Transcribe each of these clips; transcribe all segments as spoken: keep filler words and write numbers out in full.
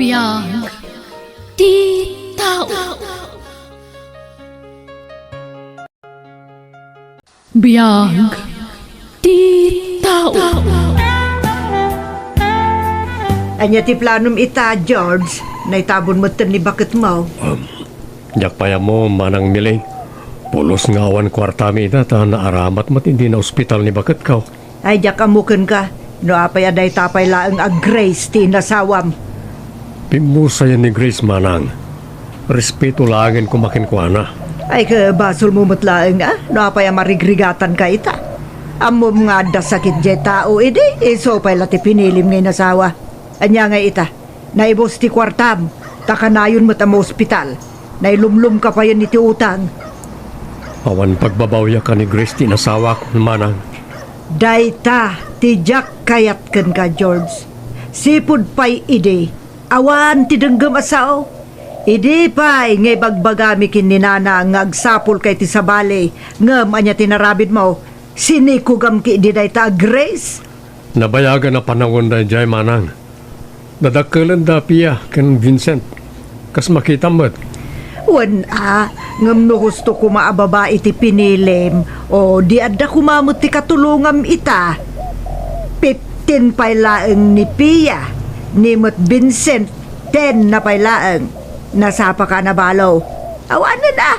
Biag ti tao. Biag ti tao. Ania ti planom ita, George? Naitabon metten ni baketmo. Um, diak pay ammo, Manang Miling. Pulos nga awan kuartami ita ta naaramat met idi naospital ni baketko. Ay, diak ammo kenka, no apay a dayta pay laeng a Grace ti inasawam. Pimmusayen ni Grace, Manang. Respeto laengen koma kenkuana. Ay, ket basolmo met laeng a, no apay a marigrigatanka ita. Ammom nga adda sakit diay tao idi, isu pay la ti pinilim nga inasawa. Ania ngay ita? Naibus ti kuartam, ta kanayon met a maospital. Nailumlomka payen iti utang. Awan pagbabawiak a ni Grace ti inasawak, Manang. Dayta ti diak kayat kenka, George. Sipud pay idi, awan ti denggem a sao. Idi pay nga ibagbagami ken ni Nana nga agsapulka iti sabali, ngem ania ti narabidmo? Sinikugam ketdi dayta a Grace? Nabayagan a panawen daydiay, Manang. Dadakkelenda a Pia ken Vincent. Kas makitam met. Wen a, ngem no husto koma a babai ti pinilim, o di adda koma met ti katulongam ita. Fifteen pay laeng ni Pia, ni met Vincent, ten na pay laeng. Nasapaka a nabalo. Awanen a,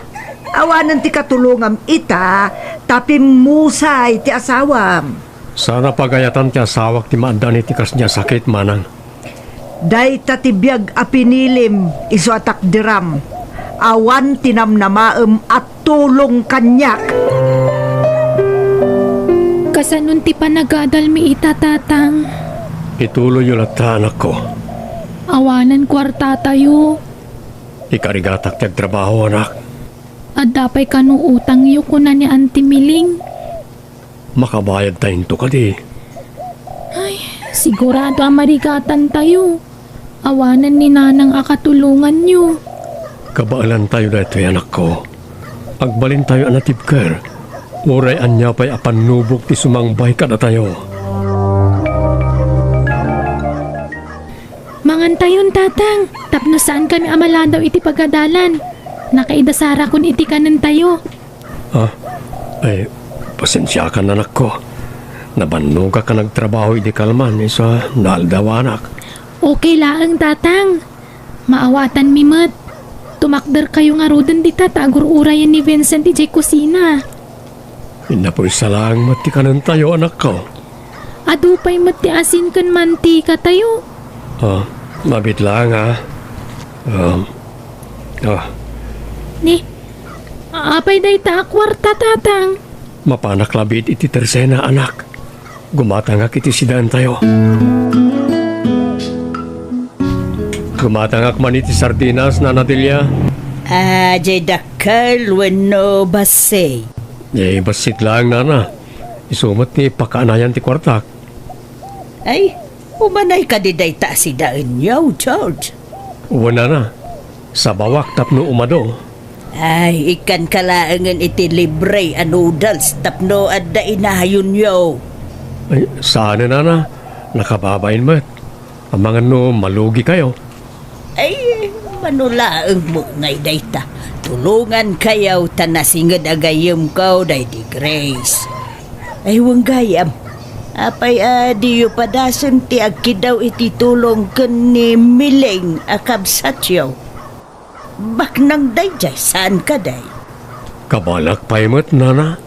awanen ti katulongam ita, ta pimmusay ti asawam. Saan a pagayatan ti asawak ti maaddaan iti kasdiay a sakit, Manang. Dayta ti biag a pinilim, isu a takderam. Awan ti namnamaem a tulong kaniak. Kasanon ti panagadalmi ita, Tatang? Ituloyyo latta, anakko. Awanen kuartatayo. Ikarigatak ti agtrabaho, anak. Adda pay kano utangyo, kuna ni Auntie Miling. Makabayadtayo kadi? Ay, sigurado a marigatantayo. Awanen ni Nanang a katulonganyo. Kabaelantayo daytoy, anakko. Agbalintayo a natibker. Uray ania pay a pannubok ti sumangbay kadatayo. Mangantayon, Tatang, tapno saankami a maladaw iti pagadalan. Nakaidasarakon iti kanentayo. Ah, ay, pasensiakan, anakko. Nabannogak a nagtrabaho idi kalman, isu a naaldawanak. Okay laeng, Tatang. Maawatanmi met. Tumakderkayo ngaruden dita ta agur-urayen ni Vincent idiay kusina. Napuysa laeng met ti kanentayo, anakko. Adu pay met ti asin ken mantikatayo. Ah, mabiit laeng, ah. Um, ah. Ni, apay dayta a kuarta, Tatang? Mapanak labiit iti tersena, anak. Gumatangak iti sidaentayo. Gumatangak man iti sardinas, Nana Delia. Ah, diay dakkel wenno bassit? Eh, bassit laeng, Nana. Isu met ti pakaanayan ti kuartak. Ay, umanay kadi dayta a sidaenyo, George? Wen, Nana. Sabawak tapno umado. Ay, ikkanka laengen iti libre a noodles tapno adda inayonyo. Ay, saanen, Nana. Nakababain met. Amangan no malugikayo. Ay, mano laeng met ngay dayta. Tulongankayo ta nasinged a gayyemko daydi Grace. Ay, wen gayam. Apay a diyo padasen ti agkidaw iti tulong ken ni Miling a kabsatyo? Baknang daydiay, saan kadi? Kabalak pay met, Nana.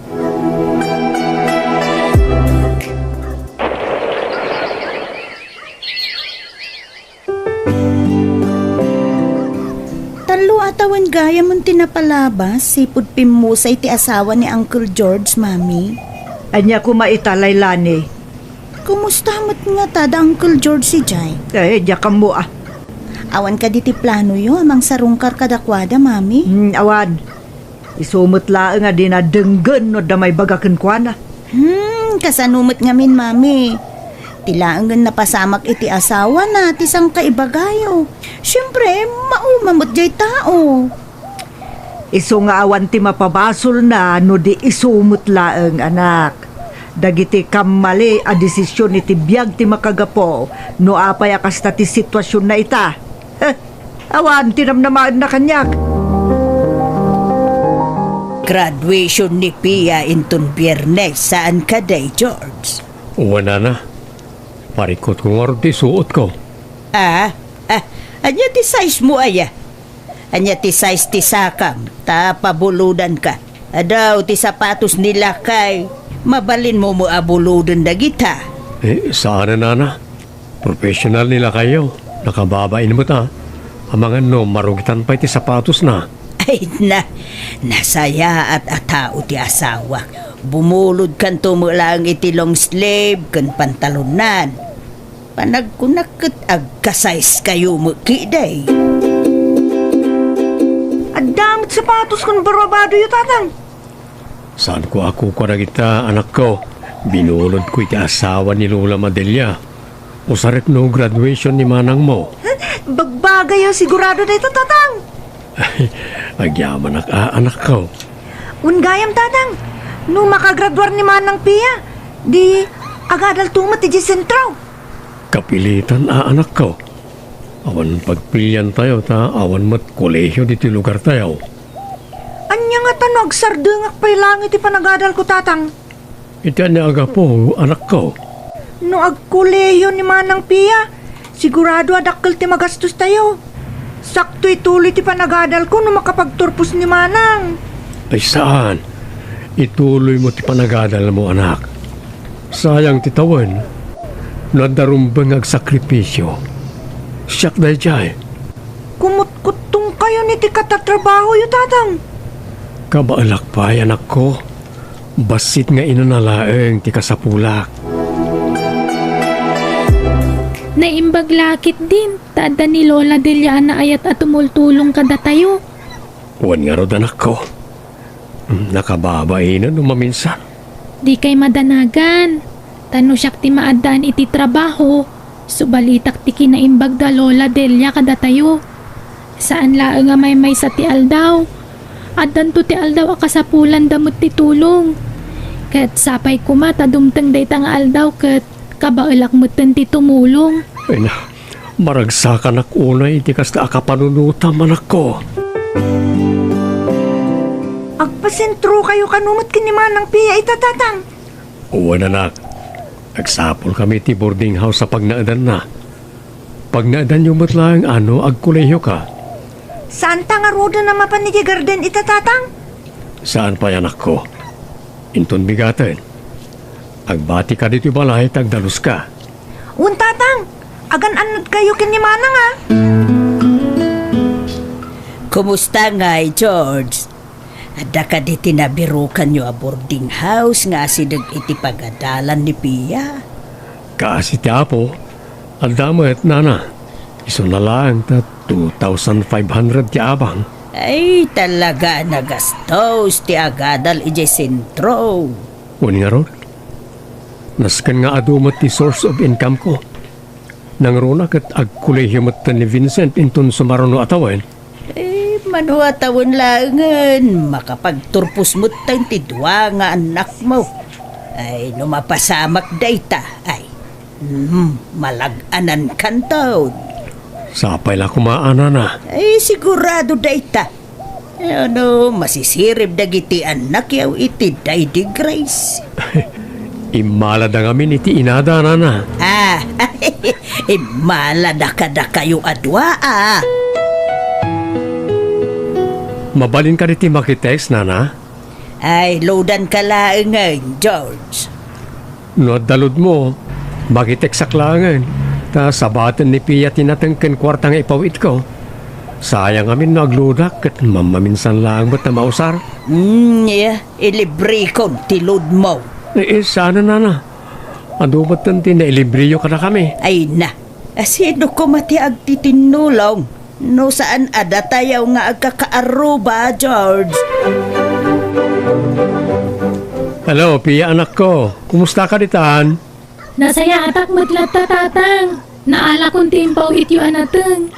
Tallo a tawen gayam ti napalabas, sipud pimmusay ti asawa ni Uncle George, Mami. Ania koma ita, Lailani? Kumusta met ngata da Uncle George idiay? Eh, diak ammo, ah. Awan kadi ti planoyo a mangsarungkar kadakuada, Mami? Hmm, awan. Isu met laeng a dina denggen no adda maibaga kenkuana. Hmm, kasano met ngamin, Mami? Ti laengen napasamak iti asawana ti sangkaibagayo. Siempre, mauma met diay tao. Isu nga awan ti mapabasolna no di isu met laeng, anak. Dagiti kammali a desisyon iti biag ti makagapu no apay a kasta ti situasionna ita. Eh, awan ti namnamaenna kaniak. Graduation ni Pia inton Biyernes, saan kadi, George? Wen, nana. Parikutko ngarud ti suotko. Ah, ah, ania ti size mo, aya? Ania ti size ti sakam, ta pabulodanka? Adu ti sapatos ni lakay. Mabalinmo met a buloden dagita. Eh, saan a, nana. Professional ni lakayyo. Nakababain met a. Amangan no marugitan pay ti sapatosna. Ay na, nasayaat a tao ti asawak. Bumulodkanto met laeng iti long sleeve ken pantalonnan. Panagkunak ket agka-size kayo met kidi. Adda met sapatos ken barabadoyo, Tatang. Saanko a kukua dagita, anakko. Binulodko iti asawa ni Lola Madelia. Usarek no graduation ni manangmo. Bagbagayo, sigurado dayta, Tatang. Agyamanak a, anakko. Wen gayam, Tatang, no makagraduar ni Manang Pia, di agadalto met idiay sentro. Kapilitan a, anakko. Awan pagpiliantayo ta awan met kolehio ditoy lugartayo. Ania ngata no agsardengak pay laeng iti panagadalko, Tatang? Iti ania a gapu, anakko? No agkolehio ni Manang Pia, sigurado a dakkel ti magastostayo. Sakto ituloy ti panagadalko no makapagturpos ni Manang. Ay saan. Ituloymo ti panagadalmo, anak. Sayang ti tawen. No adda rumbeng nga agsakripisio. Siak daydiay. Kumutkuttongkayon iti katatrabahoyo, Tatang. Kabaelak pay, anakko. Bassit nga inana laeng ti kasapulak. Naimbag la ketdin ta adda ni Lola Delia a naayat a tumultulong kadatayo. Wen ngarud, anakko. Nakababainen no maminsan. Dikay madanagan. Ta no siak ti maaddaan iti trabaho, subalitak ti kinaimbag da Lola Delia kadatayo. Saan laeng a maymaysa ti aldaw. Addanto ti aldaw a kasapulanda met ti tulong. Ket sapay koma ta dumteng dayta nga aldaw ket kabaelak metten ti tumulong. Ay na, maragsakanak unay iti kasta a kapanunotam, anakko. Agpasentrokayo kano met ken ni Manang Pia ita, Tatang? Wen, anak. Agsapulkami iti boarding house a pagnaedanna. Pagnaedanyo met laeng a no agkolehioka. Saanta ngaruden a mapan idiay garden ita, Tatang? Saan pay, anakko. Inton bigaten. Agbatika ditoy balay ta agdaluska. Wen, Tatang. Agan-annadkayo ken ni Manang, a. Kumusta ngay, George? Adda kadi ti nabirukanyo a boarding house nga asideg iti pagadalan ni Pia? Kaasi ti Apo, adda met, nana. Isuna laeng ta two thousand five hundred ti abang. Ay, talaga a nagastos ti agadal idiay sentro. Wen ngarud, nasken nga adu met ti source of income ko. Nangruna ket agkolehio metten ni Vincent inton sumaruno a tawen. Eh, mano a tawen laengen, makapagturpos metten ti dua nga annakmo. Ay, no mapasamak dayta, ay, hmm, malag-anankanton. Sapay la koma a, nana. Ay, sigurado dayta. Eh, ano, masisirib dagiti annakyo iti daydi Grace. Immalada ngamin iti inada, nana. Ah, immalada kadakayo a dua, a. Mabalin kadi ti makitext, nana? Ay, loadanka laengen, George. No adda loadmo, makitext-ak laengen, ta sabaten ni Pia ti nateng ken kuarta nga ipawitko. Sayang amin no agloadak ket mammaminsan laeng met a mausar. Hmm, iya, ilibrekon ti loadmo. Eh, eh, saan, nana. Adu metten ti nailibreyo kadakami. Ay na, sino koma ti agtitinnulong? No saan a datayaw nga agkakaarruba, George. Hello, Pia, anakko. Kumusta ka ditan? Nasayaatak met latta, Tatang. Naalakon ti impaw-ityo a nateng.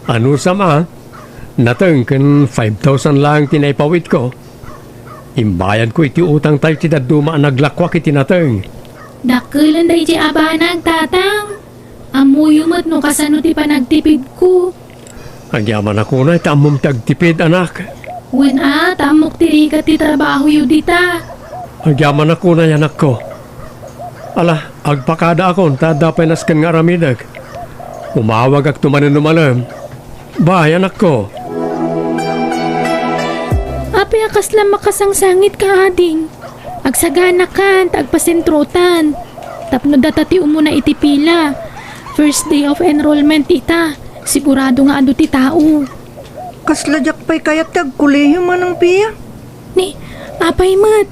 Anusam a? Nateng ken five thousand laeng ti naipawitko. Imbayadko iti utangtayo ti dadduma a naglakuak iti nateng. Dakkelen daydi a banag, Tatang. Ammoyo met no kasano ti panagtipidko. Agyamanak unay ta ammom ti agtipid, anak. Wen a, ta ammok ti rigat ti trabahoyo dita. Agyamanak unay, anakko. Ala, agpakadaakon ta adda pay nasken nga aramidek. Umawagakto manen no malem. Bye, anakko. Apay a kasla makasangsangitka, ading? Agsaganakan ta agpasentrotan. Tapno data ti umuna iti pila. First day of enrollment ita. Sigurado nga adu ti tao. Kasla diak pay kayat ti agkolehiyo, Manang Pia. Ni, apay met?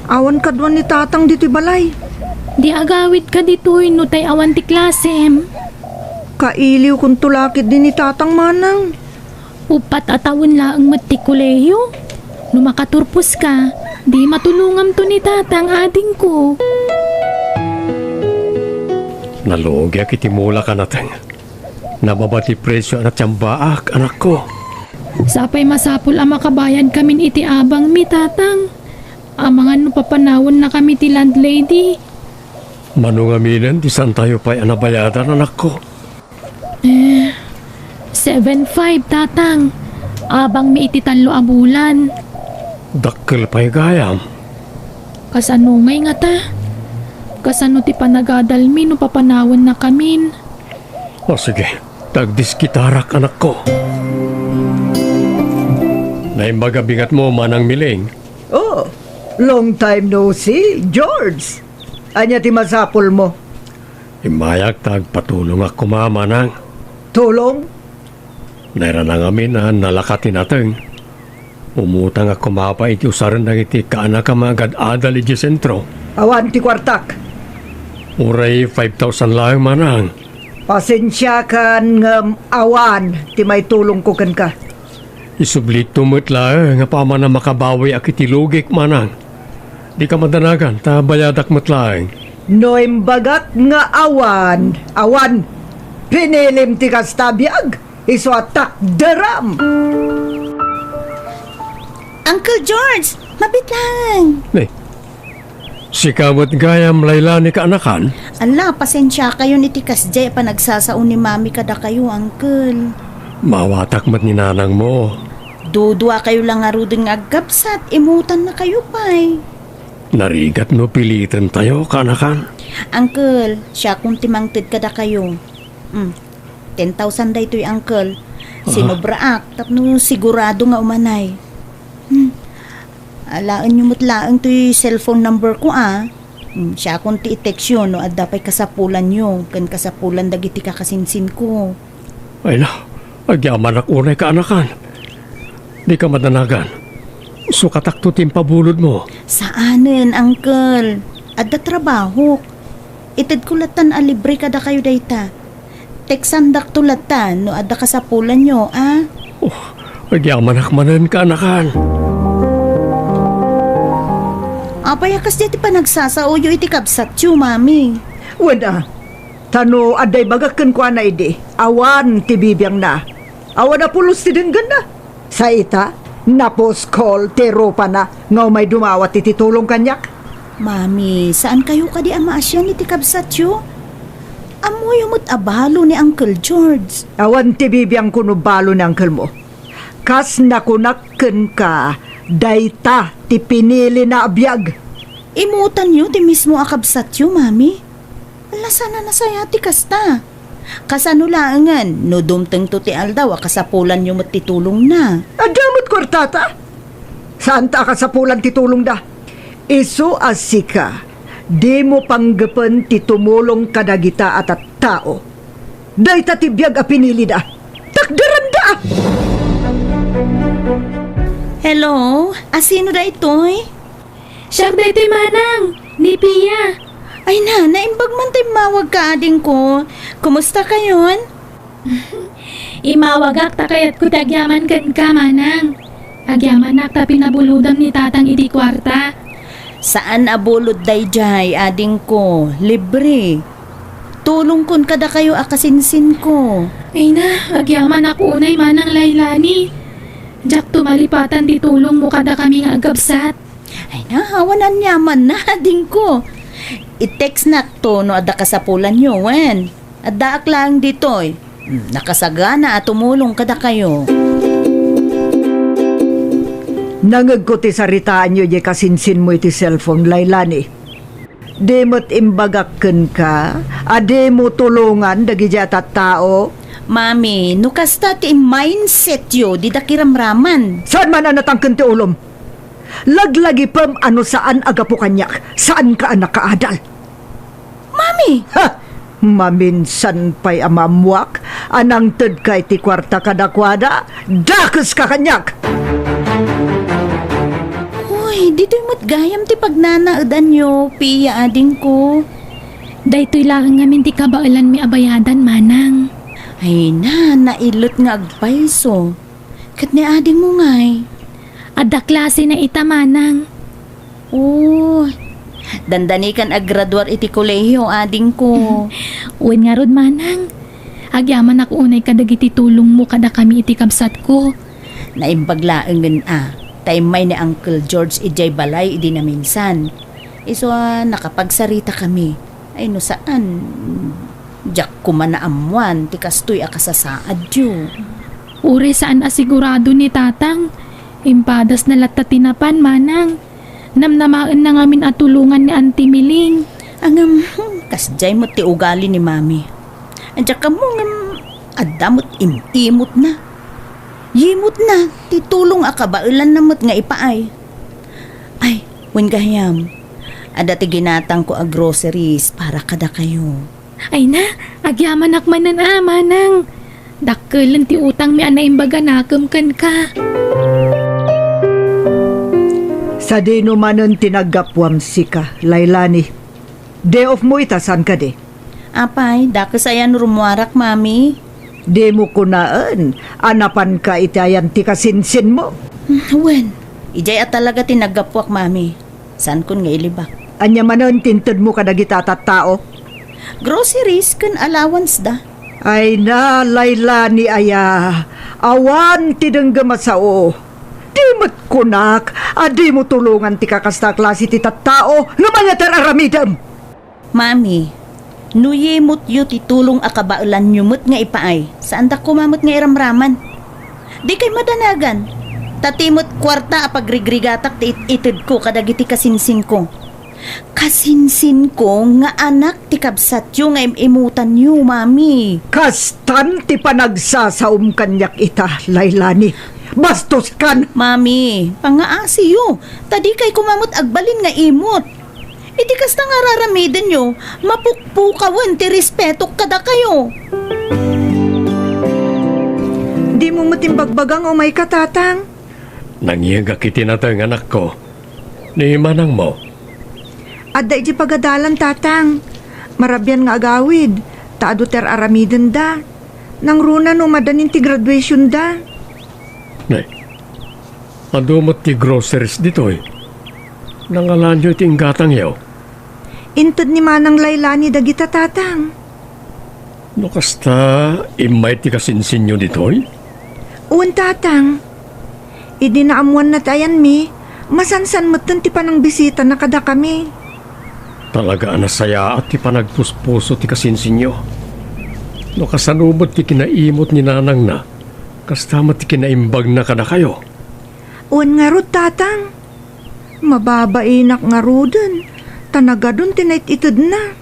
Awan kaduan ni Tatang ditoy balay. Di agawidka ditoy no tay awan ti klasem. Kailiwkonto la ketdi ni Tatang, Manang. Uppat a tawen laeng met ti kolehiyo. No makaturposka, di matulongamto ni Tatang, adingko. Nalugiak iti mulak a nateng. Nababa ti presio a natiambaak, anakko. Sapay masapul a makabayadkamin iti abangmi, Tatang. Amangan no papanawennakami ti landlady. Mano ngaminen ti saantayo pay a nabayadan, anakko? Eh, seven five, Tatang. Abangmi iti tallo a bulan. Dakkel pay gayam. Kasano ngay ngata? Kasano ti panagadalmi no papanawennakamin? O sige, ta agdiskitarak, anakko. Naimbag a bigatmo, Manang Miling. Oh, long time no see, George. Ania ti masapulmo? Immayak ta agpatulongak koma, Manang. Tulong? Nairana ngamin a nalaka ti nateng. Umutangak koma pay iti usaren dagiti kaanakam nga agad-adal idiay sentro. Awan ti kuartak. Uray five thousand laeng, Manang. Pasensiakan ngem awan ti maitulongko kenka. Isublitto met laeng a paman a makabawiak iti lugik, Manang. Dika madanagan ta bayadak met laeng. No imbagak nga awan, awan. Pinilim ti kasta a biag, isu a takderam. Uncle George, mabiit laeng. Ni, sika met gayam, Lailani, kaanakan? Ala, pasensiakayon iti kasdiay a panagsasao ni Mami kadakayo, Uncle. Maawatak met ni nanangmo. Duduakayo la ngaruden nga agkabsat, imutannakayo pay. Narigat no pilitentayo, kaanakan? Uncle, siakon ti mangted kadakayo. Mm. Ten thousand daytoy, Uncle. Aha. Sinobraak tapno sigurado nga umanay. Hmm. Alaenyo met laeng toy cellphone number ko, a. Hmm, siakon ti i-textyo no adda pay kasapulanyo ken kasapulan dagiti kakasinsinko. Ay na, agyamanak unay, kaanakan. Dika madanagan. Sukatakto ti impabulodmo. Saanen, Uncle. Adda trabahok. Itedko lattan a libre kadakayo dayta. Teksandakto lattan no adda kasapulanyo, a? Oh, agyamanak manen, kaanakan. Apay a kasdiay ti panagsasaoyo iti kabsatyo, Mami? Wen a, ta no adda ibagak kenkuana idi, awan ti bibiangna. Awan a pulos ti denggenna. Sa ita, napuskol ti rupana nga umay dumawat iti tulong kaniak. Mami, saankayo kadi a maasian iti kabsatyo? Ammoyo met a balo ni Uncle George. Awan ti bibiangko no balo ni unclemo. Kas nakunak kenka, dayta ti pinilina a biag. Imutanyo ti mismo a kabsatyo, Mami. Ala, saan a nasayaat ti kasta. Kasano laengen no dumtengto ti aldaw a kasapulanyo met ti tulongna? Adda met kuartata. Saanta a kasapulan ti tulongda. Isu a sika, dimo panggepen ti tumulong kadagita a tattao. Dayta ti biag a pinilida. Takderanda! Hello? Asino daytoy? Siak daytoy, manang, ni Pia. Ay na, naimbag man ta immawagka, adingko. Kumusta kayon? Imawagak ta kayatko ti agyaman kenka, manang. Agyamanak ta pinabulodam ni tatang iti kuarta. Saan a bulod daydiay, adingko. Libre. Tulongkon kadakayo a kasinsinko. Ay na, agyamanak unay, manang Lailani. Diakto malipatan ti tulongmo kadakami nga agkabsat. Ay na, awan aniamanna, adingko. I-textnakto no adda kasapulanyo, wen. Addaak laeng ditoy. Nakasagana a tumulong kadakayo. Nangegko ti saritaanyo diay kasinsinmo iti cellphone, Lailani. Di met imbagak kenka a dimo tulongan dagidiay a tattao? Mami, no kasta ti mindsetyo, dida kiramraman. Saan man a natangken ti ulom? Laglagipem a no saan a gapu kaniak, saanka a nakaadal. Mami! Ha! Maminsan pay a maammoak a nangtedka iti kuarta kadakuada, dakeska kaniak! Uy, ditoy met gayam ti pagnanaedanyo, Pia, adingko. Daytoy laeng ngamin ti kabaelanmi a bayadan, manang. Ay na, nailet nga agpayso. Ket ni adingmo ngay? Adda klasena ita, manang. Oh, dandanikan a graduar iti kolehiyo, adingko. Wen ngarud, manang. Agyamanak unay kadagiti tulongmo kadakami iti kabsatko. Naimbag laengen a, ta immay ni Uncle George idiay balay idi naminsan. Isu a nakapagsaritakami. Ay no saan, diak koma naammoan ti kastoy a kasasaadyo. Uray saan a sigurado ni Tatang, impadasna latta ti napan, manang. Namnamaenna ngamin a tulongan ni Auntie Miling. Ngem, hmm, kasdiay met ti ugali ni Mami. Diak ammo ngem adda met im-imotna. Yimotna ti tulong a kabaelanna met nga ipaay. Ay, wen gayam, adda ti ginatangko a groceries para kadakayo. Ay na, agyamanak manen a, manang. Dakkelen ti utangmi a naimbag a nakem kenka. Sadino manen ti naggapuam sika, Lailani? Day off mo ita, saan kadi? Apay, dakes aya no rummuarak, Mami? Dimo kunaen a napanka iti ayan ti kasinsinmo? Hmm, wen, idiay a talaga ti naggapuak, Mami. Saankon nga ilibak. Ania manen ti intedmo kadagita a tattao? Groceries ken allowance da. Ay na, Lailani aya, awan ti denggem a sao. Di met kunak a dimo tulongan ti kakasta a klase ti tattao nga manyatar aramidem. Mami, no yimotyo ti tulong a kabaelanyo met nga ipaay, saandak koma met nga iramraman. Dikay madanagan, ta ti met kuarta a pagrigrigatak ti it-itedko kadagiti kasinsinko. Kasinsinko nga anak ti kabsatyo nga im-imutanyo, Mami. Kastan ti panagsasaom kaniak ita, Lailani. Bastoskan! Mami, pangaasiyo, ta dikay koma met agbalin nga imot. Iti kasta nga ar-aramidenyo, mapukpukawen ti respetok kadakayo. Dimo met imbagbaga nga umayka, Tatang? Nangyegak iti nateng, anakko. Ni manangmo? Adda idiay pagadalan, Tatang. Marabian nga agawid, ta adu ti ar-aramidenda. Nangruna no madanin ti graduationda. Ne, adu met ti groceries ditoy. Nangalanyo iti inggatangyo? Inted ni Manang Lailani dagita, Tatang. No kasta, immay ti kasinsinyo ditoy? Wen, Tatang. Idi naammoanna ti ayanmi, masansan metten ti panangbisitana kadakami. Talaga a nasayaat ti panagpuspuso ti kasinsinyo. No kasano met ti kinaimot ni nanangna, kasta met ti kinaimbagna kadakayo. Wen ngarud, Tatang. Mababainak ngaruden, ta nagadun ti nait-itedna.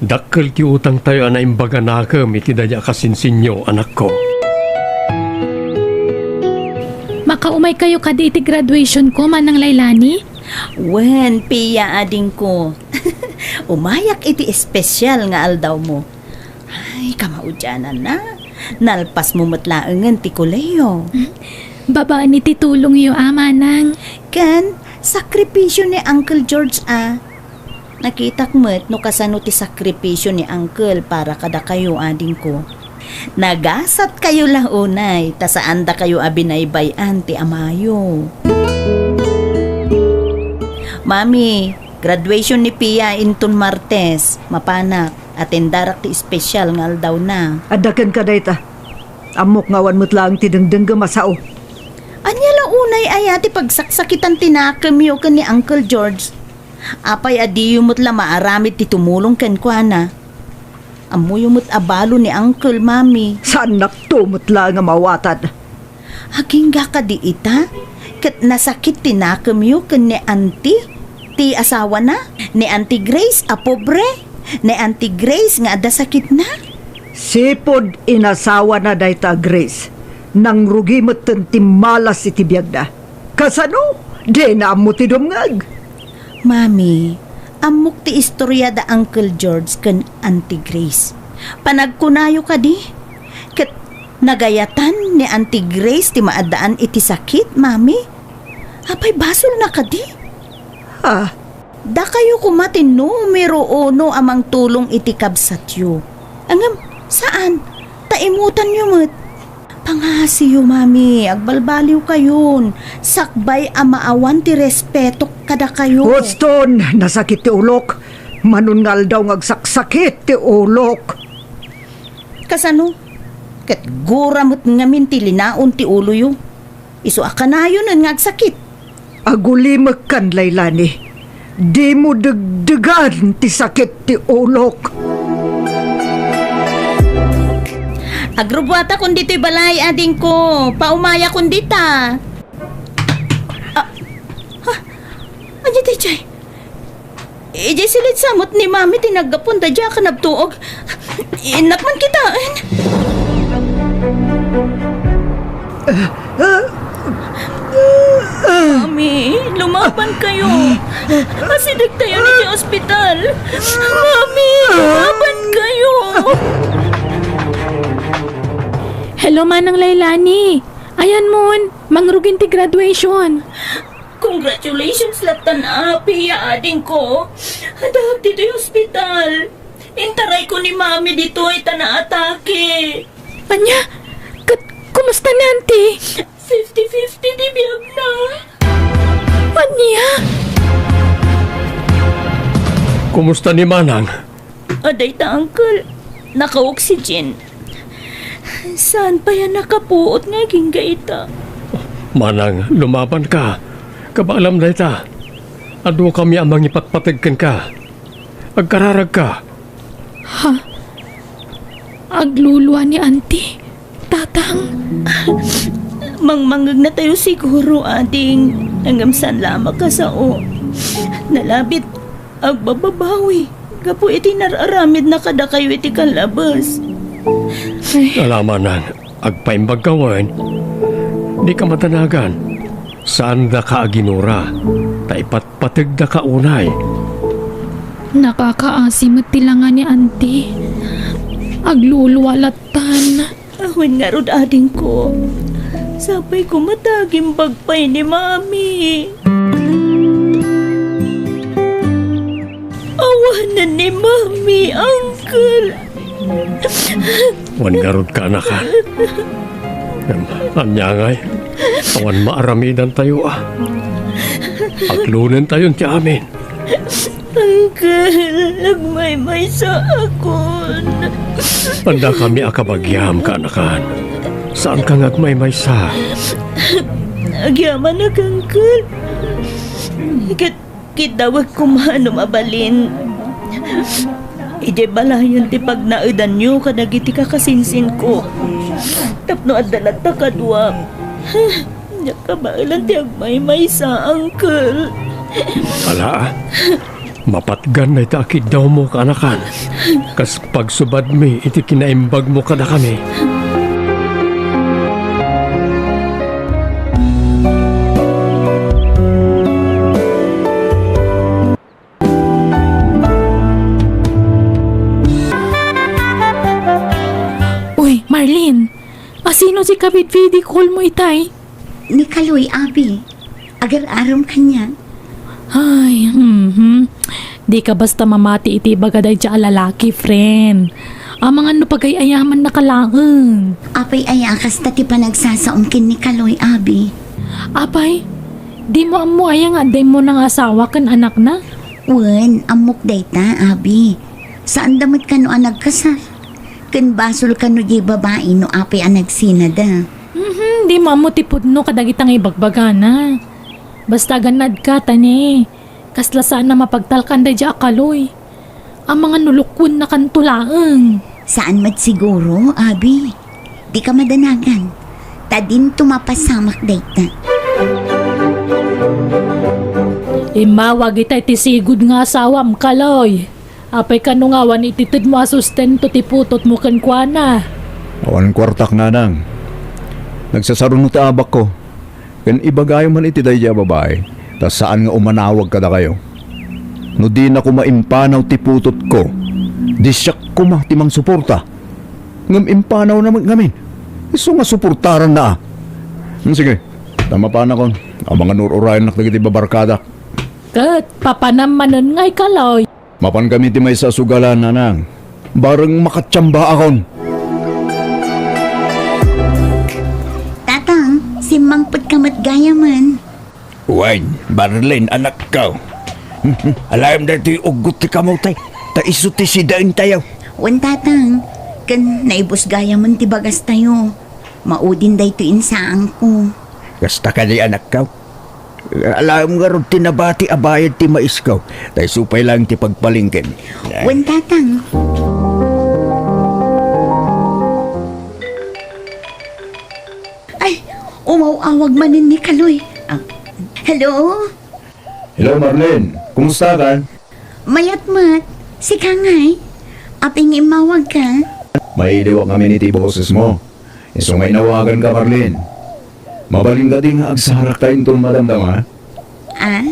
Dakkel ti utangtayo a naimbag a nakem iti daydi a kasinsinyo, anakko. Makaumaykayo kadi iti graduationko, Manang Lailani? Wen, Pia, adingko. Umayak iti espesyal nga aldawmo. Ay, kamaudiananna. Nalpasmo met laengen ti kolehiyo. Babaen iti tulongyo a, Manang. Ken sakripisio ni Uncle George a. Nakitak met no kasano ti sakripisio ni Uncle para kadakayo, adingko. Nagasatkayo la unay, ta saandakayo a binaybay-an ti amayo. Mami, graduation ni Pia inton Martes. Mapanak, atendarak ti espesyal nga aldawna. Adda kenka dayta. Ammok nga awan met laeng ti dengdenggem a sao. Ania la unay aya ti pagsaksakitan ti nakemyo ken ni Uncle George? Apay a diyo met la maaramid ti tumulong kenkuana? Ammoyo met a balo ni Uncle, Mami. Saannakto met laeng a maawatan. Agingga kadi ita? Ket nasakit ti nakemyo ken ni Auntie, ti asawana? Ni Auntie Grace a pobre? Ni Auntie Grace nga adda sakitna? Sipud inasawana dayta a Grace, nangrugi metten ti malas iti biagda. Kasano? Dina ammo ti dumngeg. Mami, ammok ti istorya da Uncle George ken Auntie Grace. Panagkunayo kadi? Ket nagayatan ni Auntie Grace ti maaddaan iti sakit, Mami? Apay basolna kadi? Ah. Dakayo koma ti numero uno a mangtulong iti kabsatyo. Ngem saan, ta imutanyo met. Pangasiyo, Mami, agbalbaliwkayon. Sakbay a maawan ti respetok kadakayo. Houston, nasakit ti ulok. Manon nga aldaw nga agsaksakit ti ulok. Kasano? Ket gura met ngamin ti linaon ti uloyo. Isu a kanayonen nga agsakit. Agulimekkan, Lailani. Dimo degdegan ti sakit ti ulok. Agrubbuatakon ditoy balay, adingko. Paumayakon dita. Ah, ha? Ania daydiay? Idiay silid sa met ni Mami ti naggapuan daydiay a kanabtuog. Innak man kitaen. Mami, lumaban kayo. Asideg tayo ni ti ospital. Mami, lumaban kayo. Hello, Manang Lailani. Ayan mon, mangrugin ti graduation. Congratulations lattan, Api, ya adingko. Adda ditoy ospital. Intarayko ni Mami ditoy ta naatake. Ania? Ket kumusta ni Auntie? Fifty fifty ti biagna. Ania? Kumusta ni Manang? Adayta, Uncle. Naka-oxygen. Saan pay a nakapuot nga agingga ita? Manang, lumaban ka. Kabaelam dayta. Adu kami a mangipatpateg kenka. Agkararagka. Ha? Aglulua ni Auntie? Tatang? Mangmangngegna tayo siguro, ading. Ngem saan la a makasao. Nalabit, agbababawi gapu iti nar-aramidna kadakayo iti kallabes. Ay. Ala, Manang, agpaimbag ka wen. Dika madanagan. Saandaka a ginura, ta ipatpategdaka unay. Nakakaasi met ti langa ni Auntie. Aglulua lattan. Awan ngarud, adingko. Sapay koma ta agimbag pay ni Mami. Awanen ni Mami, Uncle. Wen ngarud, kaanakan. Ngem, ania ngay? Awan maaramidantayo a. Aglonentayon ti amin. Uncle, agmaymaysaakon. Addakami a kabagiam, kaanakan. Saanka nga agmaymaysa. Agyamanak, Uncle. Ket kiddawek koma no mabalin. Idiay balayen ti pagnaedanyo kadagiti kakasinsinko. Tapno adda latta kadua. Diak kabaelan ti agmaymaysa, Uncle. Ala, mapatgan dayta a kiddawmo, kaanakan. Kas pagsubadmi iti kinaimbagmo kadakami. Uy, Marlene, asino ti kabidbidi call mo itay? Ni Kaloy, abi. Agar-arom kaniak. Ay, mhm. Dika basta mamati iti ibaga daydiay a lalaki, friend. Amangan no pagay-ayamannaka laeng. Apay aya a kasta ti panagsasaom ken ni Kaloy, abi? Apay, dimo ammo aya nga adda immuna nga asawa ken anakna? Wen, ammok dayta, abi. Saanda met kano a nagkasar. Ken basol kano diay babai no apay a nagsinada. Mhm, dimo ammo ti pudno kadagita nga ibagbagana. Basta agannadka, ta ne, kasla saan a mapagtalkan daydiay a Kaloy. Amangan no lukwennakanto laeng. Saan met siguro, abi. Dika madanagan. Ta dinto mapasamak dayta. Immawag itay ti sigud nga asawam, Kaloy. Apay kano nga awan ititedmo a sustento ti putotmo kenkuana? Awan kuartak, nanang. Nagsasaruno ti abakko. Ken ibagayo man iti daydiay a babai, ta saan nga umanawag kadakayo. No dina koma impanaw ti putotko, di siak koma ti mangsuporta. Ngem impanawna met ngamin. Isu nga suportaranna a. Hmm, sige, ta mapanakon. Amangan ur-urayennak dagiti babarkadak. Ket papanam manen ngay, Kaloy. Mapankami ti maysa a sugalan, nanang. Bareng makatiambaakon. Tatang, simmangpetka met gayamen. Wen, Marlene, anakko. Alayam daytoy uggot ti kamote, ta isu ti sidaentayo. Wen, Tatang, ken naibus gayamen ti bagastayo. Maudin daytoy insaangko. Kasta kadi, anakko? Alam ngarud ti nabati a bayad ti maisko, ta isu pay laeng ti pagpalengken. Wen, Tatang. Ay, umaw-awag manen ni Kaloy. Ah, hello? Hello, Marlene. Kumusta ka? Mayat met. Sika ngay? Apay nga immawagka? Mailiwak ngamin iti bosesmo. Isu nga inawaganka, Marlene. Mabalin kadi nga agsarakta inton madamdama? Ah?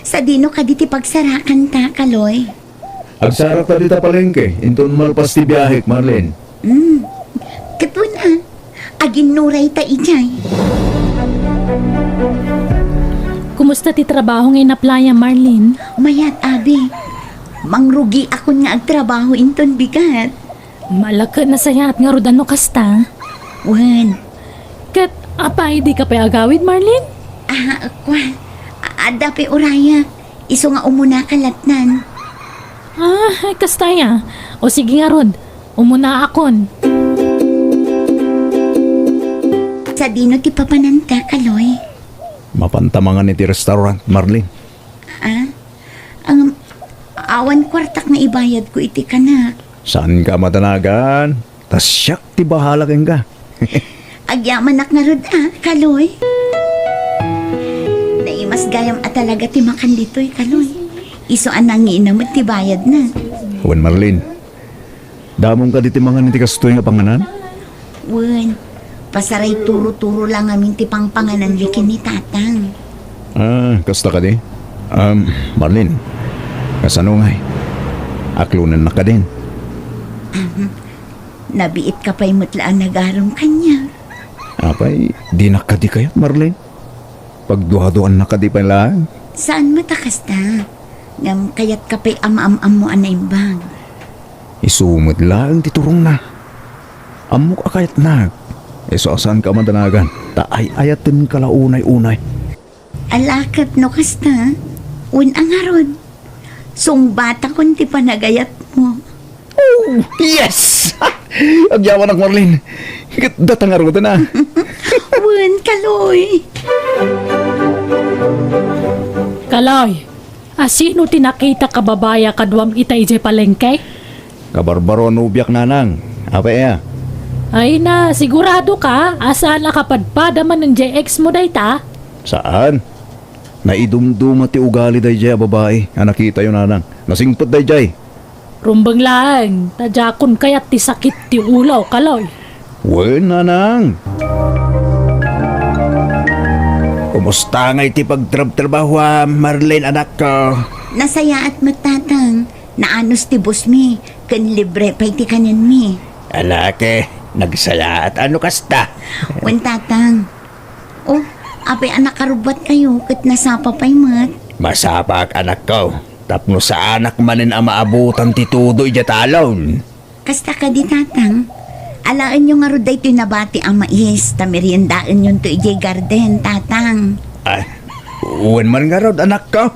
Sadino kadi ti pagsarakanta, Kaloy? Agsarakta dita palengke inton malpas ti biahek, Marlene. Hmm. Ket wen a, aginnurayta idiay. Kumusta ti trabaho nga inaplayam, Marlene? Mayat, abi. Mangrugiakon nga agtrabaho inton bigat. Malaked, nasayaat ngarud a no kasta. Wen. Ket apay, dika pay agawid, Marlene? Ah, kua. A-, adda pay urayak. Isu nga umunaka lattan. Ah, ay, kasta aya. O sige ngarud, umunaakon. Sadino ti papananta, Kaloy? Mapanta mangan iti restaurant, Marlene. Ah? Ang, awan kuartak nga ibayadko iti kanak. Saanka madanagan? Ta siak ti bahala kenka. Agyamanak ngarud a, Kaloy. Naimas gayam a talaga ti makan ditoy, Kaloy. Isu a nangiina met ti bayadna. Wen, Marlene, damong kadi ti mangan iti kastoy nga panganan? Wen, pasaray turo-turo la ngamin ti pangpanganan ken ni Tatang. Ah, kasta kadi? Um, Marlene, kasano ngay? Aklonennak kadin? Ahem. Nabiitka pay met la a nagarum kaniak. Apay, dinak kadi kayat, Marlene? Pagduaduannak kadi pay laeng? Saan met a kasta? Ngem kayatka pay a maam-ammo a naimbag. Isu met laeng ti turongna. Ammok a kayatnak. Isu a saanka a madanagan, ta ay-ayatenka la unay-unay. Ala ket no kasta, wen a ngarud, sungbatakon ti panagayatmo. Oh, yes! Agyamanak, Marlene. Ket data ngaruden a. Wen, Kaloy. Kaloy, asino ti nakitak a babai a kaduam ita idiay palengke? Kabarbaro a nobiak, nanang. Apay aya? Ay na, sigurado ka a saan a kapadpada manen diay ex mo dayta? Saan? Naidumduma ti ugali daydiay a babai a nakitayo, nanang. Nasingpet daydiay. Rumbeng laeng, ta diakon kayat ti sakit ti ulo, Kaloy. Wen, nanang. Kumusta ngay ti pagtrabtrabahoam, Marlene, anakko? Nasayaat met, Tatang. Naanus ti busmi, ken libre pay ti kanenmi. Ala ket, nagsayaat a no kasta. Wen, Tatang. Oh, apay a nakarubbatkayo ket nasapa pay met? Masapak, anakko, tapno saanak manen a maabutan ti tudo idiay talon. Kasta kadi, Tatang? Alaenyo ngarud daytoy nabati a mais, ta meriendaenyonto idiay garden, Tatang. Ah, wen man ngarud, anakko.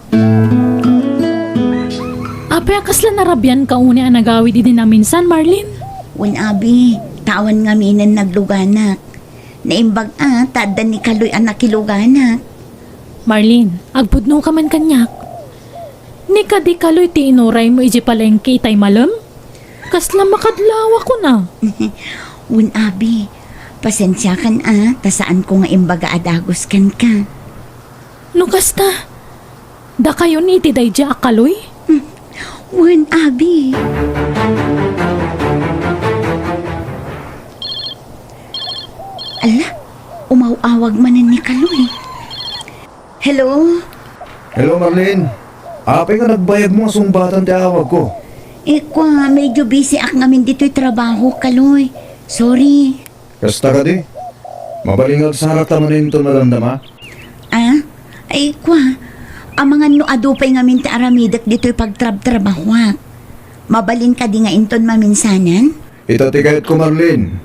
Apay a kasla narabianka unay a nagawid idi naminsan, Marlene? Wen, abi, ta awan ngaminen nagluganak. Naimbag a, ta adda ni Kaloy a nakiluganak. Marlene, agpudnoka man kaniak. Ni kadi Kaloy ti inuraymo idiay palengke itay malem? Kasla makadlawakon a. Wen, abi, pasensiakan a, ta saanko nga imbaga a dagus kenka. No kasta, dakayon iti daydiay a Kaloy? Hmm. Wen, abi. Ala, umaw-awag manen ni Kaloy. Hello? Hello, Marlene. Apay nga nagbayagmo nga sungbatan ti awagko? Eh, kua, medyo busy ak ngamin ditoy trabaho, Kaloy. Sorry. Kasta kadi? Mabalin nga agsaratta manen inton madamdama? Ah? Ay, kua, amangan no adu pay ngamin ti aramidek ditoy pagtrabtrabahoak. Mabalin kadi nga inton maminsanan? Ita ti kayatko, Marlene.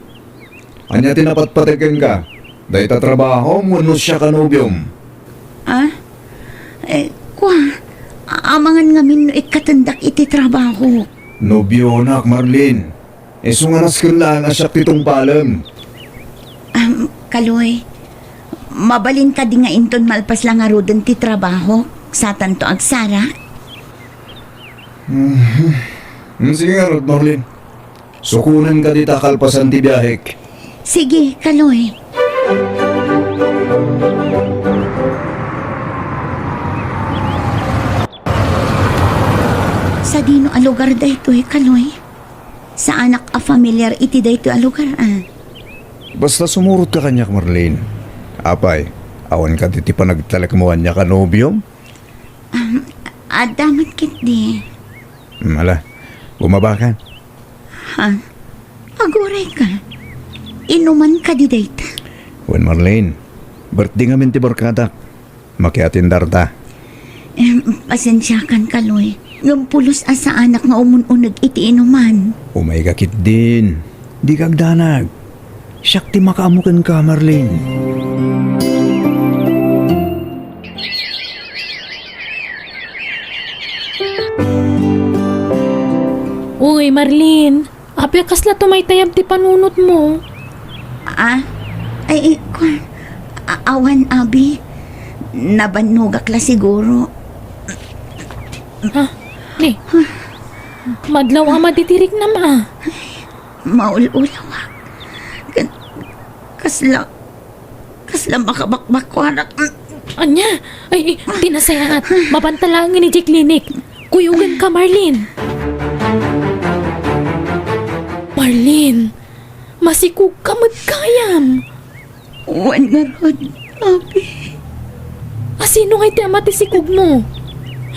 Ania ti napatpateg kenka? Dayta trabahom wenno siak a nobiom? Ah? Eh, kua, a-, amangan ngamin no ikkatendak iti trabaho. Nobionak, Marlene. Isu nga nasken laeng a siak ti tungpalem. Am, Kaloy, mabalin kadi nga inton malpas la ngaruden ti trabaho, satanto agsara? Mhm. Mm, sige ngarud, Marlene. Sukonen kadi ta kalpasan ti biahek. Sige, Kaloy. Sadino a lugar daytoy, Kaloy? Saanak a familiar iti daytoy a lugar, a. Basta sumurotka kaniak, Marlene. Apay, awan kadi ti panagtalekmo kaniak a nobiom? Um, adda met ketdi. Hmm, ala, gumabakan. Ha? Agurayka? Inuman kadi dayta? Wen, Marlene, birthday ngamin ti barkadak. Makiatendarta. Em, pasensiakan, Kaloy. Ngem pulos a saanak nga umun-uneg iti inuman. Umayka ketdin. Dika agdanag. Siak ti makaammo kenka, Marlene. Uy, Marlene. Apay, kasla tumaytayab ti panunotmo? Ah? Ay, kua, a-, awan, abi. Nabannogak la siguro. Ha? Ni? Madlaw a madi ti riknam, a. Maul-ulawak. Kan-, kasla Kasla makabakbakkuanak. Ania? Ay, ay, ti nasayaat. Mabanta laeng idiay klinik. Kuyogenka, Marlene. Marlene, masikogka met gayam. Wen ngarud, abi. A, sino ngay ti ama ti sikogmo?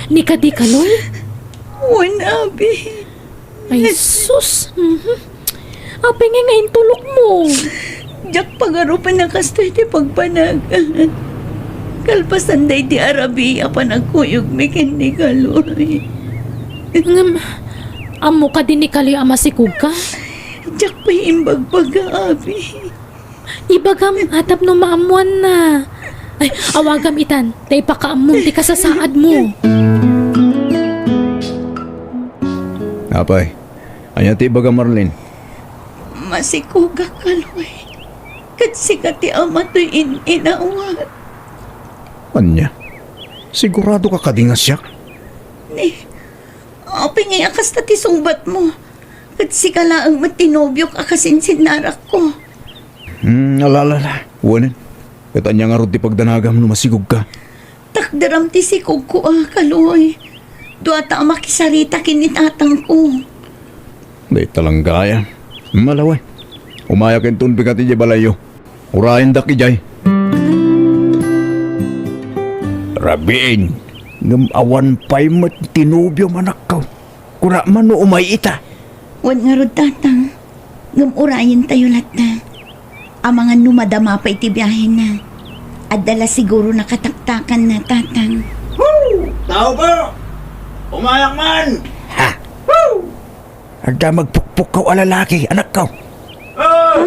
Ni kadi Kaloy? Wen, abi. Ay, sus! Mhm. Apay ngay nga intulokmo? Diak pagarupen a kastoy ti pagpanag. Kalpasan daydi a rabii a panagkuyogmi ken ni Kaloy. Ngem, ammo kadi ni Kaloy a masikogka? Diak pay imbagbaga, abi. Ibagam a tapno maammoanna. Ay, awagam itan, ta ipakaammom ti kasasaadmo. Apay, ania ti ibagam, Marlene? Masikogak, Kaloy. Ket sika ti ama toy in-inawat. Ania? Siguradoka kadi nga siak? Ni, apay ngay a kasta ti sungbatmo? Ket sika laeng met ti nobiok a kasinsinnarakko. Hmm, ala, ala, ala. Wen. Ket ania ngarud ti pagdanagam no masikogka? Takderam ti sikogko a, Kaloy. Duata a makisarita ken ni tatangko. Dayta lang gayam. Malaway. Umayak inton bigat idiay balayyo. Urayendak idiay. Rabiin, ngem awan pay met ti nobiom, anakko. Kuna man no umay ita. Wen ngarud, tatang. Ngem urayentayo latta. Amangan no madama pay ti biahena. Adda la siguro nakataktakanna, tatang. Tao po! Umayak man! Ha? Adda magpukpukkaw a lalaki, anakko. Ah!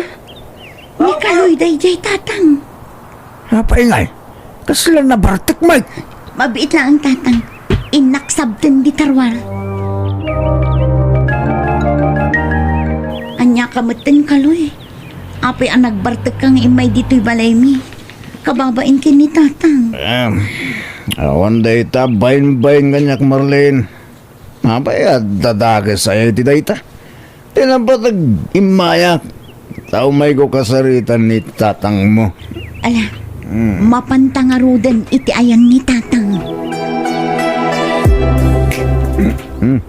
Ni Kaloy daydiay, tatang. Apay ngay? Kasla nabartek met. Mabiit laeng, tatang. Innak sabten di tarwar. Ania ka metten, Kaloy? Apay a nagbartekka nga immay ditoy balaymi? Kababain ken ni tatang. Em, Awan dayta bainbain kaniak, Marlene. Apay a dadakes aya iti dayta? Ti napateg immayak, ta umayko kasaritan ni tatangmo. Ala, Hmm. mapanta ngaruden iti ayan ni tatang. Hmm.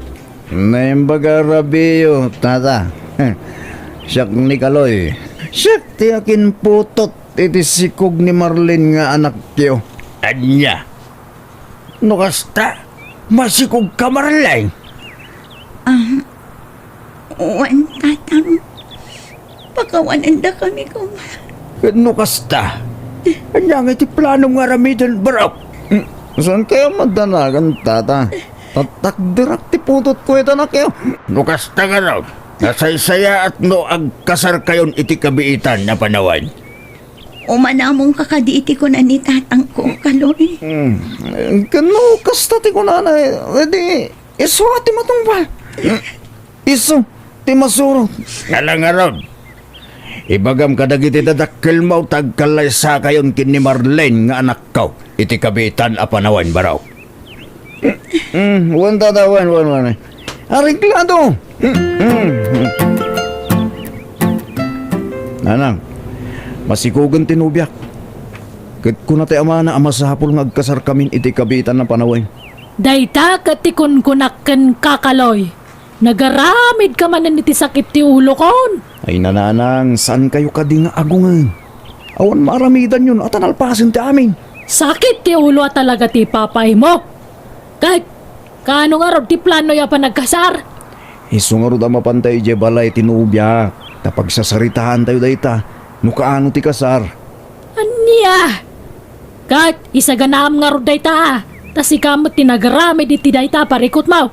Naimbag a rabiyo, tata. Siak ni Kaloy. Siak ti akinputot iti sikog ni Marlene nga anakyo. Ania? No kasta, masikogka, Marlene? Ah, wen, tatang. Pakawanendaka koma. Ket no kasta, ania ngay ti planom nga aramiden, barok? Hmm, saan kaya madanagan, tata? Tatakderak ti putotko ita, anakyo. No kasta ngarud, nasaysayaat no agkasarkayon iti kabiitan a panawen. Umanamonka kadi iti kuna ni tatangko, Kaloy. Hmm. Ken no kasta ti kunana, edi isu a ti matungpal. Isu ti masurot. Ala ngarud, ibagam kadagiti dadakkelmo ta agkallaysakayon ken ni Marlene nga anakko iti kabiitan a panawen, barok. Hmm, wen, tata, wen, wen, wen. Areglado. Hmm, hmm. Nanang, masikogen ti nobiak. Ket kuna ti amana a masapul nga agkasarkamin iti kabiitan a panawen. Dayta ket ti kunkunak kenka, Kaloy. Nagaramidka manen iti sakit ti ulokon. Ay, nanang, saankayo kadi nga agungen? Awan maaramidanyon a ta nalpasen ti amin. Sakit ti ulo a talaga ti ipapaymo. Ket, kaano ngarud ti planoyo a panagkasar? Isu ngarud a mapanta idiay balay ti nobiak, ta pagsasaritaantayo dayta, no kaano ti kasar. Ania? Ket, isaganaam ngarud dayta, ta sika met ti nagaramid iti dayta a parikutmo.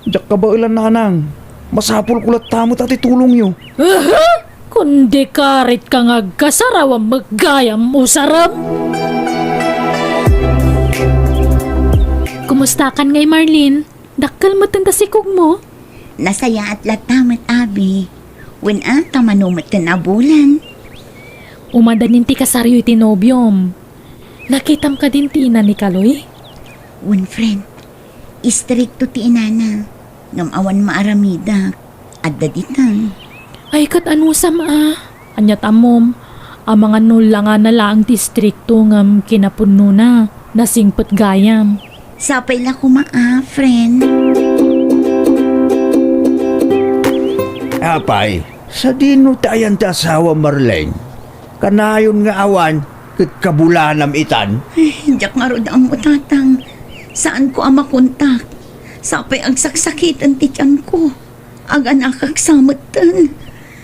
Diak kabaelan, nanang. Masapulko latta met a ti tulongyo. Aha! Kundi karitka nga agkasar awan met gayam usarem. Kumustakan ngay, Marlene? Dakkel metten ta sikogmo? Nasayaat latta met, abi. Wen a, ta mano metten a bulan. Umadanin ti kasaryo iti nobiom. Nakitam kadin ti ina ni Kaloy? Wen, friend. Istrikto ti inana, ngem awan maaramidak. Adda ditan. Ay, ket anusam a? Aniat ammom, amangan no langana laeng ti istrikto ngem kinapudnona, nasingpet gayam. Sapay la koma a, friend. Apay, sadino ti ayan ti asawa, Marlene? Kanayon nga awan ket kabulanam itan? Ay, diak ngarud ammo, Tatang. Saanko a makontak. Sapay agsaksakiten ti tianko. Aganakak sa metten.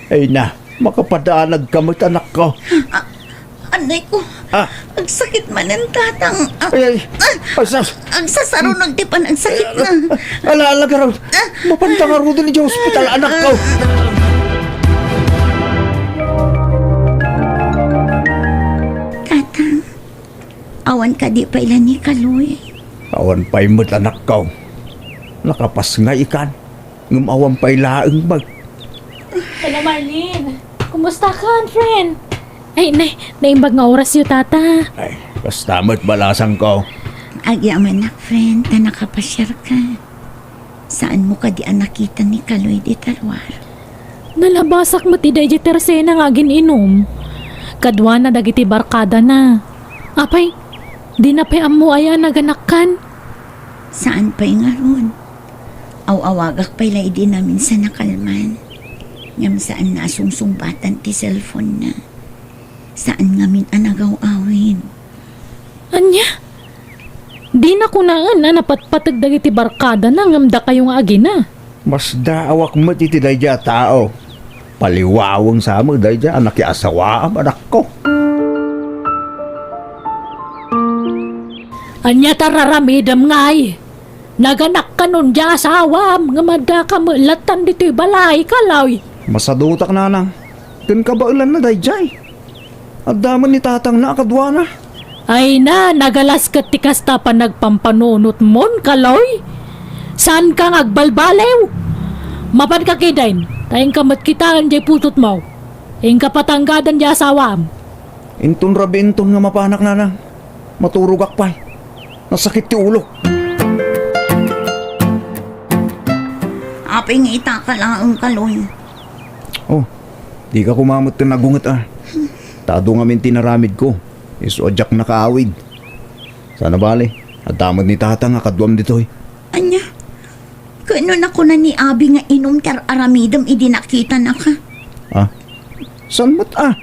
Ay na, makapadaanagka met, anakko. Ah, anay ko. Ah. Agsakit manen, Tatang. Ah, Ay, ay. Ah. Ay, sus. Agsasarunag ti panagsakitna. Ala, ala, garud. Ah. Mapanta ngaruden idiay ospital, anakko. Tatang, awan kadi pay la ni Kaloy? Awan pay met, anakko. Nakapas nga ikan. Ngem awan pay laeng bag. Hello, Marlene. Kumusta ka, friend? Ay, nay, naimbag nga orasyo, tata. Ay, kasta met balasangko. Agyamanak, friend, ta nakapasiarka. Saanmo kadi a nakita ni Kaloy dita ruar? Nalabasak met idiay Tersena nga agin-inum. Kaduana dagiti barkadana. Apay, dina pay ammo aya naganakkan? Saan pay ngarud. Aw-awagak pay la idi naminsan a kalman. Ngem saanna a sungsungbatan ti cellphone-na. Saan ngamin a nagaw-awid. Ania? Dina kunaen a napatpateg dagiti barkadana ngem dakayo nga agina. Masdaawak met iti daydiay a tao. Paliwaweng sa met daydiay a nakiasawaam, anakko. Ania ta raramidem ngay? Naganakkanon diay asawam ngem addaka met lattan ditoy balay, Kaloy. Masadutak, nanang. Ken kabaelanna daydiay. Adda met ni tatangna a kaduana. Ay na, nagalas ket ti kasta a panagpampanunotmon, Kaloy. Saanka nga agbalbaliw. Mapanka ketdin, ta inka met kitaen diay putotmo. Inka patanggadan diay asawam. Inton rabii inton nga mapanak, nanang. Maturogak pay. Nasakit ti ulok. Apay nga itaka laeng, Kaloy? Oh, dika koma met nagunget, a. Ta adu ngamin ti inaramidko. Isu a diak nakaawid. Saan a bale, adda met ni Tatang a kaduam ditoy. Ania? Ket no nakuna ni Abi nga inum ti ar-aramidem idi nakitanaka? Ah? Saan met a?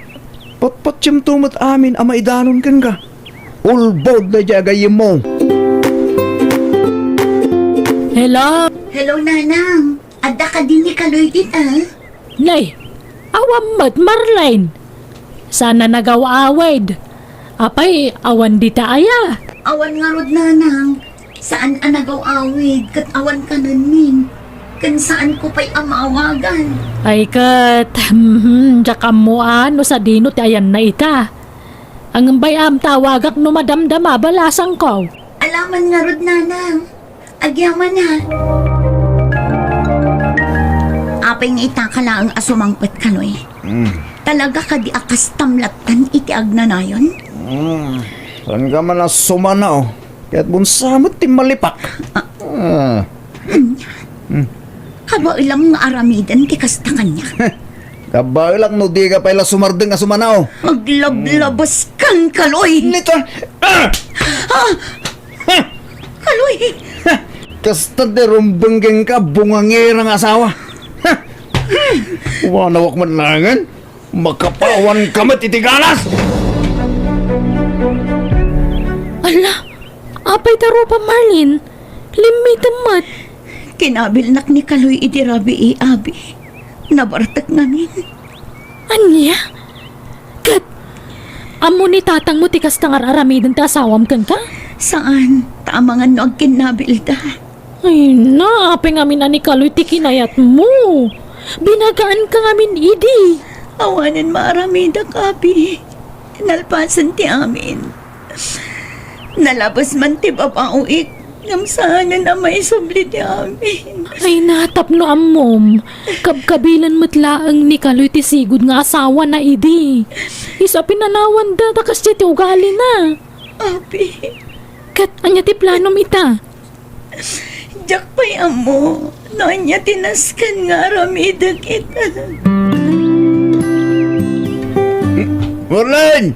Patpatiemto met amin a maidanon kenka. Ulbod daydiay agayyemmo. Hello? Hello, Nanang. Adda kadi ni Kaloy dita? Nay, awan met, Marlene. Saan a nagaw-awid? Apay, awan dita aya? Awan ngarud, Nanang. Saan a nagaw-awid ket awan kanenmin. Ken saanko pay a maawagan. Ay ket, mhm, diak ammo a no sadino ti ayanna ita. Ngem bay-am ta awagak no madamdama a balasangko. Alaman ngarud, Nanang. Agyaman a. Apay nga itaka laeng a sumangpet, Kaloy? Mm. Talaga kadi a kastam lattan iti agnanayon? Mm. Saan ka man a sumana, oh? Ket bunsa met ti malipak. Ah. Ah. Hmm. Kabaelam nga aramiden ti kasta kaniak. Kabaelak no dika pay la sumardeng a sumana, oh. Aglablabas kan, Kaloy. Nito. Ah! Ah! Kaloy! Kasta ti rumbeng kenka, bungangera nga asawa. Wanawak man langen, makapawan ka met iti galas! Ala, apay ta rupa, Marlene? Limmitem met. Kinabilnak ni Kaloy idi rabii, Abi. Nabartek ngamin. Ania? Ket, ammo ni tatangmo ti kasta nga ar-aramiden ti asawam kenka? Saan, ta amangan no agkinnabilda. Ay na, apay ngamin a ni Kaloy ti kinayatmo. Binagaanka ngamin idi. Awanen maaramidak, Abi. Nalpasen ti amin. Nalabes man ti babaoik, ngem saanen a maisubli ti amin. Ay na, tapno ammom, kabkabilan met laeng ni Kaloy ti sigud nga asawana idi. Isu a pinanawanda ta kasdiay ti ugalina. Abi. Ket ania ti planom ita? Diak pay ammo no ania ti nasken nga aramidek ita. Marlene!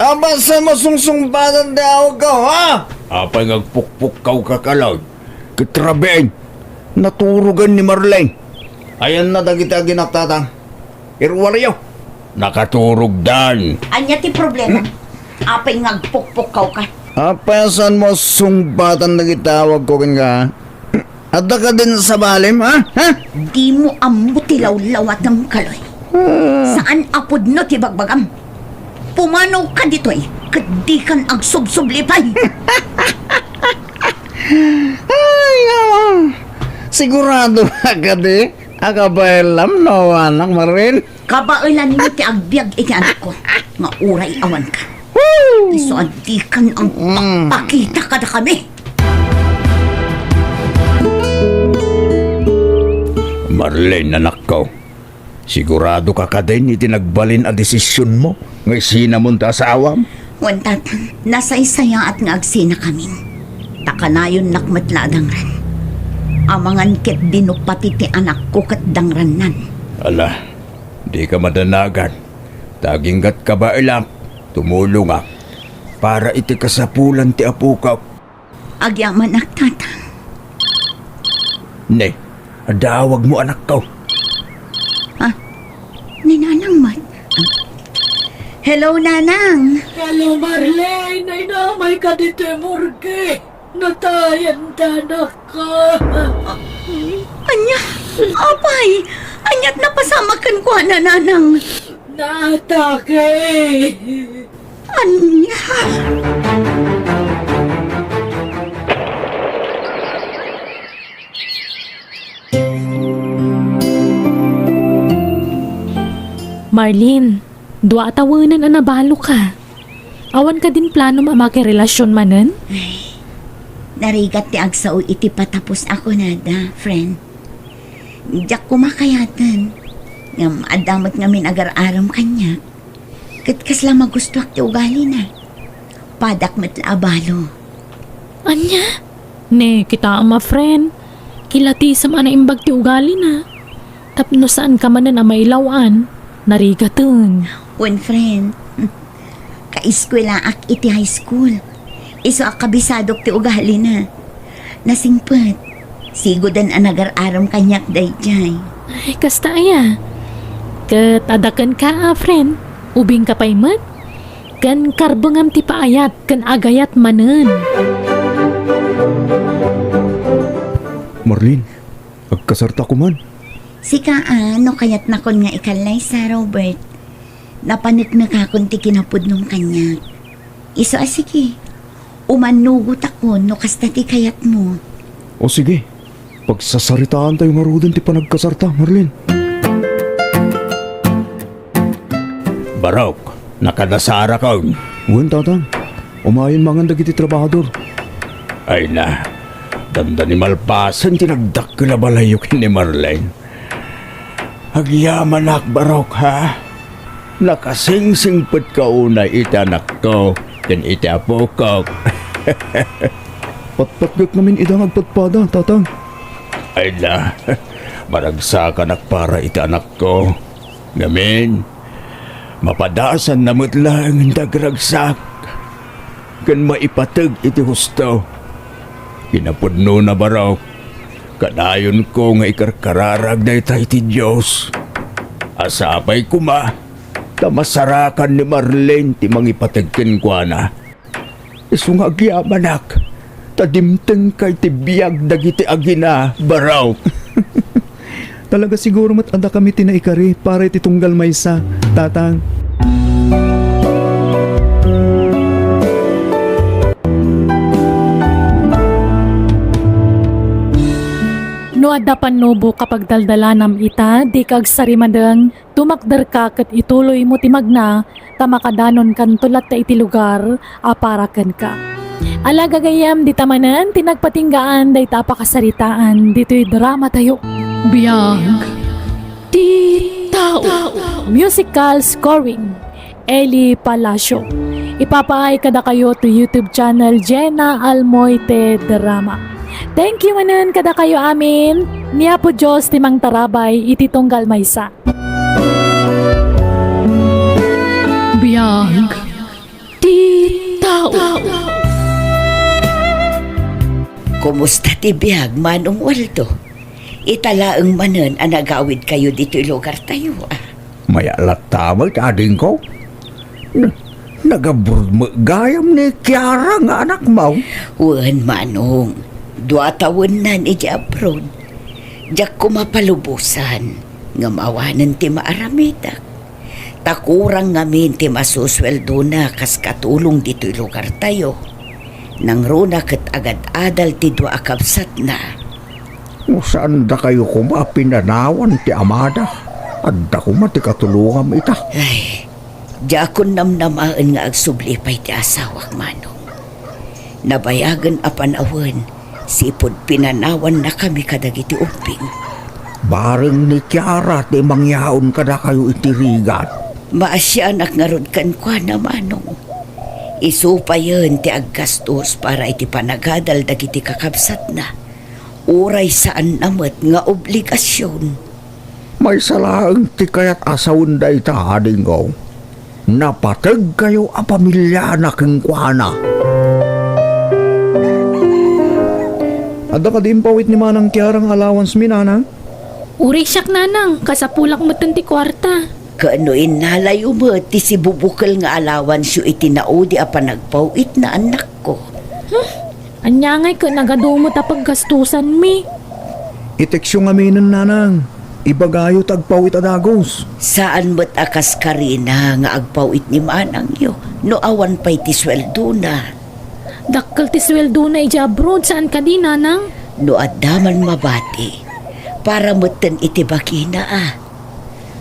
Apay saan mo sungsungbatan ti awagko, ha? Apay nga agpukpukkaw ka, Kaloy? Ket rabiin, naturogen ni Marlene. Ayanna dagiti aginak, Tatang. Iruaryo. Nakaturogdan. Ania ti problema? Apay nga agpukpukkaw ka? Apay saan mo sungbatan dagiti awagko kenka? Adda kadin sabalem, ha? Ha? Dimo ammo ti lawlawatem, Kaloy. Ah. Saan a pudno ti bagbagam. Pumanaw ka ditoy, ket dikan agsubsubli pay. Ay, awa. Sigurado ka kadi a kabaelam no awanak, Marlene? Kabaelanmi ti agbiag iti anakko, nga uray awanka. Woo! Isu a dikan Mm. agpakpakita kadakami. Marlene, anakko, sigurado ka kadin iti nagbalin a desisionmo nga isinamon ta asawam? Wen, Tatang, nasaysayaat nga agsinakamin. Ta kanayonnak met la a dangran. Amangan ket dino pati ti anakko ket dangrannan. Ala, dika madanagan. Ta aginggat kabaelak, tumulongak para iti kasapulan ti apok. Agyamanak, Tatang. Ne, adda awagmo, anakko. Ah, ni Nanang met. Hello, Nanang. Hello, Marlene. Ay, naamay ka ditoy morgue. Natayan ta, anakko. Ania? Apay, ania't napasamak kenkuana, Nanang? Naatake. Ania? Marlene, dua a tawenen a nabaloka. Awan kadin planom a makirelasyon manen? Ay, narigat ti agsao iti patapos a kunada, friend. Diak koma kayaten. Ngem adda met ngamin agar-arem kaniak. Ket kasla magustuak ti ugalina. Padak met la a balo. Ania? Ne, kitaem a friend, kilatisem a naimbag ti ugalina. Tapno saanka manen a mailaw-an, narigaten. Wen, friend, kaeskuelaak iti high school. Isu a kabisadok ti ugalina. Nasingpet, sigoden a nagar-aram kaniak daydiay. Ay, kasta aya. Ket adda kenka a friend, ubingka pay met. Ken karbengam ti paayat ken agayat manen. Marlene, agkasarta koman. Sika a, no kayatnakon nga ikallaysa, Robert. Napaneknekakon ti kinapudnom kaniak. Isu a sige, umannugotakon no kasta ti kayatmo. O sige, pagsasaritaantayo ngaruden ti panagkasarta, Marlene. Barok, nakadasarakon. Wen, Tatang. Umayen mangan dagiti trabahador. Ay na, damdani malpasen ti nagdakkel a balayyo ken ni Marlene. Agyamanak, Barok, ha? Nakasingsingpetka unay iti anakko ken iti apokok. Patpatgek ngamin ida nga agpadpada, Tatang. Ay na, maragsakanak para iti anakko. Ngamin, mapadasanna met laeng ti agragsak ken maipateg iti husto. Kinapudnona, Barok, kadayonko nga ikarkararag dayta iti Dios. A sapay koma ta masarakan ni Marlene ti mangipateg kenkuana. Isu nga agyamanak, ta dimtengka iti biag dagiti agina, Barok. Talaga siguro met adda kami ti naikari para iti tunggal maysa, Tatang. No adda pannubok a pagdaldalanam ita, dika agsarimadeng, tumakderka ket ituloymo ti magna, ta makadanonkanto latta iti lugar a para kenka. Ala, gagayyem, dita manen ti nagpatinggaan dayta a pakasaritaan ditoy dramatayo. Biag ti tao. Musical scoring, Eli Palacio. Ipapaay kadakayo to YouTube channel Jenna Almoite Drama. Thank you manen kadakayo amin. Ni Apo Dios ti mangtarabay iti tunggal maysa. Biag ti tao. Kumusta ti biag, Manong Waldo? Ita laeng manen a nagawidkayo ditoy lugartayo, a? Mayat latta met, adingko. N-, nag-abroad met gayam ni Kiara nga anakmo? Wen, Manong. Dua tawennan idiay abroad. Diak koma palubosan, ngem awanen ti maaramidek. Ta kurang ngamin ti masusueldona kas katulong ditoy lugartayo. Nangruna ket agad-adal ti dua a kabsatna. No saandakayo koma a pinanawan ti amada, adda koma ti katulongam ita. Ay, diakon namnamaen nga agsubli pay ti asawak, Manong. Nabayagen a panawen, sipud pinanawannakami kadagiti ubbing. Bareng ni Kiara ti mangyaon kadakayo iti rigat. Maasianak ngarud kenkuana, Manong. Isu payen ti aggastos para iti panagadal dagiti kakabsatna. Uray saanna met nga obligasion. Maysa laeng ti kayat a sawen dayta, adingko. Napategkayo a pamiliana kenkuana. Adda kadi impawit ni Manang Kiara nga allowance mi, Nanang? Uray siak, Nanang, kasapulak metten ti kuarta. Ken no innalayo met ti sibubukel nga allowance-yo iti naudi a panagpaw-itna, annakko. Hmm? Ania ngay ket nagadu met a paggastosanmi? I-text-yo ngaminen, Nanang. Ibagayo ta agpaw-it a dagus. Saan met a kas karina nga agpaw-it ni manangyo no awan pay ti sueldona. Dakkel ti sueldona idiay abroad, saan kadi, Nanang? No adda man mabati, para metten iti bagina, a.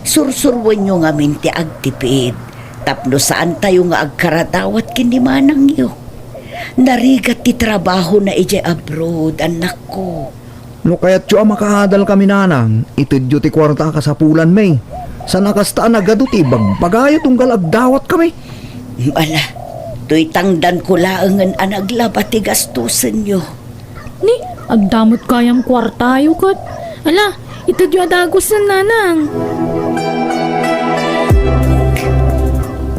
Sursuroenyo ngamin ti agtipid tapno saantayo nga agkaradawat ken ni manangyo. Narigat ti trabahona idiay abroad, annakko. No kayatyo a makaadal kami, Nanang, itedyo ti kuarta a kasapulanmi. Saan a kasta a nagadu ti ibagbagayo tunggal agdawat kami. Ala, Itangdanko laengen a naglaba ti gastusenyo. Ni, adda met gayam kuartayo ket. Ala, itedyo a dagusen, nanang.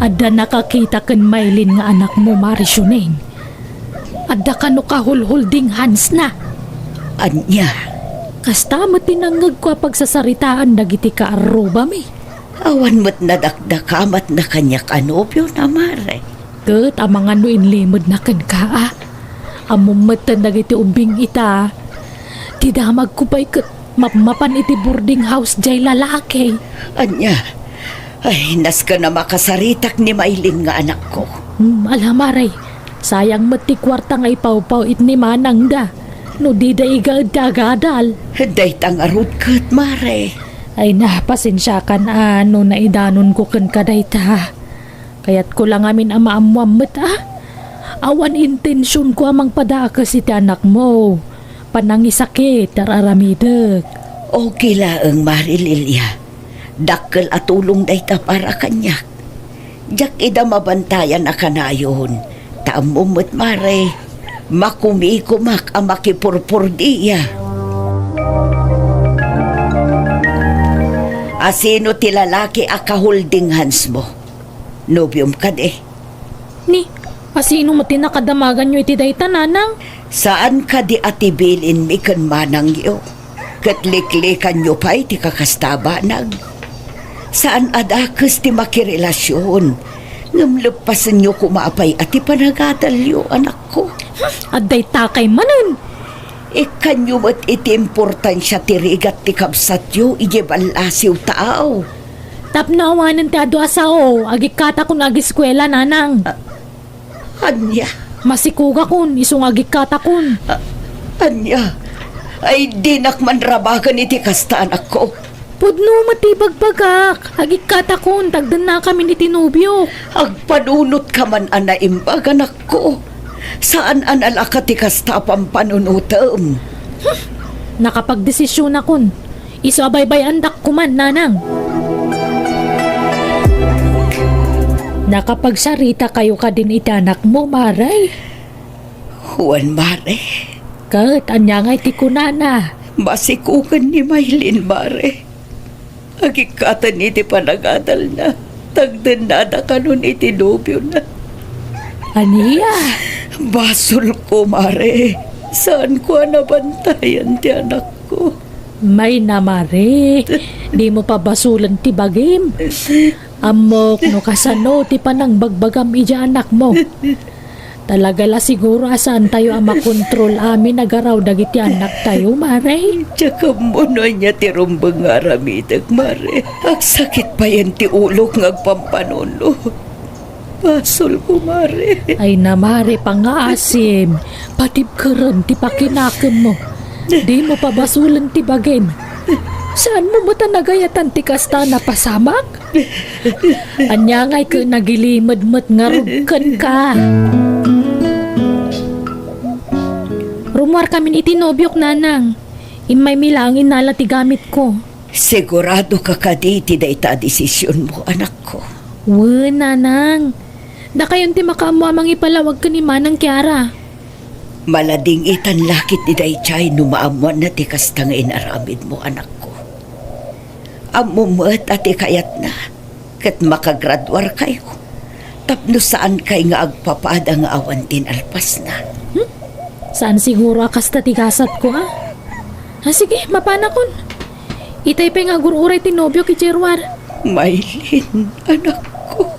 Adda nakakita ken mailin nga anakmo, Mare Shuneng. Adda kano kahulhulding handsna. Ania? Kasta met ti nangngegko a pagsasaritaan dagiti kaarrubami. Awan met nadakdakamatna kaniak a nobiona, Mare. Ket amangan no inlimedna kenka, a. Ammom metten dagiti ubbing ita. Ti damagko pay ket mapmapan iti boarding house jay lalaki. Ania? Ay, nasken a makasaritak ni Mailin nga anakko. Hmm, ala, Mare. Sayang met ti kuarta nga ipawpaw-it ni manangda. No dida igaed ti agadal. Dayta ngarud ket, Mare. Ay na, pasensiakan a no naidanonko kenka dayta. Kayatko la ngamin a maammoam met a. Awan intensionko a mangpadakes iti anakmo. Panangisakit ti ar-aramidek. Okay laeng, Mare Lilia. Dakkel a tulong dayta para kaniak. Diak ida mabantayan a kanayon. Ta ammom met, Mare, makumikumak a makipurpurdia. Asino ti lalaki a kaholding handsmo? Nobiom kadi? Ni, asino met ti nakadamaganyo iti dayta, nanang? Saan kadi a ti bilinmi ken manangyo? Ket liklikanyo pay ti kakasta a banag. Saan a dakes ti makirelasion, ngem leppasenyo koma pay a ti panagadalyo, anakko. Hmm, adda itakay manen. Ikkanyo met iti importansia ti rigat ti kabsatyo idiay ballasiw taaw. Tapno awanen ti adu a sao, agikkatakon agiskuela, nanang. A-, ania? Masikugakon, isu nga agikkatakon. A-, ania? Ay, dinak manrabagan iti kasta, anakko. Pudno met ti ibagbagak. Agikkatakon, tagdennakamin iti nobiok. Agpanunot ka man a naimbag, anakko. Saan a nalaka ti kasta a pampanunotem. Hmm, nakapagdesisionakon. Isu a baybay-andak koman, nanang. Nakapagsaritakayo kadin iti anakmo, Mare? Wen, Mare. Ket ania ngay ti kunana? Masikugen ni Maylin, Mare. Agikkaten iti panagadalna, tagdennada kanon iti nobiona. Ania? Basolko, Mare. Saanko a nabantayan ti anakko. Mayna, Mare. Dimo pabasolen ti bagim. Ammok no kasano ti panangbagbagam idiay anakmo. Talaga la siguro a saantayo a makontrol amin a garaw dagiti annaktayo, Mare. Diak ammo no ania ti rumbeng nga aramidek, Mare. Agsakit payen ti ulok nga agpampanuno. Basolko, Mare. Ay na, Mare, pangngaasim. Patibkerem ti pakinakemmo. Dimo pabasolen ti bagim. Saanmo met a nagayatan ti kasta a napasamak? Ania ngay ket nagilimed met ngarud kenka? Rummuarkamin iti nobiok, nanang. Immaymi laeng innala ti gamitko. Siguradoka kadi iti dayta a desisionmo, anakko? Wen, nanang. Dakayon ti makaammo a mangipalawag ken ni Manang Kiara. Maladingitan la ketdi daydiay no maammoanna ti kasta nga inaramidmo, anakko. Ammom met a ti kayatna ket makagraduarkayo tapno saankay nga agpapada nga awan ti nalpasna. Hmm? Saan siguro a kasta ti gasatko, a? A, sige, mapanakon. Itay pay nga agur-uray ti nobiok idiay ruar. Maylin, anakko.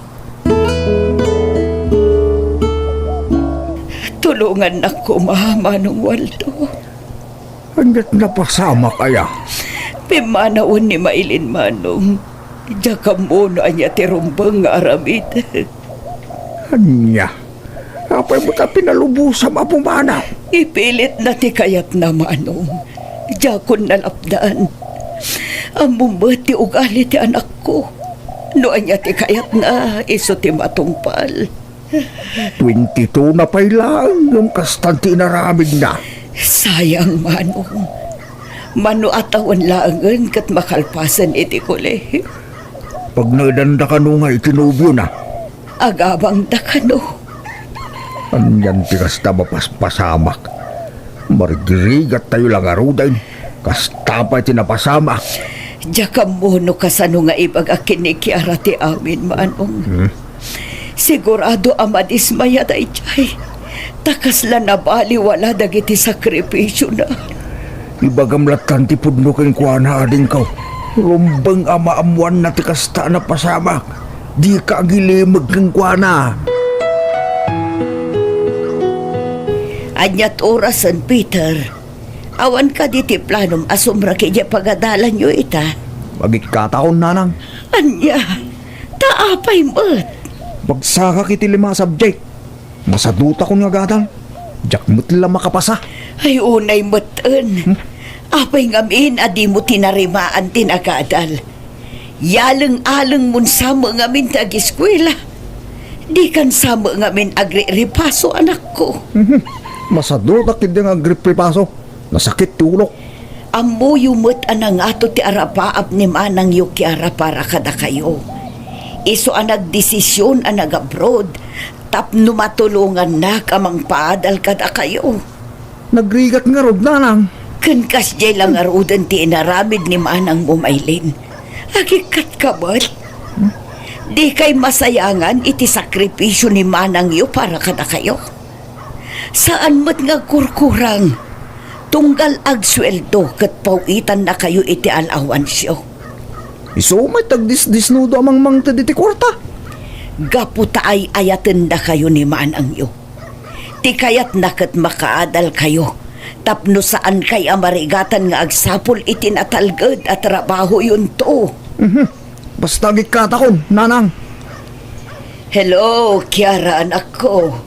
Tulongannak koma, Manong Waldo. Ania't napasamak aya? Pimmanawen ni Maylin, Manong. Diak ammo no ania ti rumbeng nga aramid. Ania? Apay met a pinalubosam a pumanaw? Ipilitna ti kayatna, Manong. Diakon nalapdan. Ammom met ti ugali ti anakko. No ania ti kayatna, isu ti matungpal. Twenty-two na pay laeng ngem kastan ti inaramidna. Sayang, Manong. Mano a tawen laengen ket makalpasen iti kolehiyo. Pagnaedanda kano nga iti nobiona? Agabangda kano. Anian ti kasta mapaspasamak? Marigrigattayo la ngaruden. Kasta pay ti napasamak. Diak ammo no kasano nga ibagak ken ni Kiara ti amin, Manong. Hmm? Sigurado a madismaya daydiay. Ta kasla nabaliwala dagiti sakrifisiona. Ibagam lattan ti pudno kenkuana, adingko. Rumbeng a maammoanna ti kasta a napasamak. Dika agilimeg kenkuana. Ania't orasen, Peter? Awan kadi ti planom a sumrek idiay pagadalanyo ita? Agikkatakon, nanang. Ania? Ta apay met? Bagsakak iti lima a subject. Masadutakon nga agadal. Diak met la makapasa. Ay, unay metten. Hmm? Apay ngamin a dimo tinarimaan ti nagadal? Yaleng-alengmon sa met ngamin ti agiskuela. Dikan sa met ngamin agrirepaso, anakko. Mhm. Masadutak ketdi nga agrirepaso. Nasakit ti ulok. Ammoyo met a nangato ti arapaap ni manangyo Kiara para kadakayo. Isu a nagdesision a nag-abroad tapno matulongannak a mangpaadal kadakayo. Nagrigat ngarud, nanang. Ken kasdiay la ngaruden ti inaramid ni manangmo, Maylin. Agikkatka met? Dikay masayangan iti sakrifisio ni manangyo para kadakayo? Saan met nga agkurkurang, tunggal agsueldo ket paw-itannakayo iti alawansyo. Isu met agdisdisnudo a mangmangted iti kuarta. Gapu ta ay-ayatennakayo ni manangyo. Ti kayatna ket makaadalkayo tapno saankay a marigatan nga agsapul iti natalged a trabahoyonto. Mhm. Basta agikkatakon, nanang. Hello, Kiara, anakko.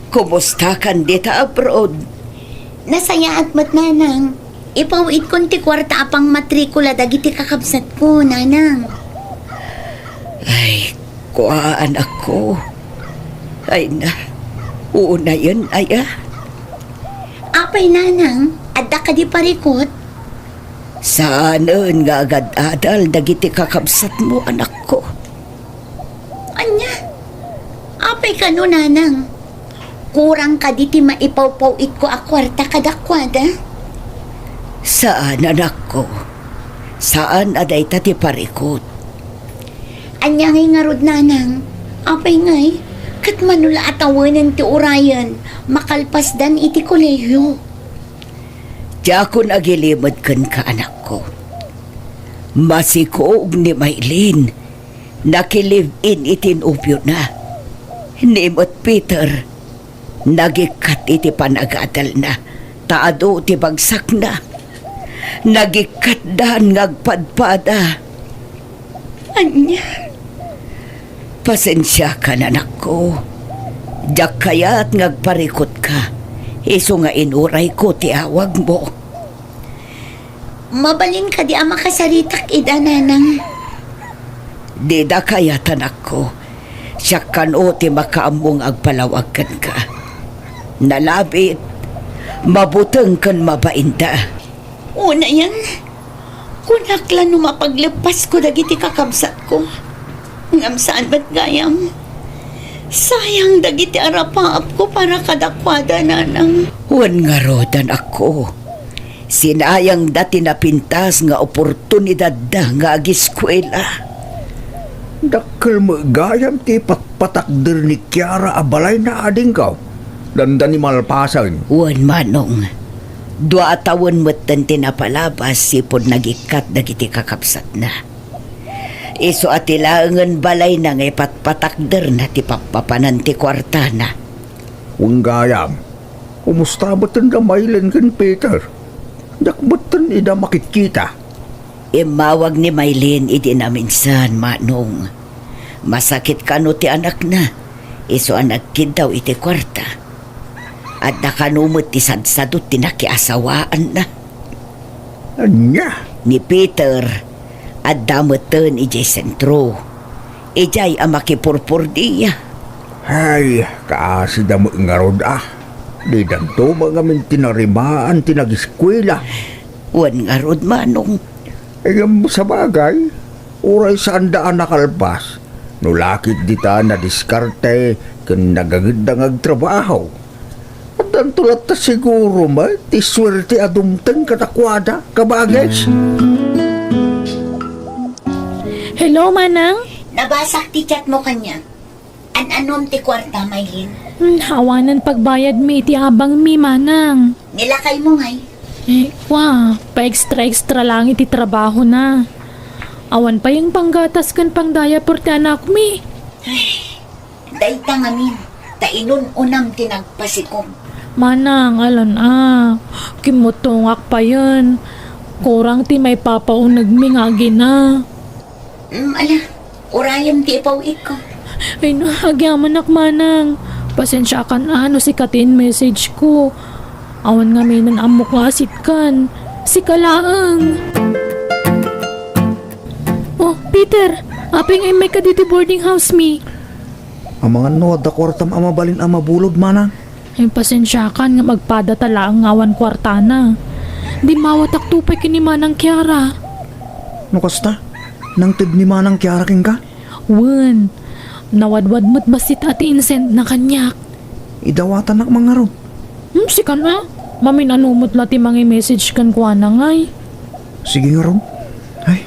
Kumustakan dita abroad? Nasayaat met, nanang. Ipaw-itkon ti kuarta a pangmatrikula dagiti kakabsatko, nanang. Ay, kua, anakko. Ay na, unayen aya? Apay, nanang, adda kadi parikut? Saanen nga agad-adal dagiti kakabsatmo, anakko. Ania? Apay kano, nanang? Kurang kadi ti maipawpaw-itko a kuarta kadakuada? Saan, anakko. Saan a dayta ti parikut. Ania ngay ngarud, nanang? Apay ngay, ket mano la a tawenen ti urayen, makalpasdan iti kolehiyo. Diakon agilimed kenka, anakko. Masikog ni Maylin, nakilive-in iti nobiona. Ni met Peter, nagikkat iti panagadalna, ta adu ti bagsakna. Nagikkatdan nga agpadpada. Ania? Pasensiakan, anakko. Diak kayat nga agparikutka, isu nga inurayko ti awagmo. Mabalin kadi a makasaritak ida, nanang? Dida kayat, anakko. Siak kano ti makaammo nga agpalawag kenka. Nalabit, mabuteng ken mabainda. Unayen, kunak la no mapagleppasko dagiti kakabsatko. Ngem saan met gayam. Sayang dagiti arapaapko para kadakuada, nanang. Wen ngarud, anakko. Sinayangda ti napintas nga oportunidadda nga agiskuela. Dakkel met gayam ti ipatpatakder ni Kiara a balayna, adingko. Dandani malpasen. Wen, manong. Dua a tawen metten ti napalabas sipud nagikkat dagiti kakabsatna. Isu a ti laengen balayna nga ipatpatakderna ti pappapanan ti kuartana. Wen gayam, kumusta metten da Maylin ken Peter? Diak metten ida makitkita. Immawag ni Maylin idi naminsan, manong. Masakit kano ti anakna, isu a nagkiddaw iti kuarta. Adda kano met ti sadsadot ti nakiasawaanna. Ania? Ni Peter, adda metten idiay sentro. Idiay a makipurpordia. Ay, kaasida met ngarud a. Didanto met ngamin tinarimaan ti nagiskuela. Wen ngarud, manong. Ngem sabagay, uray saanda a nakalpas, No lakit dita nadiskarte ken nagangedda nga agtrabaho, addanto latta siguro met ti suerte a dumteng kadakuada, kabagis. Hello, Manang? Nabasak ti chat mo kaniak. An-anom ti kuarta, Maylin? Hmm, awanen pagbayadmi iti abangmi, Manang. Nilakay mo ngay? Eh, wa, pa-extra-extra lang iti trabahona. Awan pay panggatas ken pangdiaper ti anakmi. Ay, dayta ngamin, ta inun-unam ti nagpasikom. Manang, alan a, kimmutongak payen. Kurang ti maipapaunegmi nga agina. Mm, ala, urayem ti ipaw-itko. Ay, no, agyamanak, Manang. Pasensiakan a no sika ti in-message ko. Awan ngaminen ammok nga asitkan. Sika laeng. Oh, Peter, apay nga immay ka ditoy boarding house mi? Amangan no adda kuartam a mabalin a mabulod, Manang? Ay, pasensiakan nga magpada ta laeng nga awan kuartana. Dimmawatakto pay ken ni Manang Kiara. No kasta, nangted ni Manang Kiara kenka? Wen, nawadwad met bassit a ti insendna kaniak. Idawatannak man ngarud. Hmm, sikan a? Mamin-ano met la ti mangi-message kenkuana ngay? Sige ngarud. Ay,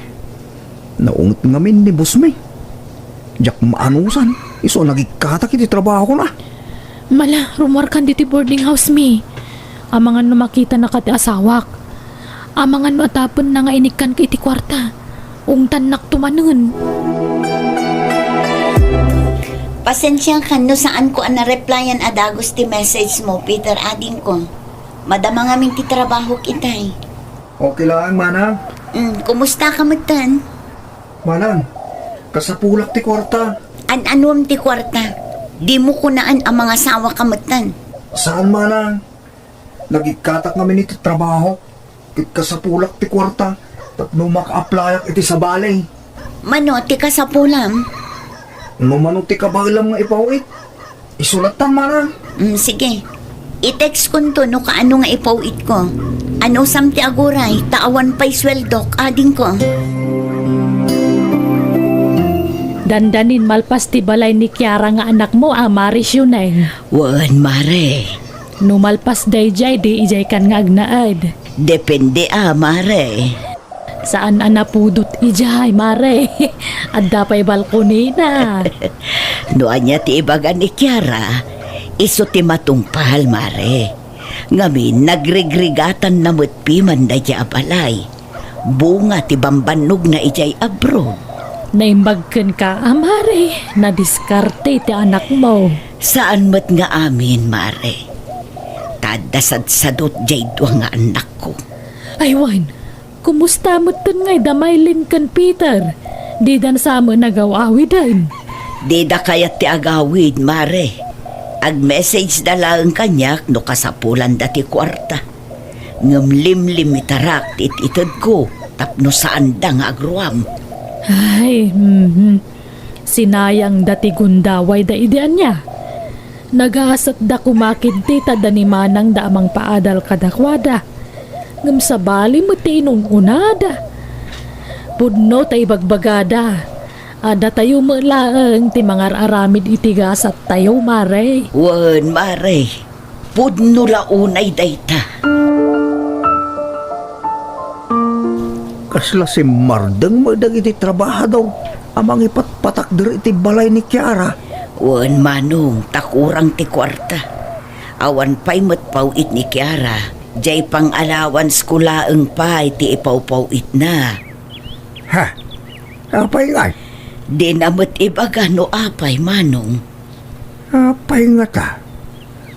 naunget ngamin ni bossmi. Diak maanusan, isu a nagikkatak iti trabahokon a. Mala, rummuarkan ditoy boarding house mi. Amangan no makitanaka ti asawak. Amangan no atapenna nga inikkanka iti kuarta. Ungtannakto manen. Pasensiakan no saanko a nareplyan a dagus ti message mo, Peter, adingko. Madama ngamin ti trabahok itay. Okay lang, Manang. Mm, kumusta ka metten? Manang, kasapulak ti kuarta. An-anuem ti kuarta? Dimo kunaan a mangasawa ka metten. Saan, Manang. Nagikkatak ngamin iti trabaho, ket kasapulak ti kuarta tapno maka-applyak iti sabali. Mano ti kasapulam? No mano ti kabaelam nga ipaw-it, isu lattan, Manang. Mm, sige. I-text konto no kaano nga ipaw-itko. Anusam ti aguray, ta awan pay sueldok, adingko. Dandanin malpas ti balay ni Kiara nga anakmo a Mare Sioneng. Wen, Mare. No malpas daydiay, di idiaykan nga agnaed. Depende a, Mare. Saan a napudot idiay, Mare. Adda pay balkonina. No ania ti ibaga ni Kiara, isu ti matungpal, Mare. Ngamin, nagrigrigatanna met piman daydiay a balay. Bunga ti bambannogna idiay abroad. Naimbag kenka a, Mare, nadiskarte ti anakmo. Saan met nga amin, Mare. Ta adda sadsadot diay dua nga annakko. Ay wen, kumusta metten ngay da Maylin ken Peter? Dida sa met nagaw-awiden? Dida kayat ti agawid, Mare. Ag-message da laeng kaniak no kasapulanda ti kuarta. Ngem limlimitarak ti it-itedko tapno saanda nga agruam. Ay, mhm. Sinayangda ti gundawayda idi ania. Nagasatda koma ketdi ta adda ni manangda a mangpaadal kadakuada. Ngem sabali met ti inun-unada. Pudno ta ibagbagada. Adda tayo met laeng ti mangar-aramid iti gasattayo, Mare. Wen, Mare. Pudno la unay dayta. Kasla simmardeng met dagiti trabahador a mangipatpatakder iti balay ni Kiara. Wen, Manong, ta kurang ti kuarta. Awan pay met paw-it ni Kiara. Diay pang-allowance ko laeng pay ti ipawpaw-itna. Ha? Apay ngay? Dina met ibaga no apay, Manong. Apay ngata?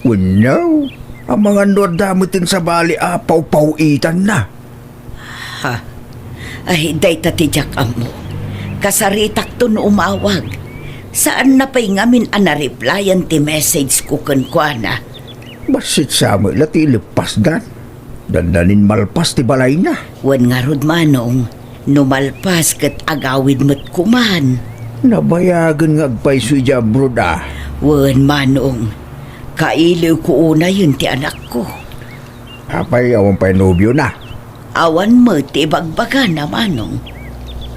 Wenno, amangan no adda met ti sabali a pawpaw-itanna. Ha? Ay, dayta ti diak ammo. Kasaritakto no umawag. Saanna pay ngamin a nareplyan ti message ko kenkuana. Bassit sa met la ti ileppasdan. Dandanin malpas ti balayna. Wen ngarud, Manong, no malpas ket agawid met koman. Nabayagen nga agpayso idiay abroad a. Wen, Manong, kailiwko unayen ti anakko. Apay, awan pay nobiona? Awan met ti ibagbagana, Manong.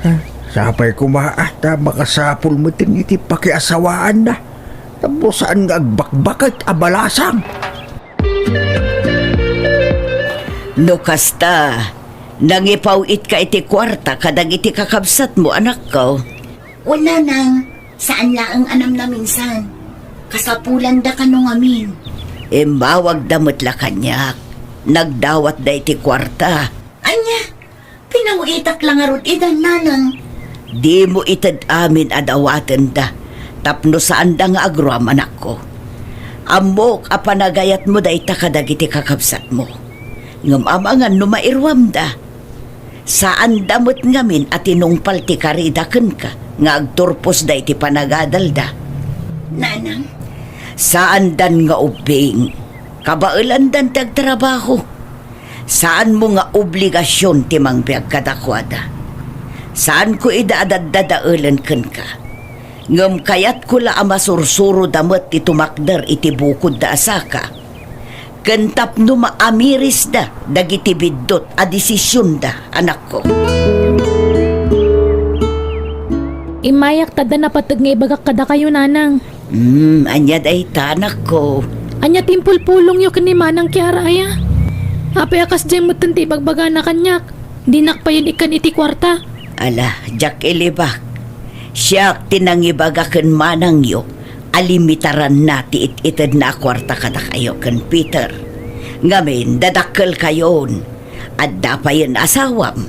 Ha? Apay koma a ta makasapul metten iti pakiasawaanna, tapno saan nga agbakbaket a balasang. No kasta, nangipaw-itka iti kuarta kadagiti kakabsatmo, anakko? Wen, nanang, saan laeng a namnaminsan. Kasapulanda kano ngamin. Immawagda met la kaniak. Nagdawatda iti kuarta. Ania? Pinaw-itak la ngarud ida, nanang. Dimo ited amin a dawatenda, tapno saanda nga agruam, anakko. Ammok a panagayatmo dayta kadagiti kakabsatmo. Ngem amangan no mairuamda. Saanda met ngamin a tinungpal ti karida kenka nga agturposda iti panagadalda. Nanang? Saandan nga ubbing. Kabaelandan ti agtrabaho. Saanmo nga obligasion ti mangbiag kadakuada. Saanko ida a daddadaelen kenka. Ngem kayatko la a masursuroda met ti tumakder iti bukodda a saka. Ken tapno maamirisda dagiti biddut a desisionda, anakko. Immayak ta adda napateg nga ibagak kadakayo, nanang. Hmm, ania dayta, anakko? Ania ti impulpulongyo ken ni Manang Kiara, aya? Apay a kasdiay metten ti ibagbagana kaniak? Dinak payen ikkan iti kuarta. Ala, diak ilibak. Siak ti nangibaga ken manangyo a limitaranna ti it-itedna a kuarta kadakayo ken Peter. Ngamin, dadakkelkayon. Adda payen asawam.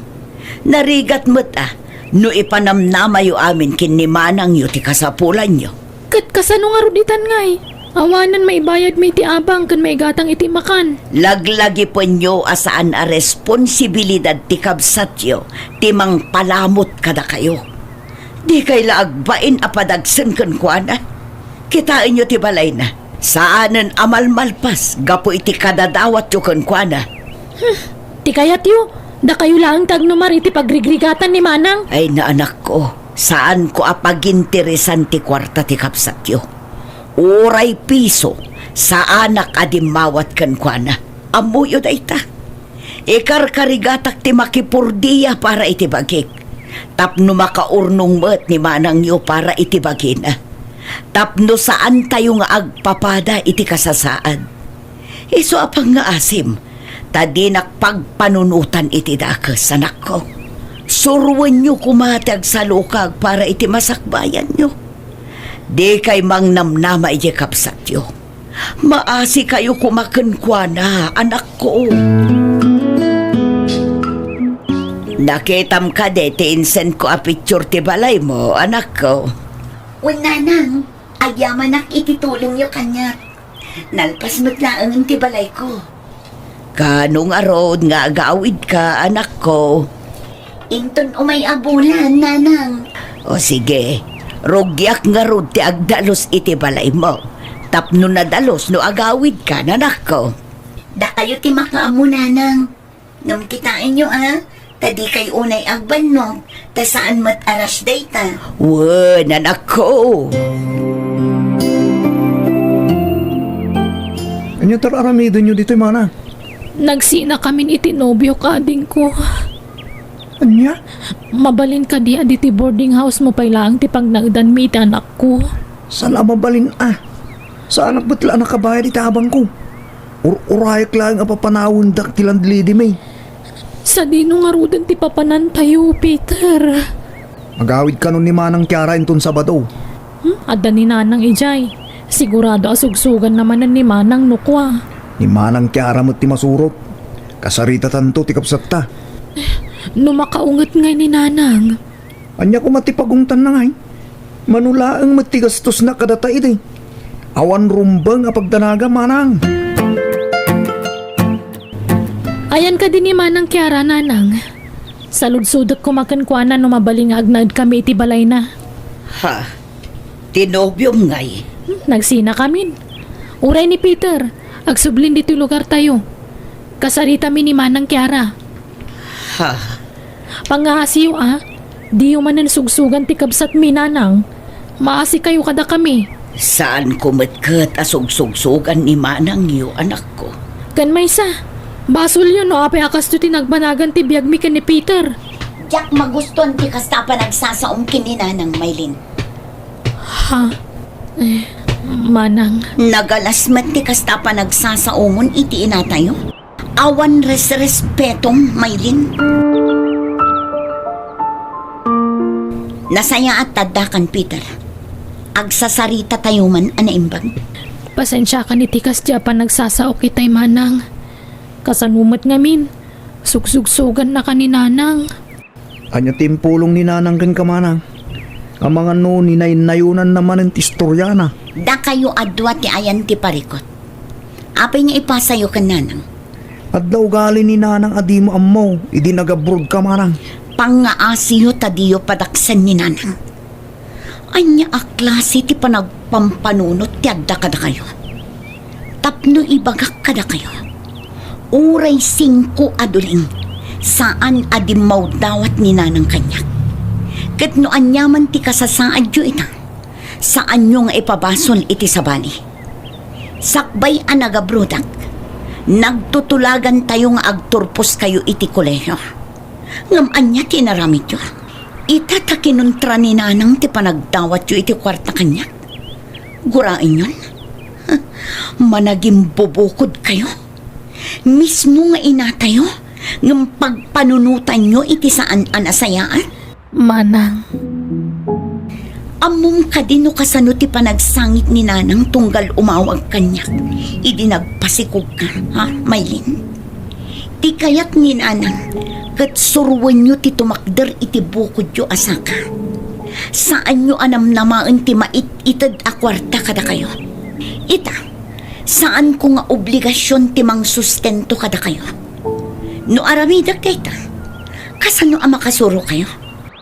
Narigat met a no ipanamnamayo amin ken ni manangyo ti kasapulanyo. Ket kasano ngarud itan ngay? Awanen maibayadmi iti abang ken maigatang iti makan. Laglagipenyo a saan a responsibilidad ti kabsatyo ti mangpalamut kadakayo. Dikay la agbain a padagsen kenkuana. Kitaenyo ti balayna. Saanen a malmalpas gapu iti kadadawatyo kenkuana. Hmm, ti kayatyo, dakayo laeng ti agnumar iti pagrigrigatan ni manang. Ay, naanakko, saanko a paginteresan ti kuarta ti kabsatyo. Uray piso, saanak a dimmawat kenkuana. Ammoyo dayta. Ikarkarigatak ti makipurdia para iti bagik, tapno makaurnong met ni manangyo para iti bagina, tapno saantayo nga agpapada iti kasasaad. Isu a pangngaasim, ta dinak pagpanunotan iti dakes, anakko. Suroenyo koma ti agsalukag para iti masakbayanyo. Dikay mangnamnama idiay kabsatyo. Maasikayo koma kenkuana, anakko. Nakitam kadi ti insendko a picture ti balaymo, anakko? Wen, nanang, agyamanak iti tulongyo kaniak. Nalpas met laengen ti balayko. Kaano ngarud nga agawidka, anakko? Inton umay a bulan, nanang. O sige, rugiak ngarud ti agdalus iti balaymo, tapno nadalus no agawidka, anakko. Dakayo ti makaammo, nanang. Ngem kitaenyo a, ta dikay unay agbannog, ta saan met a rush dayta. Wen, anakko. Ania ti ar-aramidenyo ditoy, mana? Nagsinakamin iti nobiok, adingko. Ania? Mabalin kadi a ditoy boarding house-mo pay laeng ti pagnaedanmi iti anakko? Saan a mabalin a? Saanak met la a nakabayad iti abangko. Ur-urayek laeng a papanawendak ti landlady-mi. Sadino ngaruden ti papanantayo, Peter? Agawid kanon ni Manang Kiara inton Sabado. Hmm, adda ni Nanang idiay. Sigurado a sugsuganna manen ni Manang no kua. Ni Manang Kiara met ti masurot. Kasaritatanto ti kabsatta. No makaunget ngay ni Nanang. Ania koma ti pagungtanna ngay? Mano laeng met ti gastosna kadata idi. Awan rumbeng a pagdanaga, manang. Ayan kadi ni Manang Kiara, nanang. Saludsodek koma kenkuana no mabalin nga agnaedkami iti balayna. Ha? Ti nobiom ngay? Hmm, nagsinakamin. Uray ni Peter, agsublin ditoy lugartayo. Kasaritami ni Manang Kiara. Ha? Pangaasiyo a, diyo manen sugsugan ti kabsatmi, nanang. Maasikayo kadakami. Saanko met ket a sugsugsugan ni manangyo, anakko. Ken maysa, basolyo no apay a kastoy ti nagbanagan ti biagmi ken ni Peter. Diak magustuan ti kasta a panagsasaom ken ni Nanang, Maylin. Ha? Eh, Manang. Nagalas met ti kasta a panagsasaomon iti inatayo. Awan resrespetom, Maylin. Nasayaat ta addakan, Peter. Agsasarita tayo man a naimbag. Pasensiakan iti kasdi a panagsasaok itay, Manang. Kasano met ngamin? Sugsugsugannakan ni Nanang. Ania ti impulong ni Nanang kenka, Manang? Amangan no ninaynayonanna manen ti istoriana. Dakayo a dua ti ayan ti parikut. Apay nga ipasayo ken Nanang? Adda ugali ni Nanang a dimo ammo idi nagabrodka, Manang. Pangngaasiyo ta diyo padaksen ni Nanang. Ania a klase ti panagpampanunot ti adda kadakayo? Tapno ibagak kadakayo, uray singko a duling, saan a dimmawdawat ni Nanang kaniak. Ket no aniaman ti kasasaadyo ita, saanyo nga ipabasol iti sabali. Sakbay a nagabrodak, nagtutulagantayo nga agturposkayo iti kolehio. Ngem ania ti inaramidyo? Ita ta kinuntra ni Nanang ti panagdawatyo iti kuarta kaniak? Guraenyon? Managimbubukodkayo? Mismo nga inatayo, ngem pagpanunotanyo iti saan a nasayaat? Manang. Ammom kadi no kasano ti panagsangit ni Nanang tunggal umawag kaniak idi nagpasikogka, ha, Maylin? Ti kayat ni Nanang, ket suroenyo ti tumakder iti bukodyo a saka. Saanyo a namnamaen ti mait-ited a kuarta kadakayo. Ita, saanko nga obligasion ti mangsustento kadakayo. No aramidek dayta, kasano a makasurokayo?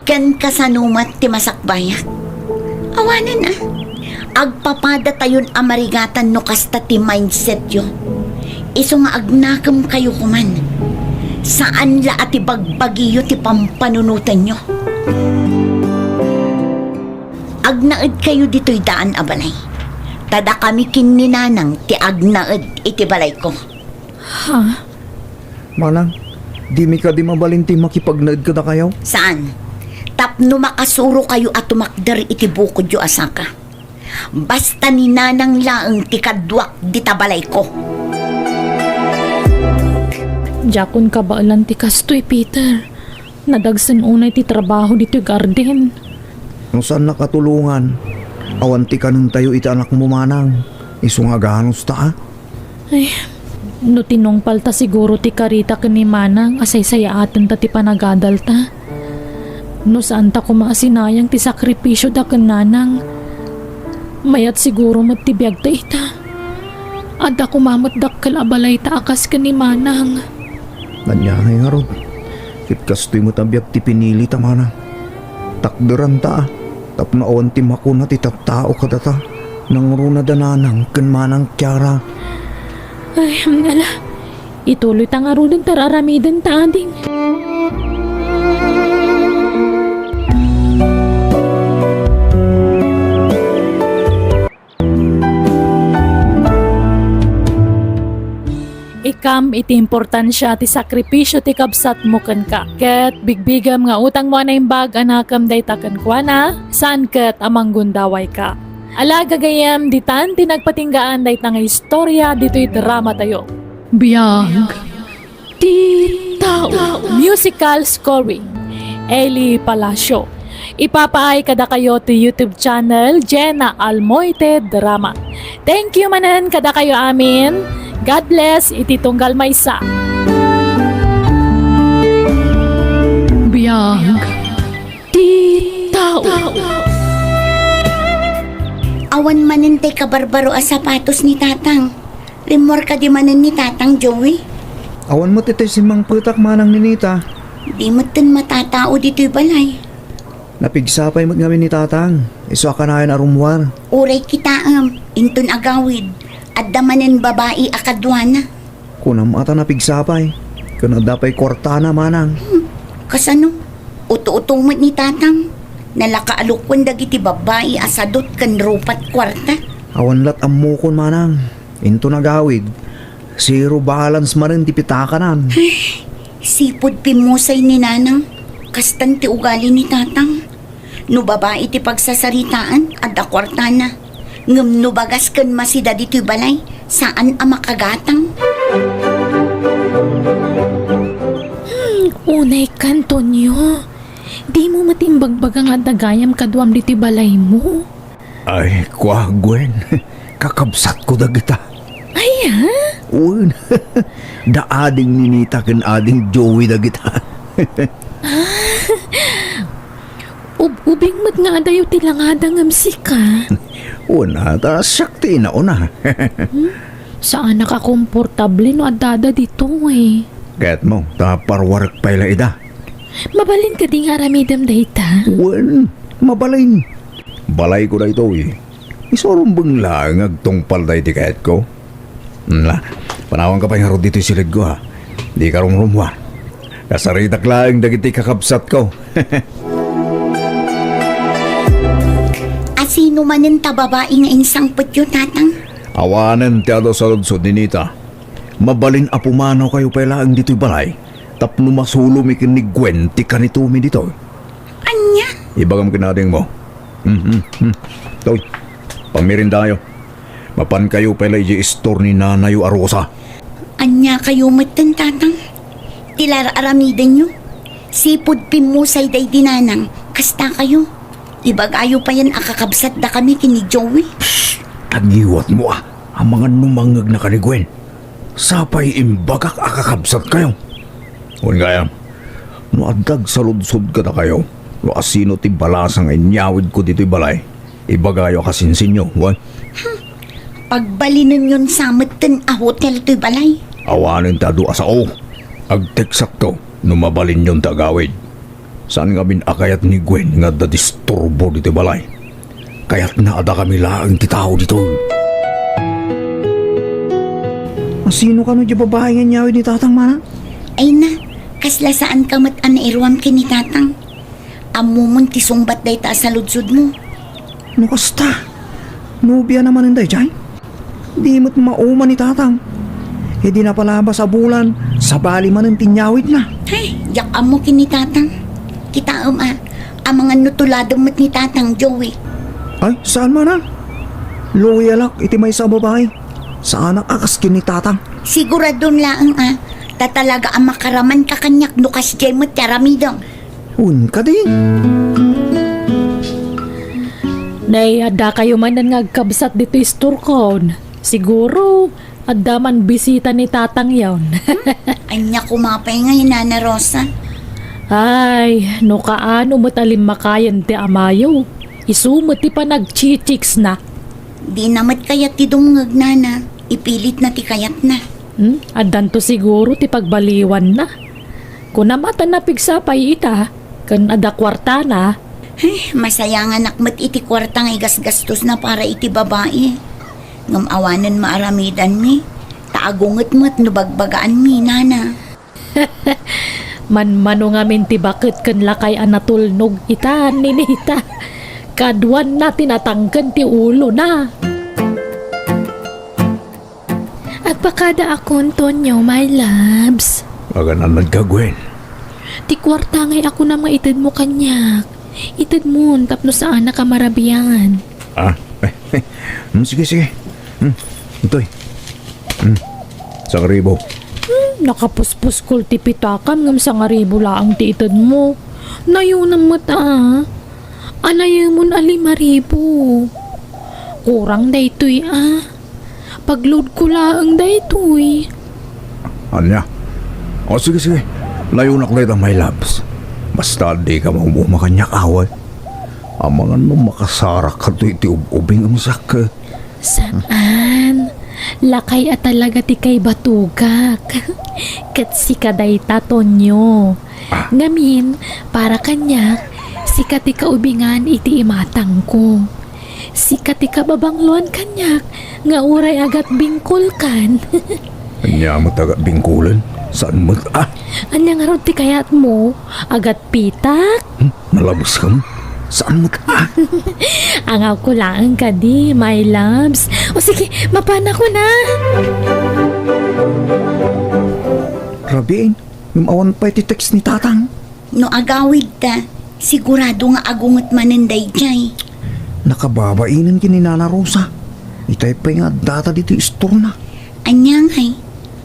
Ken kasano met ti masakbayak? Awanen a, agpapadatayon a marigatan no kasta ti mindsetyo. Isu nga agnakemkayo koman. Saan la a ti bagbagiyo ti pampanunotenyo. Agnaedkayo ditoy daan a balay. Ta dakami ken ni Nanang ti agnaed iti balayko. Ha? Manang, dimi kadi mabalin ti makipagnaed kadakayo? Saan? Tapno makasurokayo a tumakder iti bukodyo a saka. Basta ni Nanang laeng ti kaduak dita balayko. Diakon kabaelan ti kastoy, Peter. Nadagsen unay ti trabaho ditoy garden. No saannak a tulongan, awan ti kanentayo iti anakmo, Manang. Isu nga aganusta, a? Ay, no tinungpalta siguro ti karita ken ni Manang a saysayaatenta ti panagadalta. No saanta koma a sinayang ti sakripisioda ken Nanang, mayat siguro met ti biagta ita. Adda koma met dakkel a balayta a kas ken ni Manang. Ania ngay ngarud? Ket kastoy met a biag ti pinilita, Manang. Takderanta, a, tapno awan ti makuna ti tattao kadata. Nangruna da Nanang ken Manang Kiara. Ay, ala. Ituloyta ngaruden ta ar-aramidenta, ading. Ikam iti importansia ti sakripisio ti kabsatmo kenka, ket bigbigem nga utangmo a naimbag a nakem dayta kenkuana, saan ket a manggundawayka. Ala, gagayyem, ditan ti nagpatinggaan dayta nga istorya ditoy dramatayo. Biag ti tao. Musical scoring, Eli Palacio. Ipapaay kadakayo ti YouTube channel, Jenna Almoite Drama. Thank you manen kadakayo amin. God bless iti tunggal maysa. Biag ti tao. Awan manen tay kabarbaro a sapatos ni Tatang. Rimmuar kadi manen ni Tatang Joey? Awan met iti simmangpetak, Manang Ninita. Di metten matatao ditoy balay. Napigsa pay met ngamin ni Tatang. Isu a kanayon a rummuar. Uray kitaem, inton agawid, adda manen babai a kaduana. Kunam a ta napigsa pay. Ken adda pay kuartana, Manang. Hmm, kasano? Uto-uto met ni Tatang. Nalaka a lukon dagiti babbai a sadot ken rupat kuarta. Awan lat ammokon, Manang. Inton agawid, zero balance manen ti pitakanan. Ay, sipud pimmusay ni Nanang. Kastan ti ugali ni Tatang. No babai ti pagsasaritaan, adda kuartana. Ngem no bagas ken masida ditoy balay, saan a makagatang. Hmm, unay ka, Antonio. Dimo met imbagbaga nga adda gayam kaduam ditoy balaymo. Ay, kua, Gwen. Kakabsatko dagita. Ay, ha? Wen. Da ading Ninita ken ading Joey dagita. Ub-ubing met nga adayo ti langada ngem sika. Wen, ta siak ti inauna. Hmm? Saanak a komportable no addada ditoy. Kayatmo, ta parwarek pay la ida. Mabalin kadi nga aramidem dayta? Wen, mabalin. Balayko daytoy. Isurumbeng laeng nga agtungpal daydi kayatko. Ala, panawanka pay ngarud ditoy silidko, ha. Dika rumrummuar. Kasaritak laeng dagiti kakabsatko. Asino manen ta babai nga insangpetyo, Tatang? Awanen ti adu saludsod ni Nita. Mabalin a pumanawkayo pay laeng ditoy balay tapno masulomi ken ni Gwen ti kanitomi ditoy. Ania? Ibagam ken adingmo. Hmm, hmm, hmm. Toy, pangmerindayo. Mapankayo pay la idiay istor ni nanayo a Rosa. Ania kayo metten, Tatang? Ti la ar-aramidenyo? Sipud pimmusay daydi nanang, kasta kayo. Ibagayo payen a kakabsatdakami ken ni Joey. Psst! Tagiwatmo, a. Amangan no mangngegnaka ni Gwen. Sapay imbagak a kakabsatkayo. Wen gayam, no adda agsaludsod kadakayo, no asino ti balasa nga inyawidko ditoy balay, ibagayo a kasinsinyo, wen? Pagbalinenyon sa metten a hotel toy balay. Awanen ti adu a sao. Agteksakto no mabalinyon ti agawid. Saan ngamin a kayat ni Gwen nga adda disturbo ditoy balay. Kayatna a dakami laeng ti tao ditoy. Asino kano diay babai nga inyawid ni Tatang, manang? Ay na, kasla saanka met a nairuam ken ni Tatang. Ammomon ti sungbat dayta a saludsodmo. No kasta, nobiana manen daydiay? Di met mauma ni Tatang. Idi napalabas a bulan, sabali manen ti inyawidna. Ay, diak ammo ken ni Tatang. Kitaem a, amangan no tuladem met ni Tatang, Joey. Ay, saan man a? Loyalak iti maysa a babai. Saanak a kas ken ni Tatang. Siguradom laeng a, ta talaga a makaramanka kaniak no kasdiay met ti aramidem. Wen kadi? Nay, adda kayo manen nga agkabsat ditoy istorkon. Siguro, adda man bisita ni Tatang yon. Ania koma pay ngay, Nana Rosa? Ay, no kaano met a limmakayen ti amayo. Isu met ti panagchichiksna. Dina met kayat ti dumngeg, Nana. Ipilitna ti kayatna. Hmm? Addanto siguro ti pagbaliwanna. Kunam a ta napigsa pay ita, ken adda kuartana. Ay, masayanganak met iti kuarta nga igasgastosna para iti babai. Ngem awanen maaramidanmi, ta agunget met no bagbagaanmi, Nana. Manmano ngamin ti baket ken lakay a natulnog ita, Ninita. Kaduanna ti natangken ti ulona. Agpakadaakon, Tonyo, my loves. Agan-annadka, Gwen? Ti kuarta ngay a kunam nga itedmo kaniak. Itedmon tapno saanak a marabian. Ah? Hmm, sige, sige. Hmm, itoy. Hmm, sangaribu. Hmm, nakapuspuskol ti pitakam ngem sangaribu laeng ti itedmo. Nayonam met a. Anayemon a lima ribu. Kurang daytoy a. Pagloadko laeng daytoy. Ania? O, sige, sige. Layonak dayta, my loves. Basta dika maum-uma kaniak, awan. Amangan no makasarak kadtoy ti ub-ubing a masakke. Saan? Lakay a talaga ti kaibatugak. Ket sika dayta, Tonyo. Ah. Ngamin, para kaniak, sika ti kaubingan iti imatangko. Sika ti kababangloan kaniak nga uray agatbingkolkan. Ania met agatbingkolen? Saan met a? Ania ngarud ti kayatmo? Agatpitak? Hmm? Nalabes kam? Saan met a? Angawko laeng kadi, my loves. O sige, mapanakon a. Rabiin, ngem awan pay ti text ni Tatang. No agawidta, sigurado nga agunget manen daydiay. Nakababainen ken ni Nana Rosa. Itay pay nga addata ditoy istorna. Ania ngay?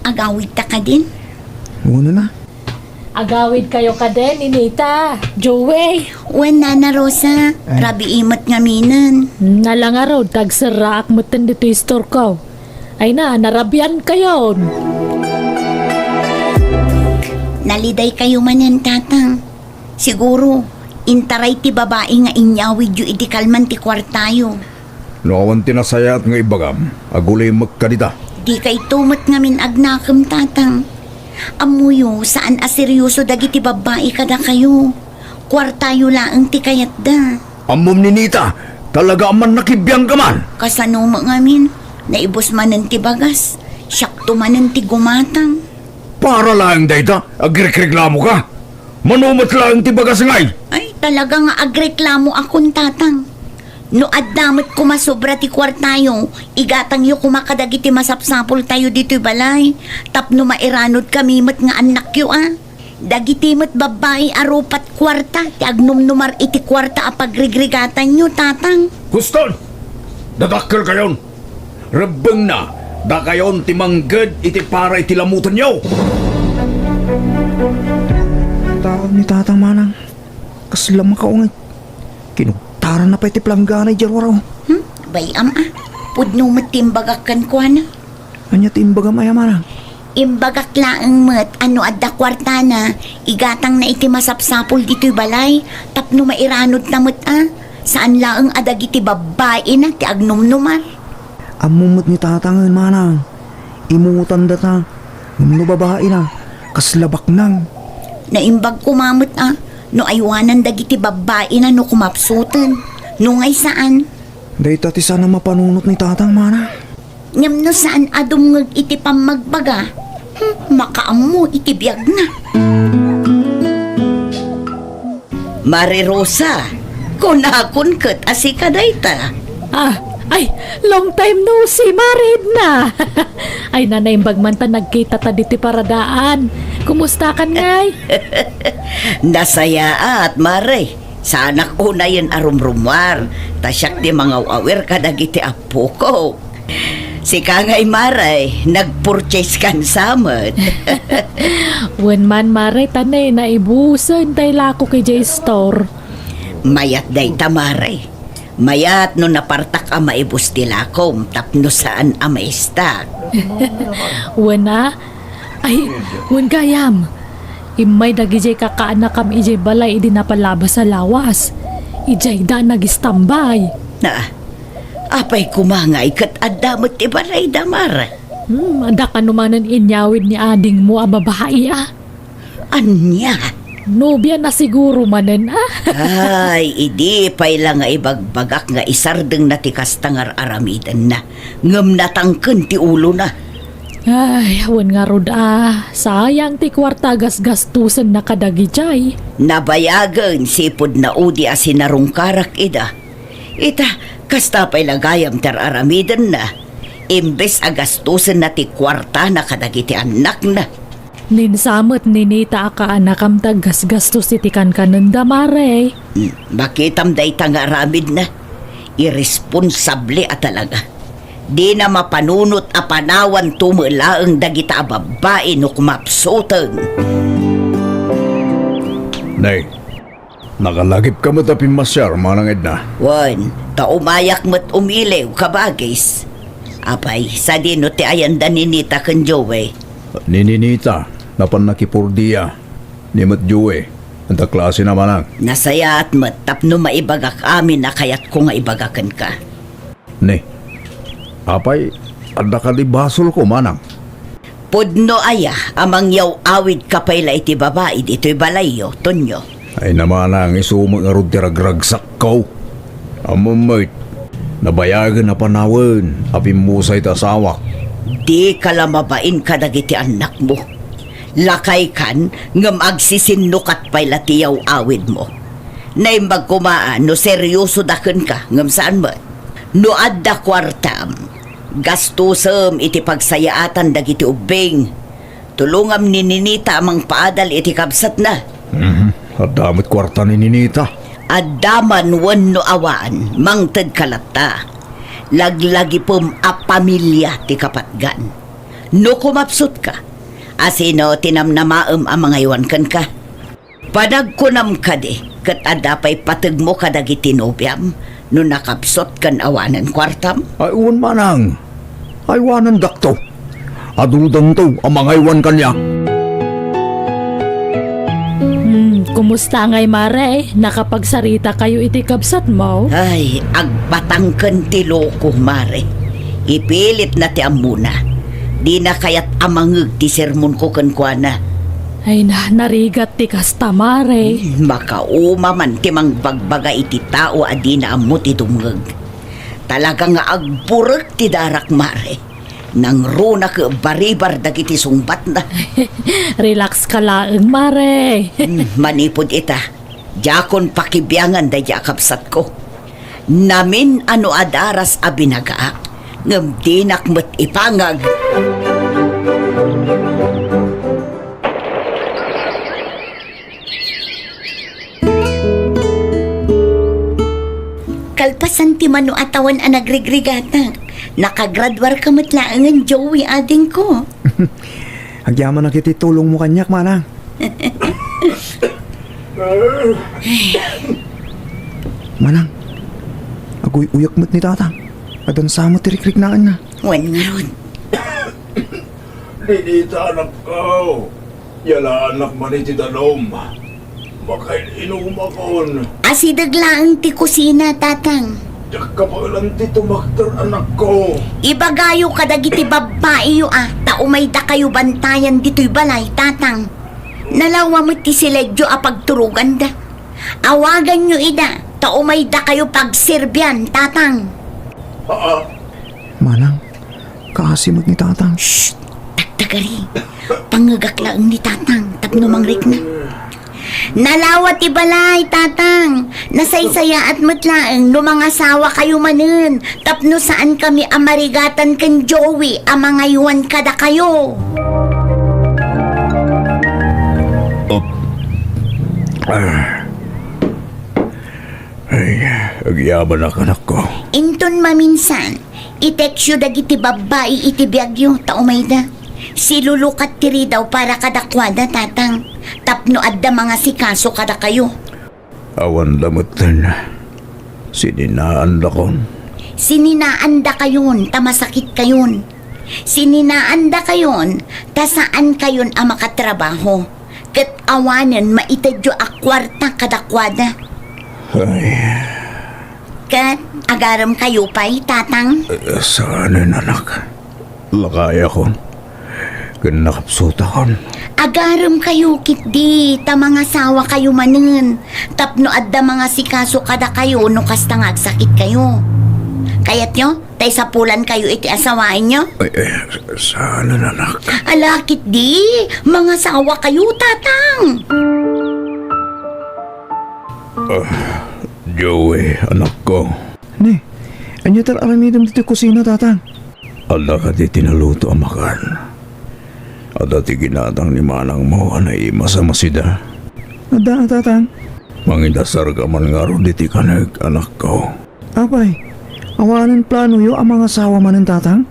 Agawidta kadin? Wenno na. Agawidkayo kadin, Ninita, Joey. Wen, Nana Rosa, ay, rabii met ngaminen. Nala ngarud, ta agserraak metten ditoy istorko. Ay na, narabiankayon. Nalidaykayo manen, Tatang. Siguro, intaray ti babai nga inyawidyo idi kalman ti kuartayo. No awan ti nasayaat nga ibagam, agulimek kadita. Dikayto met ngamin agnakem, Tatang. Ammoyo, saan a serioso dagiti babbai kadakayo. Kuartayo laeng ti kayatda. Ammom, Ninita, talaga a mannakibiangka man. Kasano met ngamin? Naibus manen ti bagas. Siakto manen ti gumatang. Para laeng dayta, agrekreklamoka? Mano met laeng ti bagas ngay? Ay, talaga nga agreklamoakon, Tatang. No adda met koma sobra ti kuartayo, igatangyo koma kadagiti masapsapultayo ditoy balay, tapno mairanudkami met nga annakyo a. Dagiti met babbai a rupat kuarta ti agnumnumar iti kuarta a pagrigrigatanyo, Tatang. Huston! Dadakkelkayon! Rebbengna, dakayon ti mangged iti para iti lamutenyo! Tao ni Tatang, Manang. Kasla makaunget. Kinugtaranna pay ti planggana idiay ruar. Hmm? Bay-am a. Pudno met ti imbagak kenkuana. Ania ti imbagam aya, Manang? Imbagak laeng met a no adda kuartana, igatangna iti masapsapul ditoy balay, tapno mairanudna met a. Saan laeng a dagiti babbaina ti agnumnumar. Ammom met ni Tatangen, Manang. Imutandata. Ngem no babaina, kasla baknang. Naimbag koma met a, no aywanan dagiti babbaina no kumapsuten. No ngay saan. Dayta ti saan a mapanunot ni Tatang, Manang. Ngem no saan a dumngeg iti pammagbaga, hmm, makaammo iti biagna. Mare Rosa, kunakon ket a sika dayta. Ah, ay, long time no see, Mare Edna. Ay, nanaimbag man ta nagkita ta diti paradaan. Kumustakan ngay? Nasayaat, Mare. Saanak unayen a rumrumuar, ta siak ti mangaw-awir kadagiti appoko. Sika ngay, Mare, nagpurchase kan sa met. Wen man, Mare, ta ne, naibusen tay lakok idiay store. Mayat dayta, Mare. Mayat no napartak a maibus ti lakom tapno saan a maistak. Wen a, ay, wen gayam. Immay dagidiay kakaanakam idiay balay idi napalabas a lawas. Idiayda nagistambay. Na, apay koma ngay ket adda met ti balayda, Mare? Hmm, adda kano manen inyawid ni adingmo a babai a? Ania? Nobiana siguro manen a? Ay, idi pay la nga ibagbagak nga isardengna ti kasta nga ar-aramidenna. Ngem natangken ti ulona. Ay, wen ngarud a, sayang ti kuarta a gasgastosenna kadagidiay. Nabayagen sipud naudi a sinarungkarak ida. Ita, kasta pay la gayam ti ar-aramidenna. Imbes a gastosenna ti kuartana kadagiti annakna. Ninsa met ni Nita a kaanakam ti aggasgastos iti kankanenda, Mare. Hmm, makitam dayta nga aramidna. Irresponsable a talaga. Dina mapanunot a panawanto met laeng dagita a babbai no kumapsuten. Nay, nakalagipka met a pimmasiar, Manang Edna. Wen, ta umayak met umiliw, kabagis. Apay, sadino ti ayanda ni Nita ken Joey? Ni Ninita, napan nakipurdia. Ni met Joey, anta klasena, Manang? Nasayaat met tapno maibagak amin a kayatko nga ibaga kenka. Ni, apay, adda kadi basolko, Manang? Pudno aya a mangyaw-awidka pay la iti babai ditoy balayyo, Tonyo. Ay na, Manang, isu met ngarud ti ragragsakko. Ammom met, nabayagen a panawen a pimmusay ti asawak. Dika la mabain kadagiti annakmo. Lakaykan, ngem agsisinnukat pay la ti yaw-awidmo. Naimbag koma a no seriosoda kenka, ngem saan met. No adda kuartam, gastosem iti pagsayaatan dagiti ubbing. Tulongam ni Ninita a mangpaadal iti kabsatna. Mhm. Adda met kuarta ni Ninita? Adda man wenno awan, mangtedka latta. Laglagipem a pamilia ti kapatgan. No kumapsutka, asino ti namnamaem a mangaywan kenka? Panagkunam kadi, ket adda pay pategmo kadagiti nobiam no nakapsut ken awanen kuartam? Ay, wen, manang. Aywanendakto. Adudanto a mangaywan kaniak. Hmm, kumusta ngay, Mare? Nakapagsarita kayo iti kabsatmo? Ay, agpatangken ti loko, Mare. Ipilitna ti ammona. Dina kayat a mangeg ti sermonko kenkuana. Ay na, narigat ti kasta, Mare. Hmm, makauma man ti mangbagbaga iti tao a dina ammo ti dumngeg. Talaga nga agburek ti darak, Mare. Nangruna ket baribar dagiti sungbatna. Relax ka laeng, Mare. Hmm, manipud ita, diakon pakibiangan daydi a kabsatko. Namin a no adaras a binagaak, ngem dinak met ipangag. Kalpasan ti mano a tawen a nagrigrigatak, nakagraduarka met laengen, Joey, adingko. Agyamanak iti tulongmo kaniak, manang. Manang, aguy-uyak met ni tatang. Adansa met ti rikriknaanna. Wen ngarud. Ninita, anakko, yalaanak man iti danum. Makain-inumakon. Asideg laeng ti kusina, tatang. Diak kabaelan ti tumakder, anakko. Ibagayo kadagiti babbaiyo a ta umaydakayo bantayan ditoy balay, tatang. Nalawa met ti siledyo a pagturoganda. Awaganyo ida ta umaydakayo pagserbian, tatang. Aa. Manang, kaasi met ni tatang. Shh! Tagtagari. Pangngegak laeng ni tatang tapno mangrikna. Nalawa ti balay, tatang. Nasaysayaat met laeng no mangasawa kayo manen tapno saan kami a marigatan ken Joey a mangaywan kadakayo. Op. Ah. Ay, agyamanak, anakko. Inton maminsan, i-textyo dagiti babbai iti biagyo ta umayda. Silulukat ti ridaw para kadakuada, tatang, tapno adda mangasikaso kadakayo. Awan lametten. Sininaandakon. Sininaandakayon ta masakitkayon. Sininaandakayon ta saankayon a makatrabaho. Ket awanen maitedyo a kuarta kadakuada. Ay. Ket agaremkayo pay, tatang? Eh, saanen, anak. Lakayakon. Ken nakapsutakon. Agaremkayo ketdi ta mangasawakayo manen tapno adda mangasikaso kadakayo no kasta nga agsakitkayo. Kayatyo ta isapulankayo iti asawaenyo? Ay, ay, saanen, anak. Ala ketdi, mangasawakayo, tatang. Ah, Joey, anakko. Ne, ania ti ar-aramidem ditoy kusina, tatang? Adda kadi ti naluto a makan? Adda ti ginatang ni manangmo a naimas a masida? Adda, tatang. Mangidasarka man ngarud iti kaneg, anakko. Apay, awanen planoyo a mangasawa manen, tatang?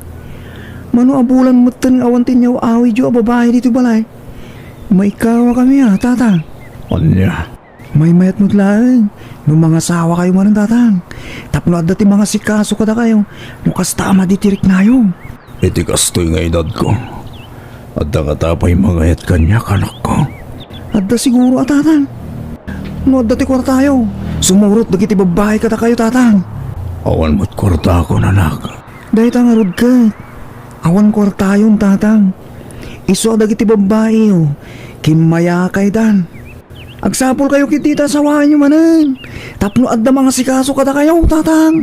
Mano a bulan metten nga awan ti inyaw-awidyo a babai ditoy balay? Maikawakami a, tatang. Ania? Maymayat met laeng no mangasawakayo manen, tatang, tapno adda ti mangasikaso kadakayo no kasta a madi ti riknayo. Iti kastoy nga edadko, adda ngata pay mangayat kaniak, anakko? Adda siguro a, tatang. No adda ti kuartayo, sumurot dagiti babbai kadakayo, tatang. Awan met kuartakon, anak. Dayta ngarud ket, awan kuartayon, tatang. Isu a dagiti babbaiyo, kimmayakaydan. Agsapulkayo ketdi ta asawaenyo manen tapno adda mangasikaso kadakayo, tatang.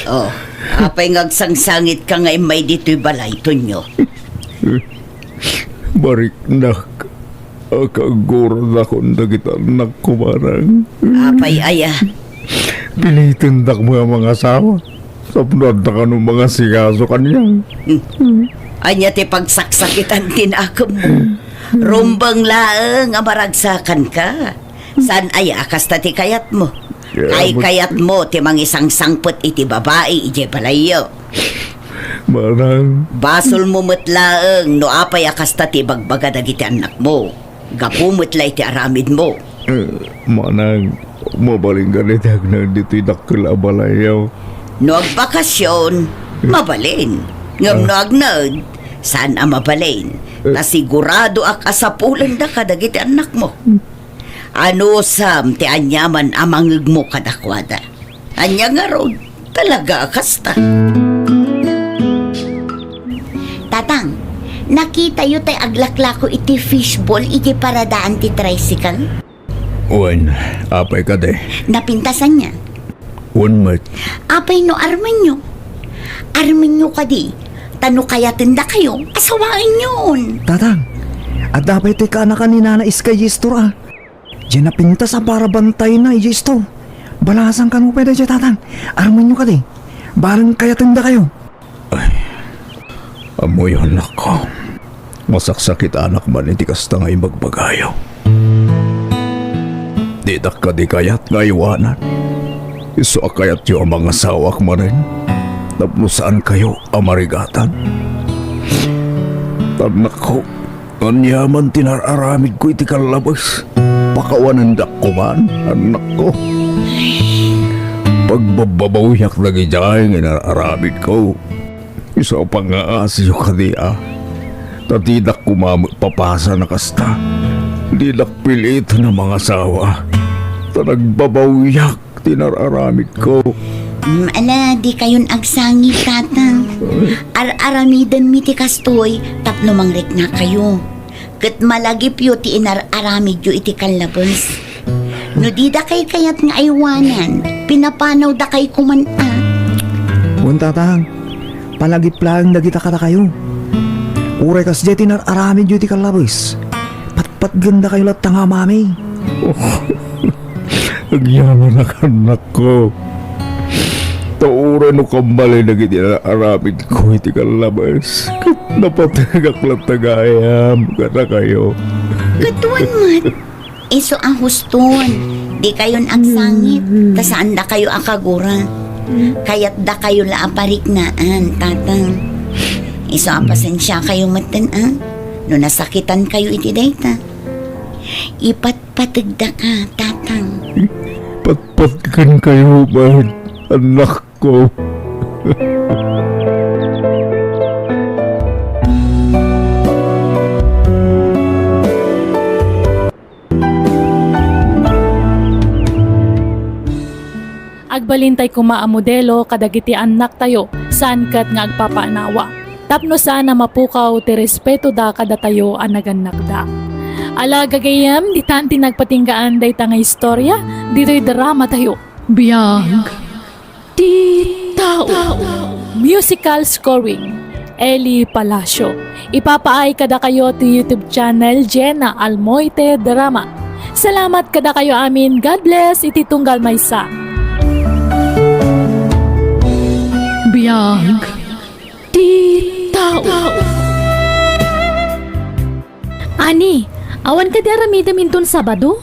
Oh, apay nga agsangsangitka nga immay ditoy balay, Tonyo? Bariknak a kaagguradakon dagiti annakko, manang. Apay aya? Pilitendak nga mangasawa tapno adda kano mangasikaso kaniak. Hmm. Ania ti pagsaksakitan ti nakemmo? Rumbeng laeng a maragsakanka. Saan aya a kasta ti kayatmo? Kay kayatmo ti mangisangsangpet iti babai idiay balayyo. Manang. Basolmo met laeng no apay a kasta ti ibagbaga dagiti annakmo. Gapu met la iti aramidmo. Eh, manang, mabalin kadi ti agnaed ditoy dakkel a balayyo? No agbakasyon, mabalin. Ngem no agnaed, saan a mabalin. Ta siguradoak a sapulendaka dagiti annakmo. Anusam ti aniaman a mangegmo kadakuada. Ania ngarud, talaga a kasta. Tatang, nakitayo tay aglaklako iti fishball iti paradaan ti tricycle? Wen, apay kadi? Napintas ania? Wen met. Apay no armenyo? Armenyo kadi, ta no kayatendakayo, asawaenyon. Tatang, adda pay ti kaanakan ni Nana Iskay Yestor a. Diay napintas a para bantayna idiay istor. Balasan kano pay daydiay, Tatang. Armenyo kadi. Bareng kayatendakayo. Ay, ammoyo, annakko. Masaksakitanak man iti kasta nga ibagbagayo. Didak kadi kayat nga aywanan. Isu a kayatyo a mangasawak manen tapno saankayo a marigatan. Annakko, aniaman ti nar-aramidko iti kallabes, pakawanendak koman, annakko. Pagbabbabawiak dagidiay nga inar-aramidko. Isu a pangaasiyo kadi a, ta didak koma met papasan a kasta. Didak piliten a mangasawa, ta nagbabawiak ti nar-aramidko. Mm, ala, dikayon agsangit, Tatang. Ar-aramidenmi ti kastoy tapno mangriknakayo. Ket malagipyo ti inar-aramidyo iti kallabes. No didakay kayat nga aywanan, pinapanawdakay koman a. Wen, Tatang, palagip laeng dagita kadakayo. Uray kasdiay ti inar-aramidyo iti kallabes, patpatgendakayo latta nga amami. Agyamanak, annakko. Ta uray no kammalay dagiti aramidko iti kallabes, ket napategak latta gayam kadakayo. Ket wen met, isu a huston, dikayon agsangit, ta saandakayo a kagura. Kayatdakayo la a pariknaan, Tatang. Isu a pasensiakayo metten a, no nasakitankayo iti dayta. Ipat Pategdaka, Tatang. Patpatgenkayo met, annakko. Agbalintay koma a modelo kadagiti annaktayo, saan ket nga agpapaanawa. Tapno saan a mapukaw ti respetoda kadatayo a nagannakda. Ala, gagayyem, ditan ti nagpatinggaan dayta nga istorya, ditoy dramatayo. Biag ti tao. Musical scoring, Eli Palacio. Ipapaay kadakayo ti YouTube channel Jenna Almoite Drama. Salamat kadakayo amin. God bless iti tunggal maysa. Biag ti tao. Ani, awan kadi aramidem inton Sabado?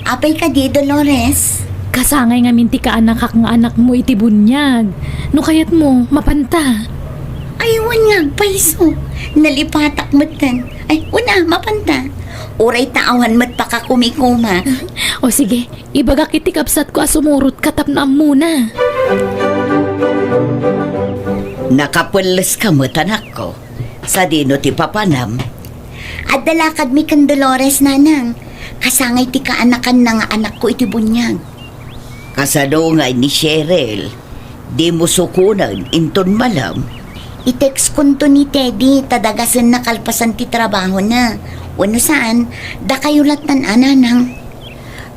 Apay kadi, Dolores? Kasangay ngamin ti kaanakak nga anakmo iti buniag. No kayatmo, mapanta. Ay, wen nga agpayso. Nalipatak metten. Ay, wen a, mapanta. Uray ta awan met pakakumikuma. O sige, ibagak iti kabsatko a sumurotka tapno ammona. Nakapelleska met, anakko. Sadino ti papanam? Adda lakadmi ken Dolores, nanang. Kasangay ti kaanakanna nga anakko iti buniag. Kasano ngay ni Cheryl? Dimo sukonen inton malem? I-textkonto ni Teddy ta dagasenna kalpasan ti trabahona. Wenno saan, dakayo lattan a, nanang.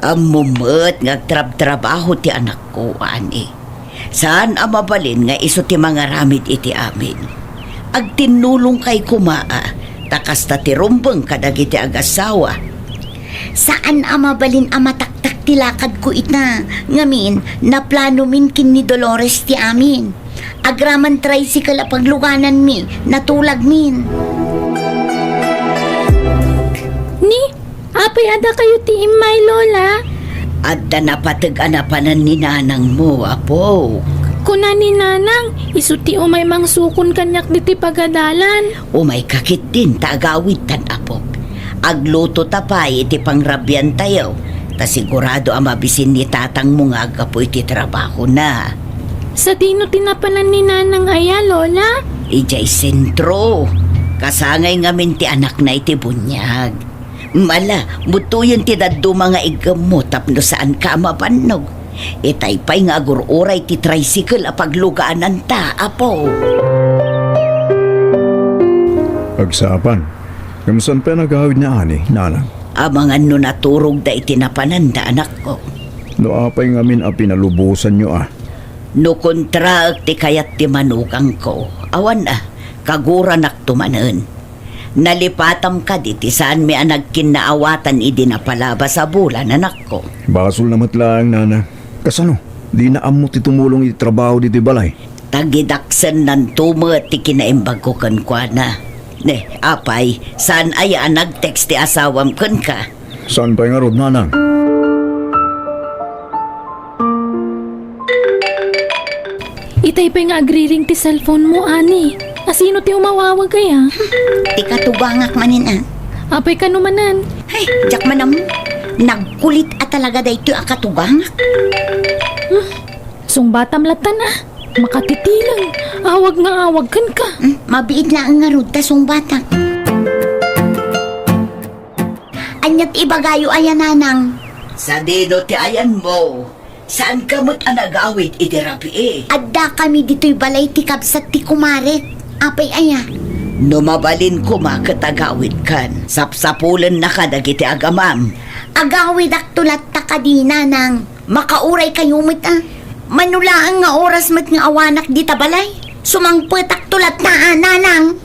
Ammom met nga agtrabtrabaho ti anakko, ani. Saan a mabalin nga isu ti mangaramid iti amin. Agtinnulongkay koma a, ta kasta ti rumbeng kadagiti agassawa. Saan a mabalin a mataktak ti lakadko ita, ngamin, naplanomin ken ni Dolores ti amin. Agraman tricycle a paglugananmi, natulagmin. Ni, apay adda kayo ti immay, Lola? Adda napateg a napanan ni nanangmo, apo. Kuna ni nanang, isu ti umay mangsukon kaniak diti pagadalan. Umayka ketdin ta agawidtan, apok. Aglutota pay iti pangrabiantayo, ta sigurado a mabisin ni tatangmo nga aggapu iti trabahona. Sadino ti napanan ni nanang aya, Lola? Idiay sentro. Kasangay ngamin ti anakna iti buniag. Ala, butoyen ti dadduma nga iggemmo tapno saanka a mabannog. Itay pay nga agur-uray ti tricycle a paglugananta, apo. Agsaapan. Ngem saan pay a nagawid ni Ani, nanang? Amangan no naturogda iti napananda, anakko. No apay ngamin a pinalubosanyo a? No kontraek ti kayat ti manugangko, awan a, kaguranakto manen. Nalipatam kadi ti saanmi a nagkinnaawatan idi napalabas a bulan, anakko. Basolna met laeng, nana. Kasano? Dina ammo ti tumulong iti trabaho ditoy balay? Tagidaksennanto met ti kinaimbagko kenkuana. Ne, apay, saan aya a nag-text ti asawam kenka? Saan pay ngarud, nanang? Itay pay nga agriring ti cellphone mo, Ani. Asino ti umawawag aya? Ti katugangak manen a. Apay kano manen? Ay, diak man ammo. Nagkulit a talaga daytoy a katugangak. Hmm. Sungbatam lattan a. Makatitileng. Awag nga awag kenka. Hmm, mabiit laeng ngarud ta sungbatak. Ania ti ibagayo aya, nanang? Sadino ti ayanmo? Saanka met a nagawid iti rabii? Addakami ditoy balay ti kabsat ti kumarek. Apay aya? No mabalin koma ket agawidkan, sapsapulennaka dagiti agamam. Agawidakto latta kadi, nanang. Makauray kayo met a. Mano laeng nga oras met nga awanak dita balay? Sumangpetakto latta a, nanang.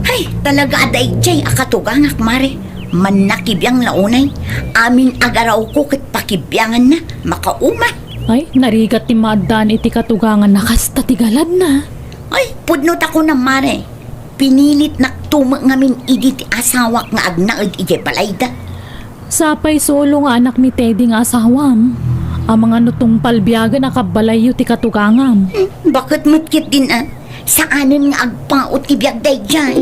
Ay, talaga a daydiay a katugangak, mare. Mannakibiang la unay. Amin a garawko ket pakibianganna. Makauma. Ay, narigat ti maaddaan iti katuganganna kasta ti galadna. Ay, pudno ta kunam, mare. Pinilitnakto met ngamin idi ti asawak nga agnaed idiay balayda. Sapay solo nga anak ni Teddy nga asawam. Amangan no tungpal biagen a kabbalayyo ti katugangam. Hmm, baket met ketdin a. Saanen nga agpaut ti biag daydiay.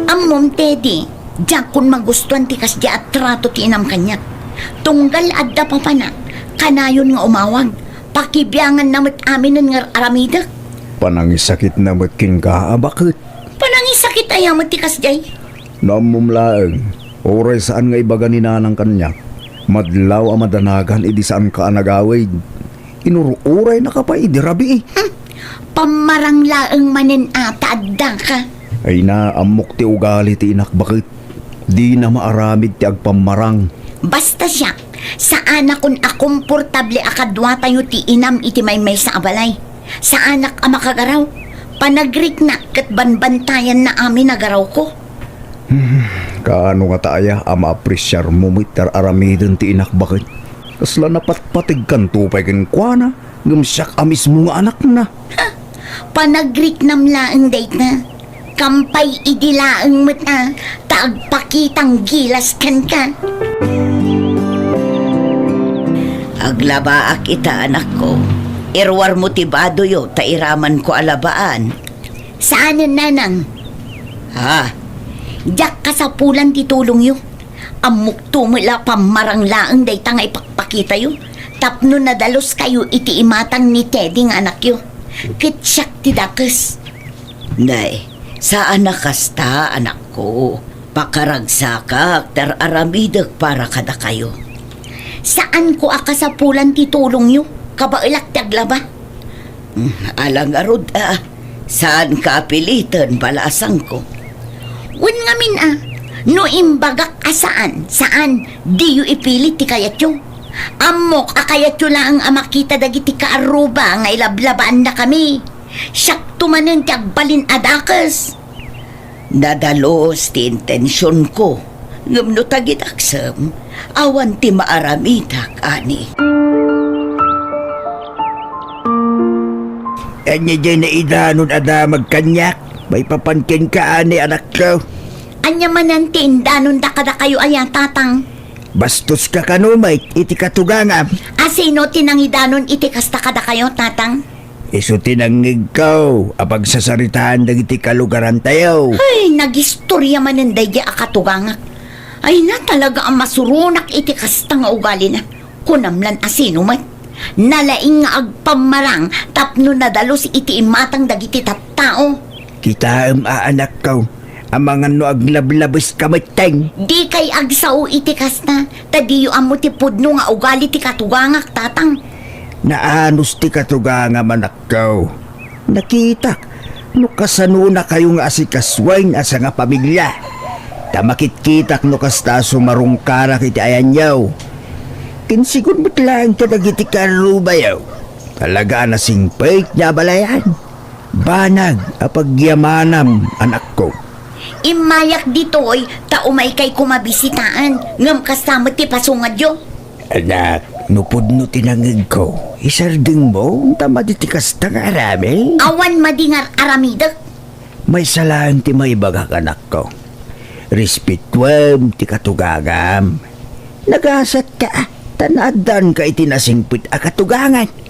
Ammom, Teddy, diakon magustuan ti kasdiay a trato ti inam kaniak. Tunggal adda papana, kanayon nga umawag. Pakibianganna met aminen nga ar-aramidek. Panangisakitna met kenka a baket. Panangisakit aya met ti kasdiay? No ammom laeng, uray saan nga ibaga ni nanang kaniak, madlaw a madanagan idi saanka a nagawid. Inur-uraynaka pay idi rabii. Hmm. Pammarang laeng manen a ta addaka. Ay na, ammok ti ugali ti inak baket. Dina maaramid ti agpammarang. Basta siak, saanakon a komportable a kaduatayo ti inam iti maymaysa a balay. Saanak a makagaraw. Panagriknak ket banbantayanna amin a garawko. Hmm, kaano ngata aya a maapresiarmo met ti ar-aramiden ti inak baket? Kasla napatpategkanto pay kenkuana, ngem siak a mismo nga anakna. Ha! Panagriknam laeng dayta. Kampay idi laeng met a, ta agpakitang gilas kenka. Aglabaak ita, anakko. Iruarmo ti badoyo ta iramanko a labaan. Saanen, nanang? Ha? Diak kasapulan ti tulongyo. Ammokto met la pammarang laeng dayta nga ipakpakitayo tapno nadaluskayo iti imatang ni Teddy nga anakyo. Ket siak ti dakes. Nay, saan a kasta, anakko. Pakaragsakak ti ar-aramidek para kadakayo. Saanko a kasapulan ti tulongyo. Kabaelak ti aglaba. Mm, ala ngarud a, saanka a piliten, balasangko. Wen ngamin a, no imbagak a saan, saan, diyo ipilit ti kayatyo. Ammok a kayatyo laeng a makita dagiti kaarruba nga ilablabaannakami. Siakto manen ti agbalin a dakes. Nadalus ti intensionko, Ngem no tagidaksem, awan ti maaramidak, ani. Ania diay naidanon a damag kaniak? Maipapan kenka, ani, anakko. Ania manen ti indanonda kadakayo aya, Tatang? Bastoska kano met iti katugangam. A sino ti nangidanon iti kasta kadakayo, Tatang? Isu ti nangngegko a pagsasaritaan dagiti kalugarantayo. Ay, nagistoria manen daydi a katugangak. Ay na, talaga a masuronak iti kasta nga ugalina. Kunam lan a sino met. Nalaing nga agpammarang tapno nadalus iti imatang dagiti tattao. Kitaem a, anakko, amangan no aglablabeska metten. Dikay agsao iti kasta, ta diyo ammo ti pudno nga ugali ti katugangak, Tatang. Naanus ti katugangam, anakko. Nakitak no kasanonakayo nga asikasuen a sangafamilia. Ta makitkitak no kasta a sumarungkarak iti ayanyo. Kinsigun met laeng kadagiti karubayo. Talaga a nasingpet nga abalayan. Banag a pagyamanam, anakko. Immayak ditoy ta umaykay koma bisitaan, ngem kasta met ti pasungadyo. Anak, no pudno ti nangngegko, isardengmo ta madi ti kasta nga aramid. Awan madi nga aramidek. Maysa laeng ti maibagak, anakko. Respetuem ti katugangam. Nagasatka, ta naaddanka iti nasingpet a katugangan.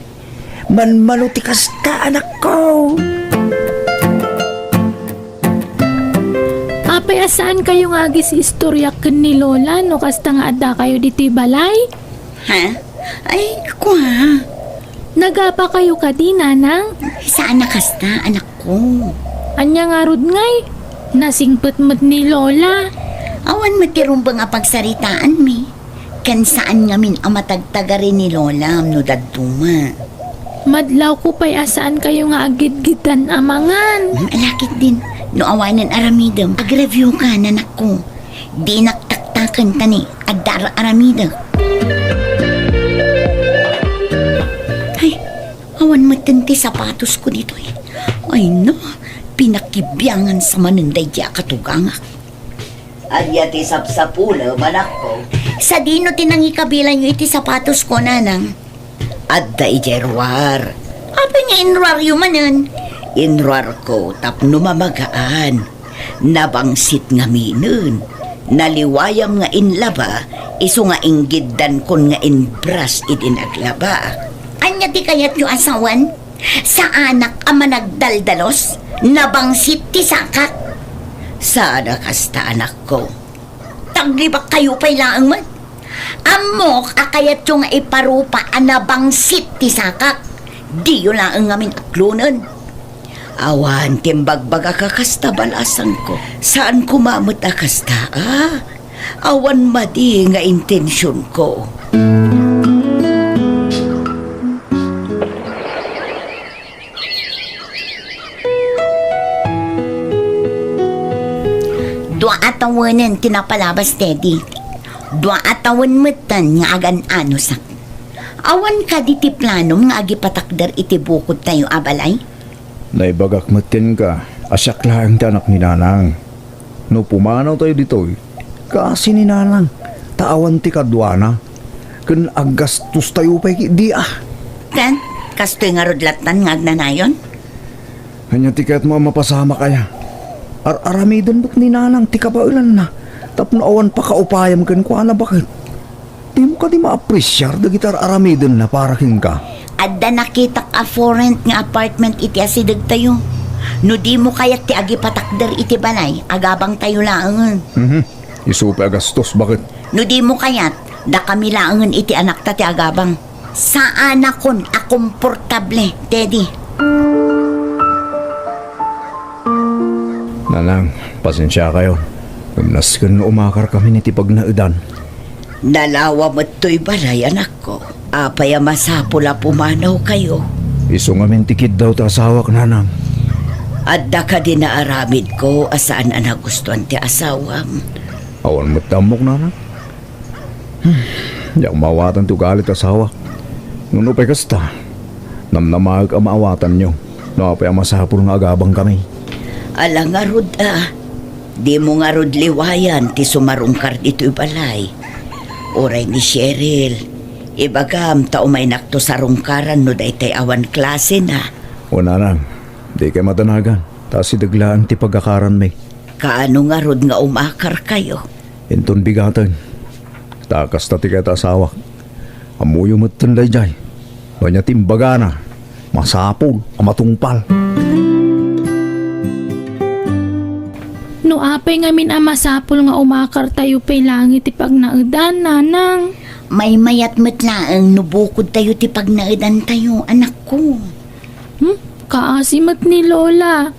Manmano ti kasta, anakko. Apay a saankayo nga agis-istoriak ken ni Lola no kasta nga addakayo ditoy balay? Ha? Ay, kua. Nagapakayo kadi, Nanang? Saan a kasta, anakko. Ania ngarud ngay? Nasingpet met ni Lola. Awan met ti rumbeng a pagsaritaanmi. Ken saan ngamin a matagtagari ni Lolam no dadduma. Madlawko pay a saankayo nga aggidgiddan a mangan. Hmm, alakit din. No awanen aramidem, agreviewka, nanakko. Dinak taktaken ta ni adda ar-aramidek. Ay, awan metten ti sapatosko ditoy. Ay, no, pinakibiangan sa manen daydi a katugangak. Ania ti sapsapulem, anakko? Sadino ti nangikabilanyo iti sapatosko, nanang? Adda idiay ruar. Apay nga inruaryo manen? Inruarko tapno mamagaan. Nabangsit ngaminen. Naliwayam nga inlaba, isu nga inggiddankon nga inbras idi naglaba. Ania ti kayatyo a sawen? Saanak a managdaldalos, nabangsit ti sakak. Saan a kasta, anakko. Taglibakkayo pay laeng met. Ammok a kayatyo nga iparupa a nabangsit ti sakak. Diyo laeng ngamin aklonen. Awan ti imbagbagak a kasta, balasangko. Saan koma met a kasta, a? Awan madi nga intensionko. Dua a tawenen ti napalabas, Teddy. Dua a tawen metten nga agan-anusak. Awan kadi ti planom nga agipatakder iti bukodtayo a balay? Naibagak met kenka a siak laeng ti anak ni Nanang. No pumanawtayo ditoy, kaasi ni Nanang, ta awan ti kaduana, ken aggastostayo pay ketdi a. Ken, kastoy ngarud lattan nga agnanayon? Ania ti kayatmo a mapasamak aya? Ar-aramiden met ni Nanang ti kabaelanna, tapno awan pakaupayam kenkuana, baket. Dimo kadi maapresiar dagiti ar-aramidenna para kenka? Adda nakitak a for rent nga apartment iti asidegtayo. No dimo kayat ti agipatakder iti balay, agabangtayo laengen. Mhm. Isu pay a gastos, baket. No dimo kayat, dakami laengen iti anakta ti agabang. Saanakon a komportable, Teddy. Nanang, pasensiakayo. Ngem nasken no umakarkami iti pagnaedan. Nalawa met toy balay, anakko. Apay a masapul a pumanawkayo? Isu ngamin ti kiddaw ti asawak, Nanang. Adda kadi naaramidko a saan a nagustuan ti asawam? Awan met ti ammok, Nanang. Hmm, diak maawatan ti ugali ti asawak. Ngem no pay kasta, namnamaek a maawatanyo no apay a masapul nga agabangkami. Ala ngarud a, Dimo ngarud liwayan ti sumarungkar ditoy balay. Uray ni Cheryl, ibagam ta umaynakto sarungkaran no daytay awan klasena. O nanang, dikay madanagan, ta asideg laeng ti pagakaranmi. Kaano ngarud nga umakarkayo? Inton bigaten, ta kasta ti kayat asawak. Ammoyo metten daydiay. No ania ti imbagana, masapul a matungpal. No apay ngamin a masapul nga umakartayo pay laeng iti pagnaedan, nanang? Maymayat met laeng no bukodtayo ti pagnaedantayo, anakko. Hmm? Kaasi met ni Lola.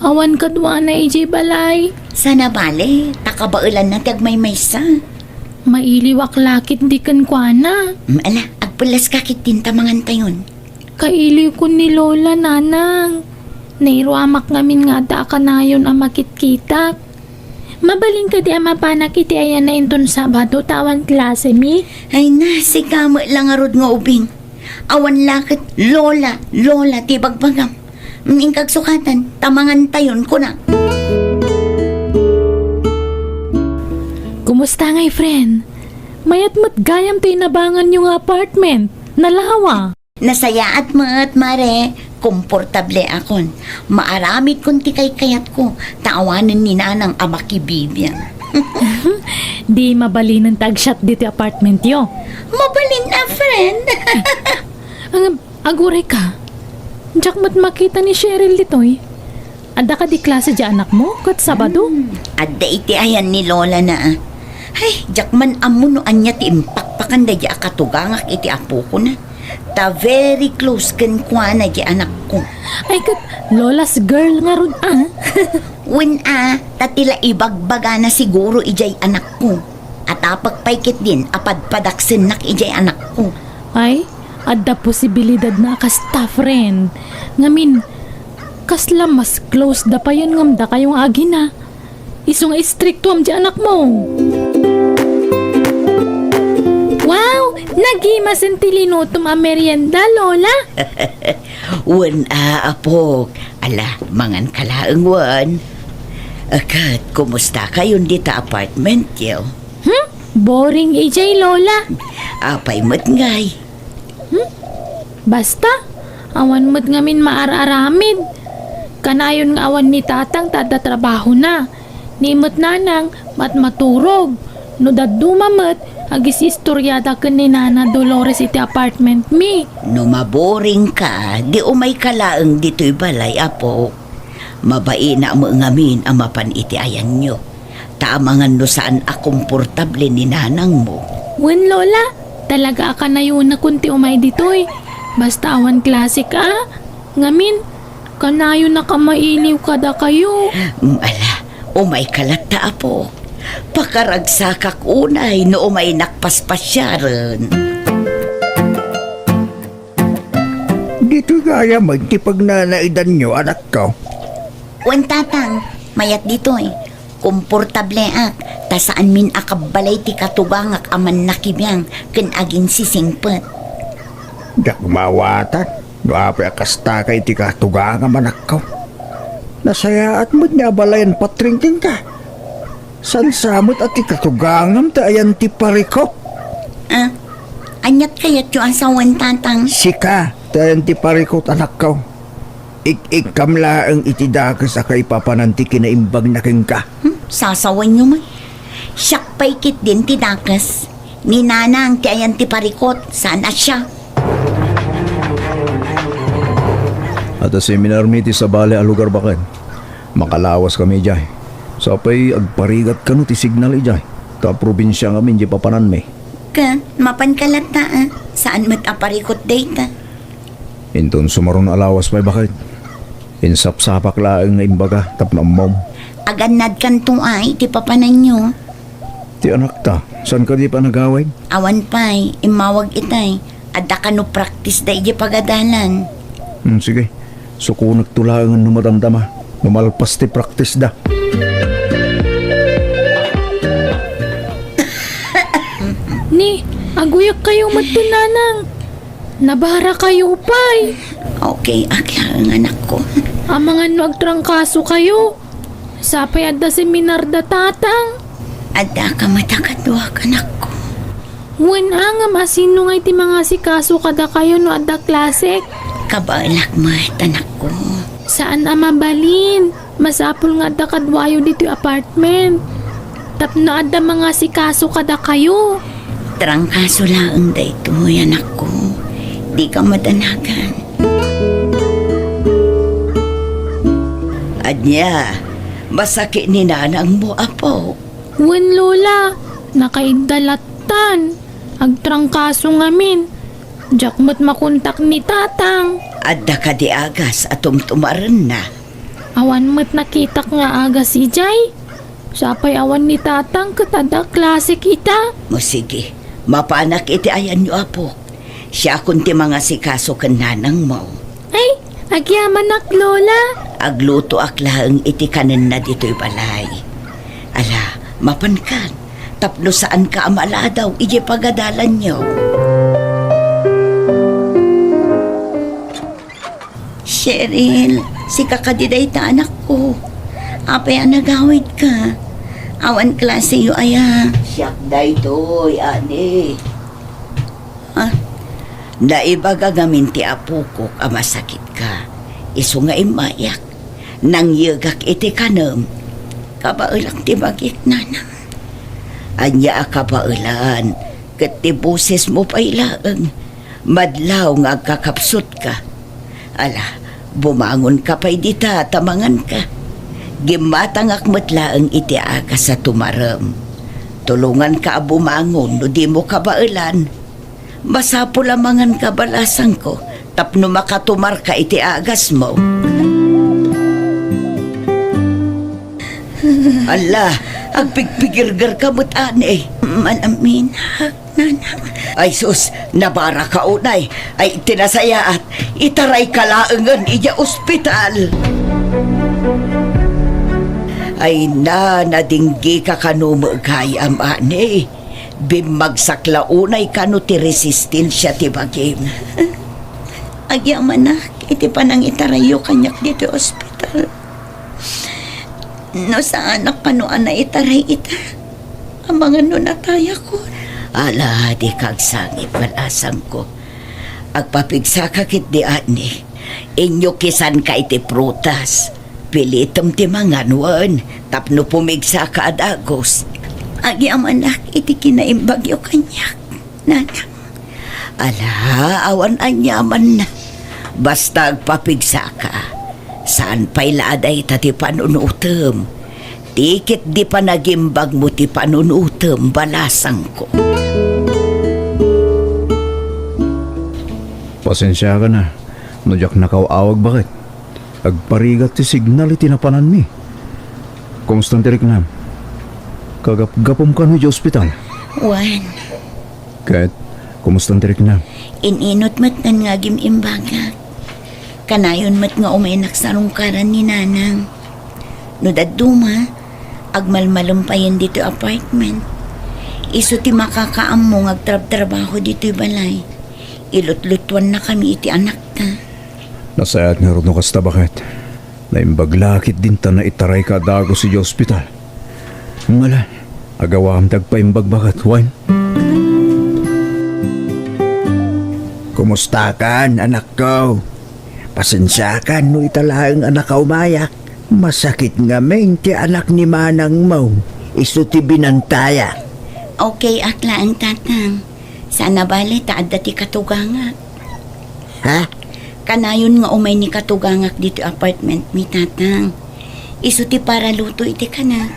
Awan kaduana idiay balay. Saan a bale, ta kabaelanna ti agmaymaysa. Mailiwak la ketdi kenkuana. Mm, ala, agpellas ka ketdin ta mangantayon. Kailiwkon ni Lola, nanang. Nairuamak ngamin nga adda a kanayon a makitkitak. Mabalin kadi a mapanak iti ayanna inton Sabado ta awan klasemi? Ay na, sika met la ngarud nga ubing. Awan la ket Lola, Lola ti bagbagam. Mm, inka agsukatan, ta mangantayon, kunak. Kumusta ngay, friend? Mayat met gayam ti inabanganyo nga apartment. Nalawa. Nasayaat met, Mare. Komportableakon. Maaramidkon ti kaykayatko, ta awanen ni Nanang a makibibiang. Di mabalinen ti agsiat ditoy apartmentyo? Mabalin a, friend. Ang, aguray ka. Diak met makita ni Cheryl ditoy. Adda kadi klase diay anakmo ket Sabado? Hmm, adda iti ayan ni Lola na, ah. Ay, diak man ammo no ania ti impakpakan daydiay a katugangak iti apokona. Ta very close kenkuana diay anakko. Ay, ket Lola's girl ngarud, ah. Wen, ah, ta ti la ibagbagana siguro idiay anakko. Atapek pay ketdin a padpadaksennak idiay anakko. Ay, adda posibilidad na a kasta, friend. Ngamin, kasla mas close da payen ngem dakayo nga agina. Isu nga istriktuam diay anakmo. Wow! Nagimasen ti linutom a merienda, Lola. Wen a, apok. Ala, mangan ka laeng wen. Ket, kumusta kayon dita apartmentyo? Hmm? Boring idiay, Lola. Apay met ngay? Hmm? Basta, awan met ngamin maar-aramid. Kanayon nga awan ni Tatang ta adda trabahona. Ni met Nanang, mat-maturog. No dadduma met, agisistoriada ken ni Nana Dolores iti apartment mi. No maboring ka, di umay ka laeng ditoy balay, apo. Mabaina met ngamin a mapan iti ayanyo. Ta amangan no saan a komportable ni nanangmo. Wen, Lola, talaga a kanayonakon ti umay ditoy. Basta awan klasek a. Ngamin, kanayonak a mailiw kadakayo. Mm, ala, umay ka latta, apo. Pakaragsakak unay no umaynak paspasiaren. Ditoy gayam ti pagnanaedanyo, anakko. Wen, Tatang, mayat ditoy. Komportableak, ta saanmin a kabbalay ti katugangak a mannakibiang ken aginsisingpet. Diak maawatan no apay a kasta kay ti katugangam, anakko. Nasayaat met nga abalayan patring kenka. Saan sa met a ti katugangam ti ayan ti parikut? Ah, aniat kayatyo a sawen, Tatang? Sika ti ayan ti parikut, anakko. Ik-ikkam laeng iti dakes a kaipapanan ti kinaimbagna kenka. Hmm, sasawenyo met. Siak pay ketdin ti dakes. Ni Nanang ti ayan ti parikut, saan a siak. Adda seminar mi iti sabali a lugar, baket. Makalawas kami idiay. Sapay agparigat kano ti signal idiay. Ta probinsia ngamin diay papananmi. Ket, mapan ka latta, ah. Saan met a parikut dayta. Inton sumaruno a lawas pay, baket. Insapsapak laeng nga imbaga tapno ammom. Agannadkanto a iti papananyo. Ti anakta, saan kadi pay nagawid? Awan pay, immawag itay. Adda kano practice da idiay pagadalan. Hmm, sige. Sukonekto laeng no madamdama. No malpas ti practice da. Ni, aguyak kayo met ti nanang. Nabara kayo pay. Okay, ak laeng, anakko. Amangan no agtrangkaso kayo. Sapay adda seminar da tatang. Addaka met a kaduak, anakko. Wen, ngem asino ngay ti mangasikaso kadakayo no adda klasek? Kabaelak met, anakko. Saan a mabalin. Masapul nga adda kaduayo ditoy apartment. Tapno adda mangasikaso kadakayo. Trangkaso laeng daytoy, anakko. Dika madanagan. Ania, masakit ni nanangmo, apo? Wen, Lola, nakaidda lattan. Agtrangkaso ngamin. Diak met makontak ni tatang. Adda kadi agas a tumtumarenna? Awan met nakitak nga agas idiay. Sapay awan ni tatang ket adda klasek ita. O sige, mapanak iti ayanyo, apok. Siakon ti mangasikaso ken nanangmo. Ay, agyamanak, Lola. Aglutoak laeng iti kanenna ditoy balay. Ala, mapankan, tapno saanka a maaladaw idiay pagadalanyo. Cheryl, sika kadi dayta, anakko. Apay a nagawidka? Awan klaseyo aya? Siak daytoy, ani. Ah, naibaga ngamin ti apokok a masakitka. Isu nga immayak. Nangyegak iti kanem. Kabaelak ti bagik, nanang. Ania a kabaelan? Ket ti bosesmo pay laeng, madlaw nga agkakapsutka. Ala, bumangonka pay dita ta manganka. Gimmatangak met laeng iti agas a tumarem. Tulonganka a bumangon no dimo kabaelan. Masapul a manganka balasangko tapno makatumarka iti agasmo. Alla, agpigpigirgerka met, ani. Malaminak, nanang. Ay sus, nabaraka unay. Ay, ti nasayaat, itarayka laengen idiay ospital. Ay na, nadinggika kano met gayam, ani. Bimmagsak la unay kano ti resistensia ti bagim. Agyamanak iti panangitarayyo kaniak ditoy ospital. No saanak kano a naitaray ita, amangan no natayakon. Ala, dika agsangit, balasangko. Agpapigsaka ketdi, ani. Inyo kisanka iti prutas. Pilitem ti mangan wen tapno pumigsaka a dagus. Agyamanak iti kinaimbagyo kaniak, nanang. Ala, awan aniamanna. Basta agpapigsaka. Saan pay la a dayta ti panunutem. Ti ketdi panagimbagmo ti panunutem, balasangko. Pasensiakan a, no diak nakaw-awag baket. Agparigat ti signal iti napananmi. Kumusta ti riknam? Kagapgapum kano idiay ospital? Wen. Ket, kumusta ti riknam? In-inut met nga agim-imbagak. Kanayon met nga umaynak sarungkaran ni nanang. No dadduma, agmalmalem payen ditoy apartment. Isu ti makakaammo nga agtrabtrabaho ditoy balay. Ilutlutuannakami iti anakta. Nasayaat ngarud no kasta, baket. Naimbag la ketdin ta naitarayka a dagus idiay ospital. Ngala, agawam ti agpaimbag, baket, wen? Kumustakan, anakko? Pasensiakan no ita laeng a nakaumayak. Masakit ngamin ti anak ni manangmo. Isu ti binantayak. Okay ak laeng, tatang. Saan a bale ta adda ti katugangak. Ha? Kanayon nga umay ni katugangak ditoy apartment mi, tatang. Isu ti paraluto iti kanak.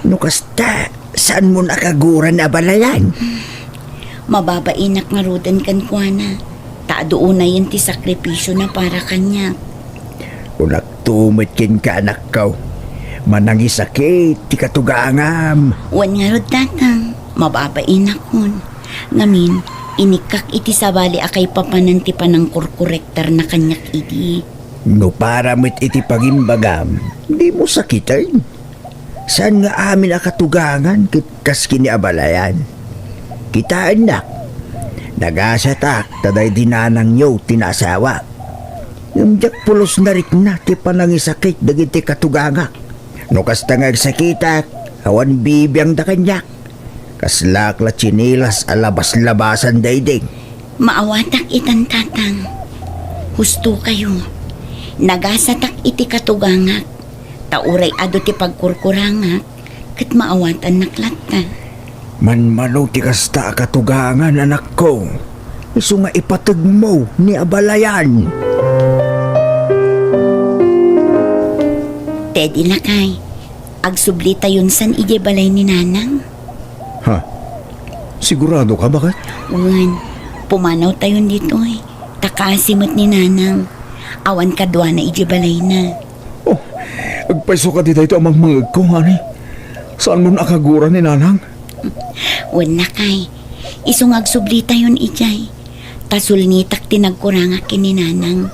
No kasta, saanmo nakaguran a balayan? Mababainak ngaruden kenkuana, ta adu unayen ti sakripisiona para kaniak. Kunakto met kenka, anakko. Manangisakit ti katugangam. Wen ngarud, tatang, mababainakon. Ngamin, inikkak iti sabali a kaipapanan ti panangkurkurektarna kaniak idi. No para met iti pangimbagam, dimo sakiten. Saan nga amin a katugangan ket kas ken ni abalayan? Kitaennak, nagasatak ta daydi nanangyo ti naasawak. Ngem diak pulos narikna ti panangisakit dagiti katugangak. No kasta nga agsakitak, awan bibiangda kaniak. Kaslaak la tsinelas a labas-labasan daydi. Maawatak itan, Tatang. Husto kayo. Nagasatak iti katugangak. Ta uray adu ti pagkurkurangak, ket maawatannak latta. Manmano ti kasta a katugangan, anakko. Isu nga ipategmo ni abalayan. Teddy, lakay, agsublitayon san idiay balay ni Nanang. Ha? Sigurado ka, baket? Wen, pumanawtayon ditoy. Ta kaasi met ni Nanang. Awan kaduana idiay balayna. Oh, agpayso ka di daytoy a mangmangegko, honey. Saanmon a kagura ni Nanang? Wen, lakay, isu nga agsublitayon idiay. Ta sulnitak ti nagkurangak ken ni Nanang.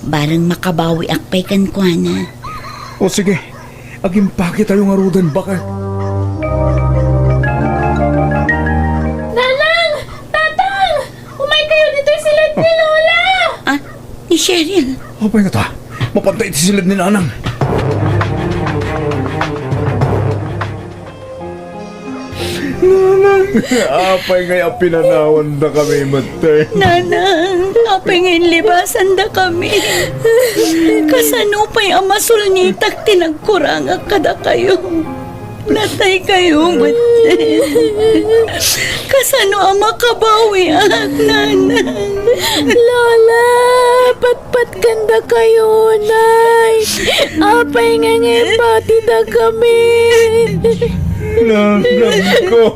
Bareng makabawiak pay kenkuana. O sige, agimpaketayo ngaruden, baket. Nanang! Tatang! Umay kayo ditoy siled ni Lola! Ah, ni Cheryl. Apay ngata, mapanta iti siled ni Nanang. Nanang, apay ngay a pinanawandakami metten? Nanang, apay ngay inlibasandakami? Kasano pay a masulnitak ti nagkurangak kadakayo? Natay kayo metten. Kasano a makabawiak, Nanang? Lola, patpatkandakayo, Nay. Apay nga ngepatidakami? Nanang ko.